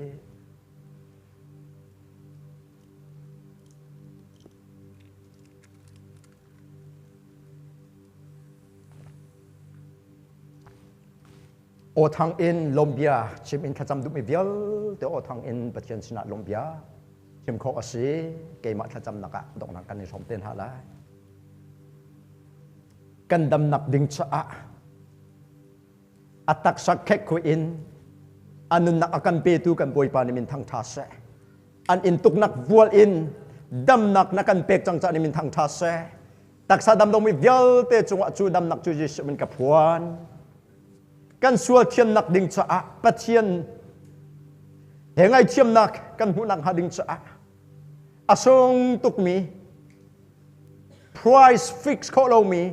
Aw thang in lawmbia chim in thlacam duhmi vialte aw thang in Pathian sinah lawmbia chim khawh a si. Keimah thlacamnak ah donghnak kan i hrawm te hna lai. Kan damnak ding caah a taksa khek khui in a nunnak a kan petu kan Bawipa nih min thang ṭha seh. An in tuknak vual in damnak na kan pek cang caah nih min thang ṭha seh. Taksa dam lomi vialte cungah cu damnak cu Jesuh min ka phuan. Kan sual thiannak ding caah Pathian he ngaithiamnak kan hmuhnak hnga ding caah a sung tukmi price fix khawh lomi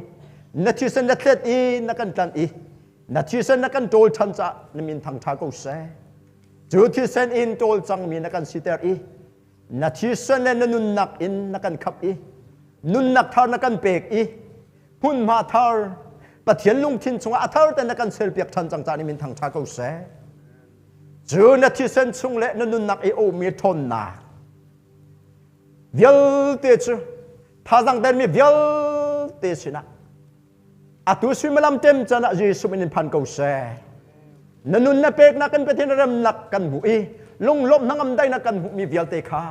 na thisen na thlet i na kan tlanh i na thisen na kan ṭawl ṭhan caah na min thangṭha ko seh. Cu thisen in ṭawl cangmi na kan siter i na thisen le na nunnak in na kan khap i nunnak thar na kan pek i hmunhma thar Pathian lungthin chungah a thar te na kan serpiak ṭhan cang caan i min thangṭha ko seh. Cu na thisen chung le na nunnak i ummi ṭhawnnak vialte cu thazang termi vialte sinah atu suimilam tem can ah Jesuh min in phan ko seh. Na nun na peknak kan Pathian remnak kan hmuh i lunglawmh hnangam daihnak kan hmuhmi vialte kha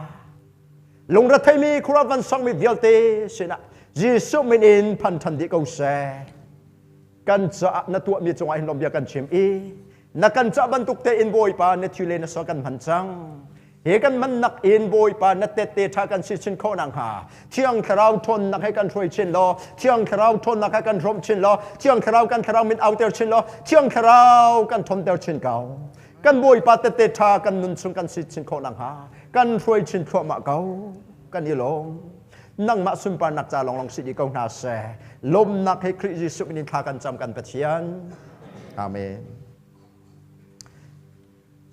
lungretheimi khura van sangmi vialte sinah Jesuh min in phan ṭhan dih ko seh. Kan caah na tuahmi cungah hin lawm bia kan chim i na kan cah bantuk tein Bawipa na thi le na sa kan hman cang. Hi kan mannak in Bawipa na tette ṭha kan si chin khawh nakhnga Thiang Thlarau ṭhawnnak he kan hruai chin law, Thiang Thlarau ṭhawnnak he kan hrawmh chin law, Thiang Thlarau kan thlarau min auter chin law, Thiang Thlarau kan ṭhawnter chin ko. Kan Bawipa tette ṭha kan nun chung kan si chin khawh nakhnga kan hruai chin thluahmah ko. Kan i lawm. Nangmah sunparnak ca lawnglawng si dih ko hna seh. Lawmnak he Khrih Jesuh min in thla kan cam kan Pathian. Amen.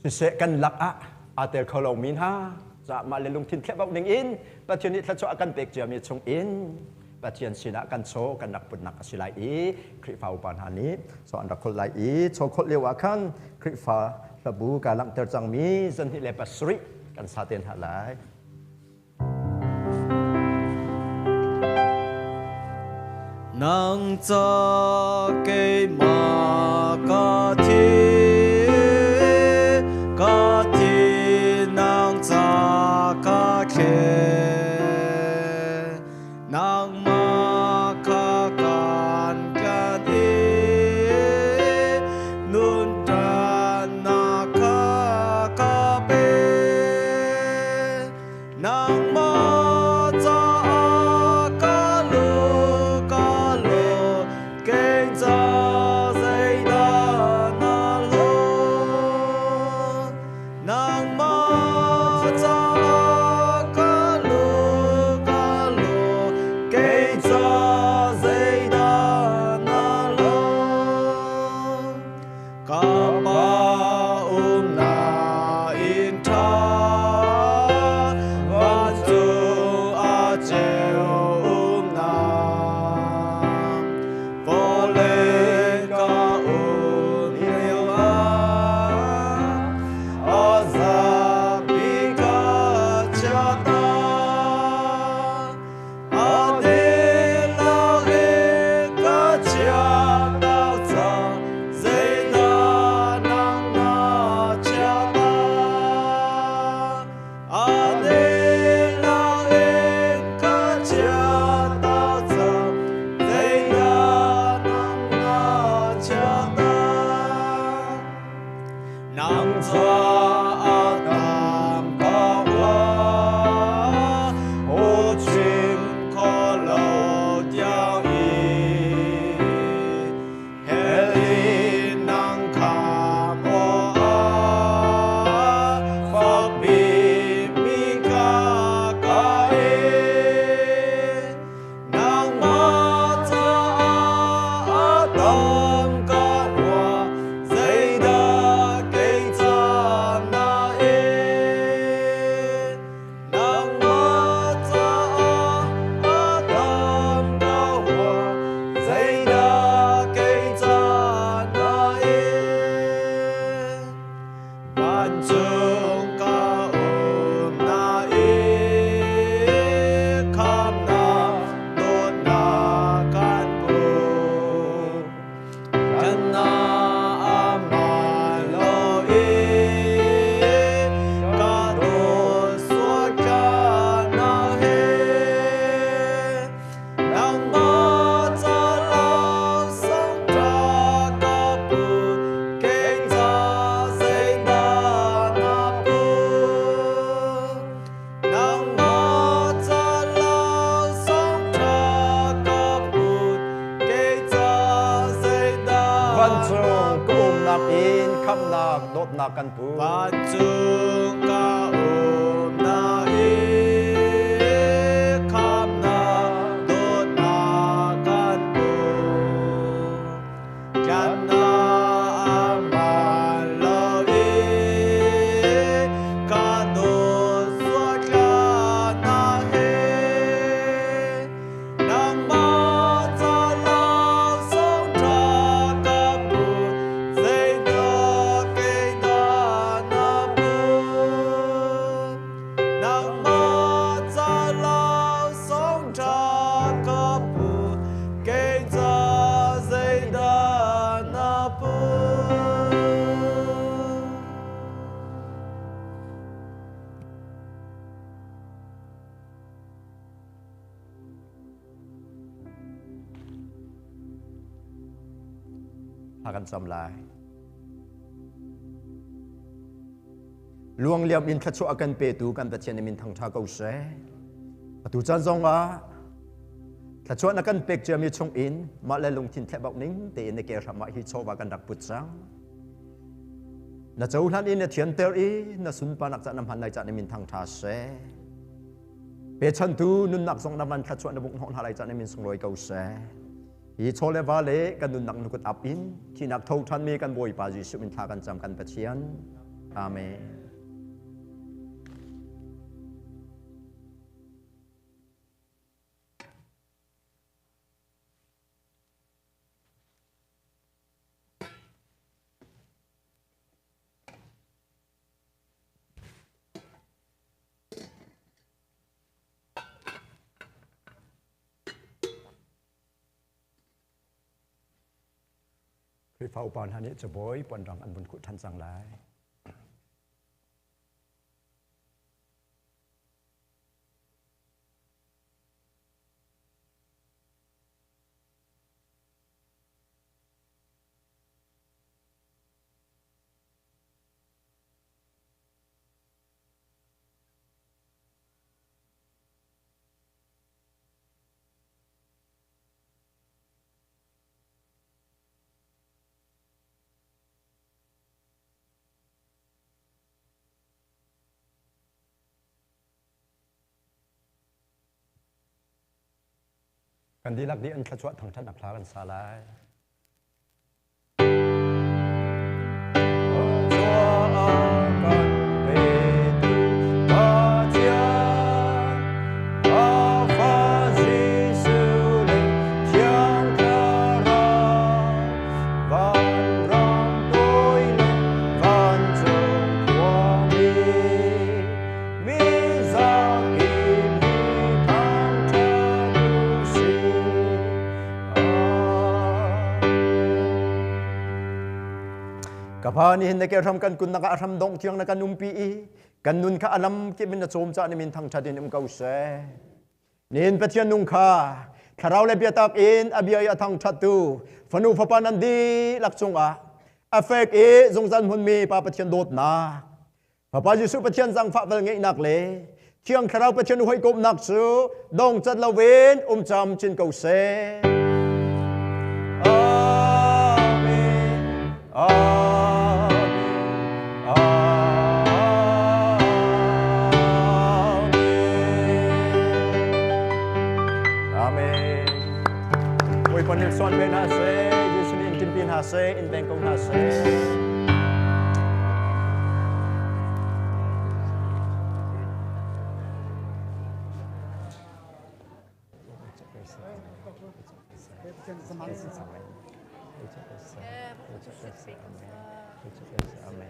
Siseh kan lak ah aa tel kho lomi hna caah mah le lungthin thlehbauh ding in Pathian nih thluachuah a kan pek ciami chung in Pathian sinah kan chaw kan rak putnak a si lai i Khrihfa upa hna nih chaw an rak kholh lai i chaw kholh lio ah khan Khrihfa hlabu ka langhter cangmi 27 kan sa te hna lai. Nang ca keimah ka thi, ka thi nang ca ka thle. Nangmah kha kan tlan i nun ṭannak kha ka pe. Nangmah caah ka lu ka lu kei ca zeidah na lawh? Nangmah caah ka lu ka lu kei ca zeidah. kan pu. Vancung ka um na i khamnak dawtnak kan pu. Tlannak aman lo i ka dawt suatlanak he. Nangmah ca laksawng ṭha ka pu, zeidah kei dah na put? Nangmah ca laksawng ṭha ka pu, kei ca zeidah na put? Thla kan cam lai. Luang liam in thluachuah a kan petu kan Pathian min thangṭha ko seh. Atu caan zong ah thluachuah na kan pek ciami chung in mah le lungthin thlehbauh ning tein na ke hram ah hi chawva kan rak put cang. Na cohlan in na thianter i na sunparnak ca na hman lai ca na min thangṭha seh. Pechantu nunnak zong na van thluachuah na bungh hnawh hna lai ca na min sunglawi ko seh. Hi chaw le va le kan nunnak na kut ap in thihnak tho ṭhanmi kan Bawipa Jesuh min thla kan cam kan Pathian. Amen. Khrihfa upa hna nih cabawi puanrang an vun khuh ṭhan cang lai. Kan dihlak dih an thluachuah thangṭhatnak hla kan sa lai. Ka pa nihin na ke hram kan kun nak ah hram dong tiang na kan umpi i kan nun kha alam kip in na cawm ca ni min thangthat in um ko seh. Nihin Pathian nung kha thlarau le biatak in a bia i a thangthat tu fanu fapa nan dihlak cungah a fek i zungzal hmunmi Pa Pathian dawtnak Fapa Jesuh Pathian zangfah vel ngeihnak le Thiang Thlarau Pathian hawikomhnak cu dong cat loin um cam chin ko seh. Amen. Amen. Amen. Amen. Bawipa nih suan ve hna seh, Jesuh nih in timpi hna seh, in veng ko hna seh. Amen.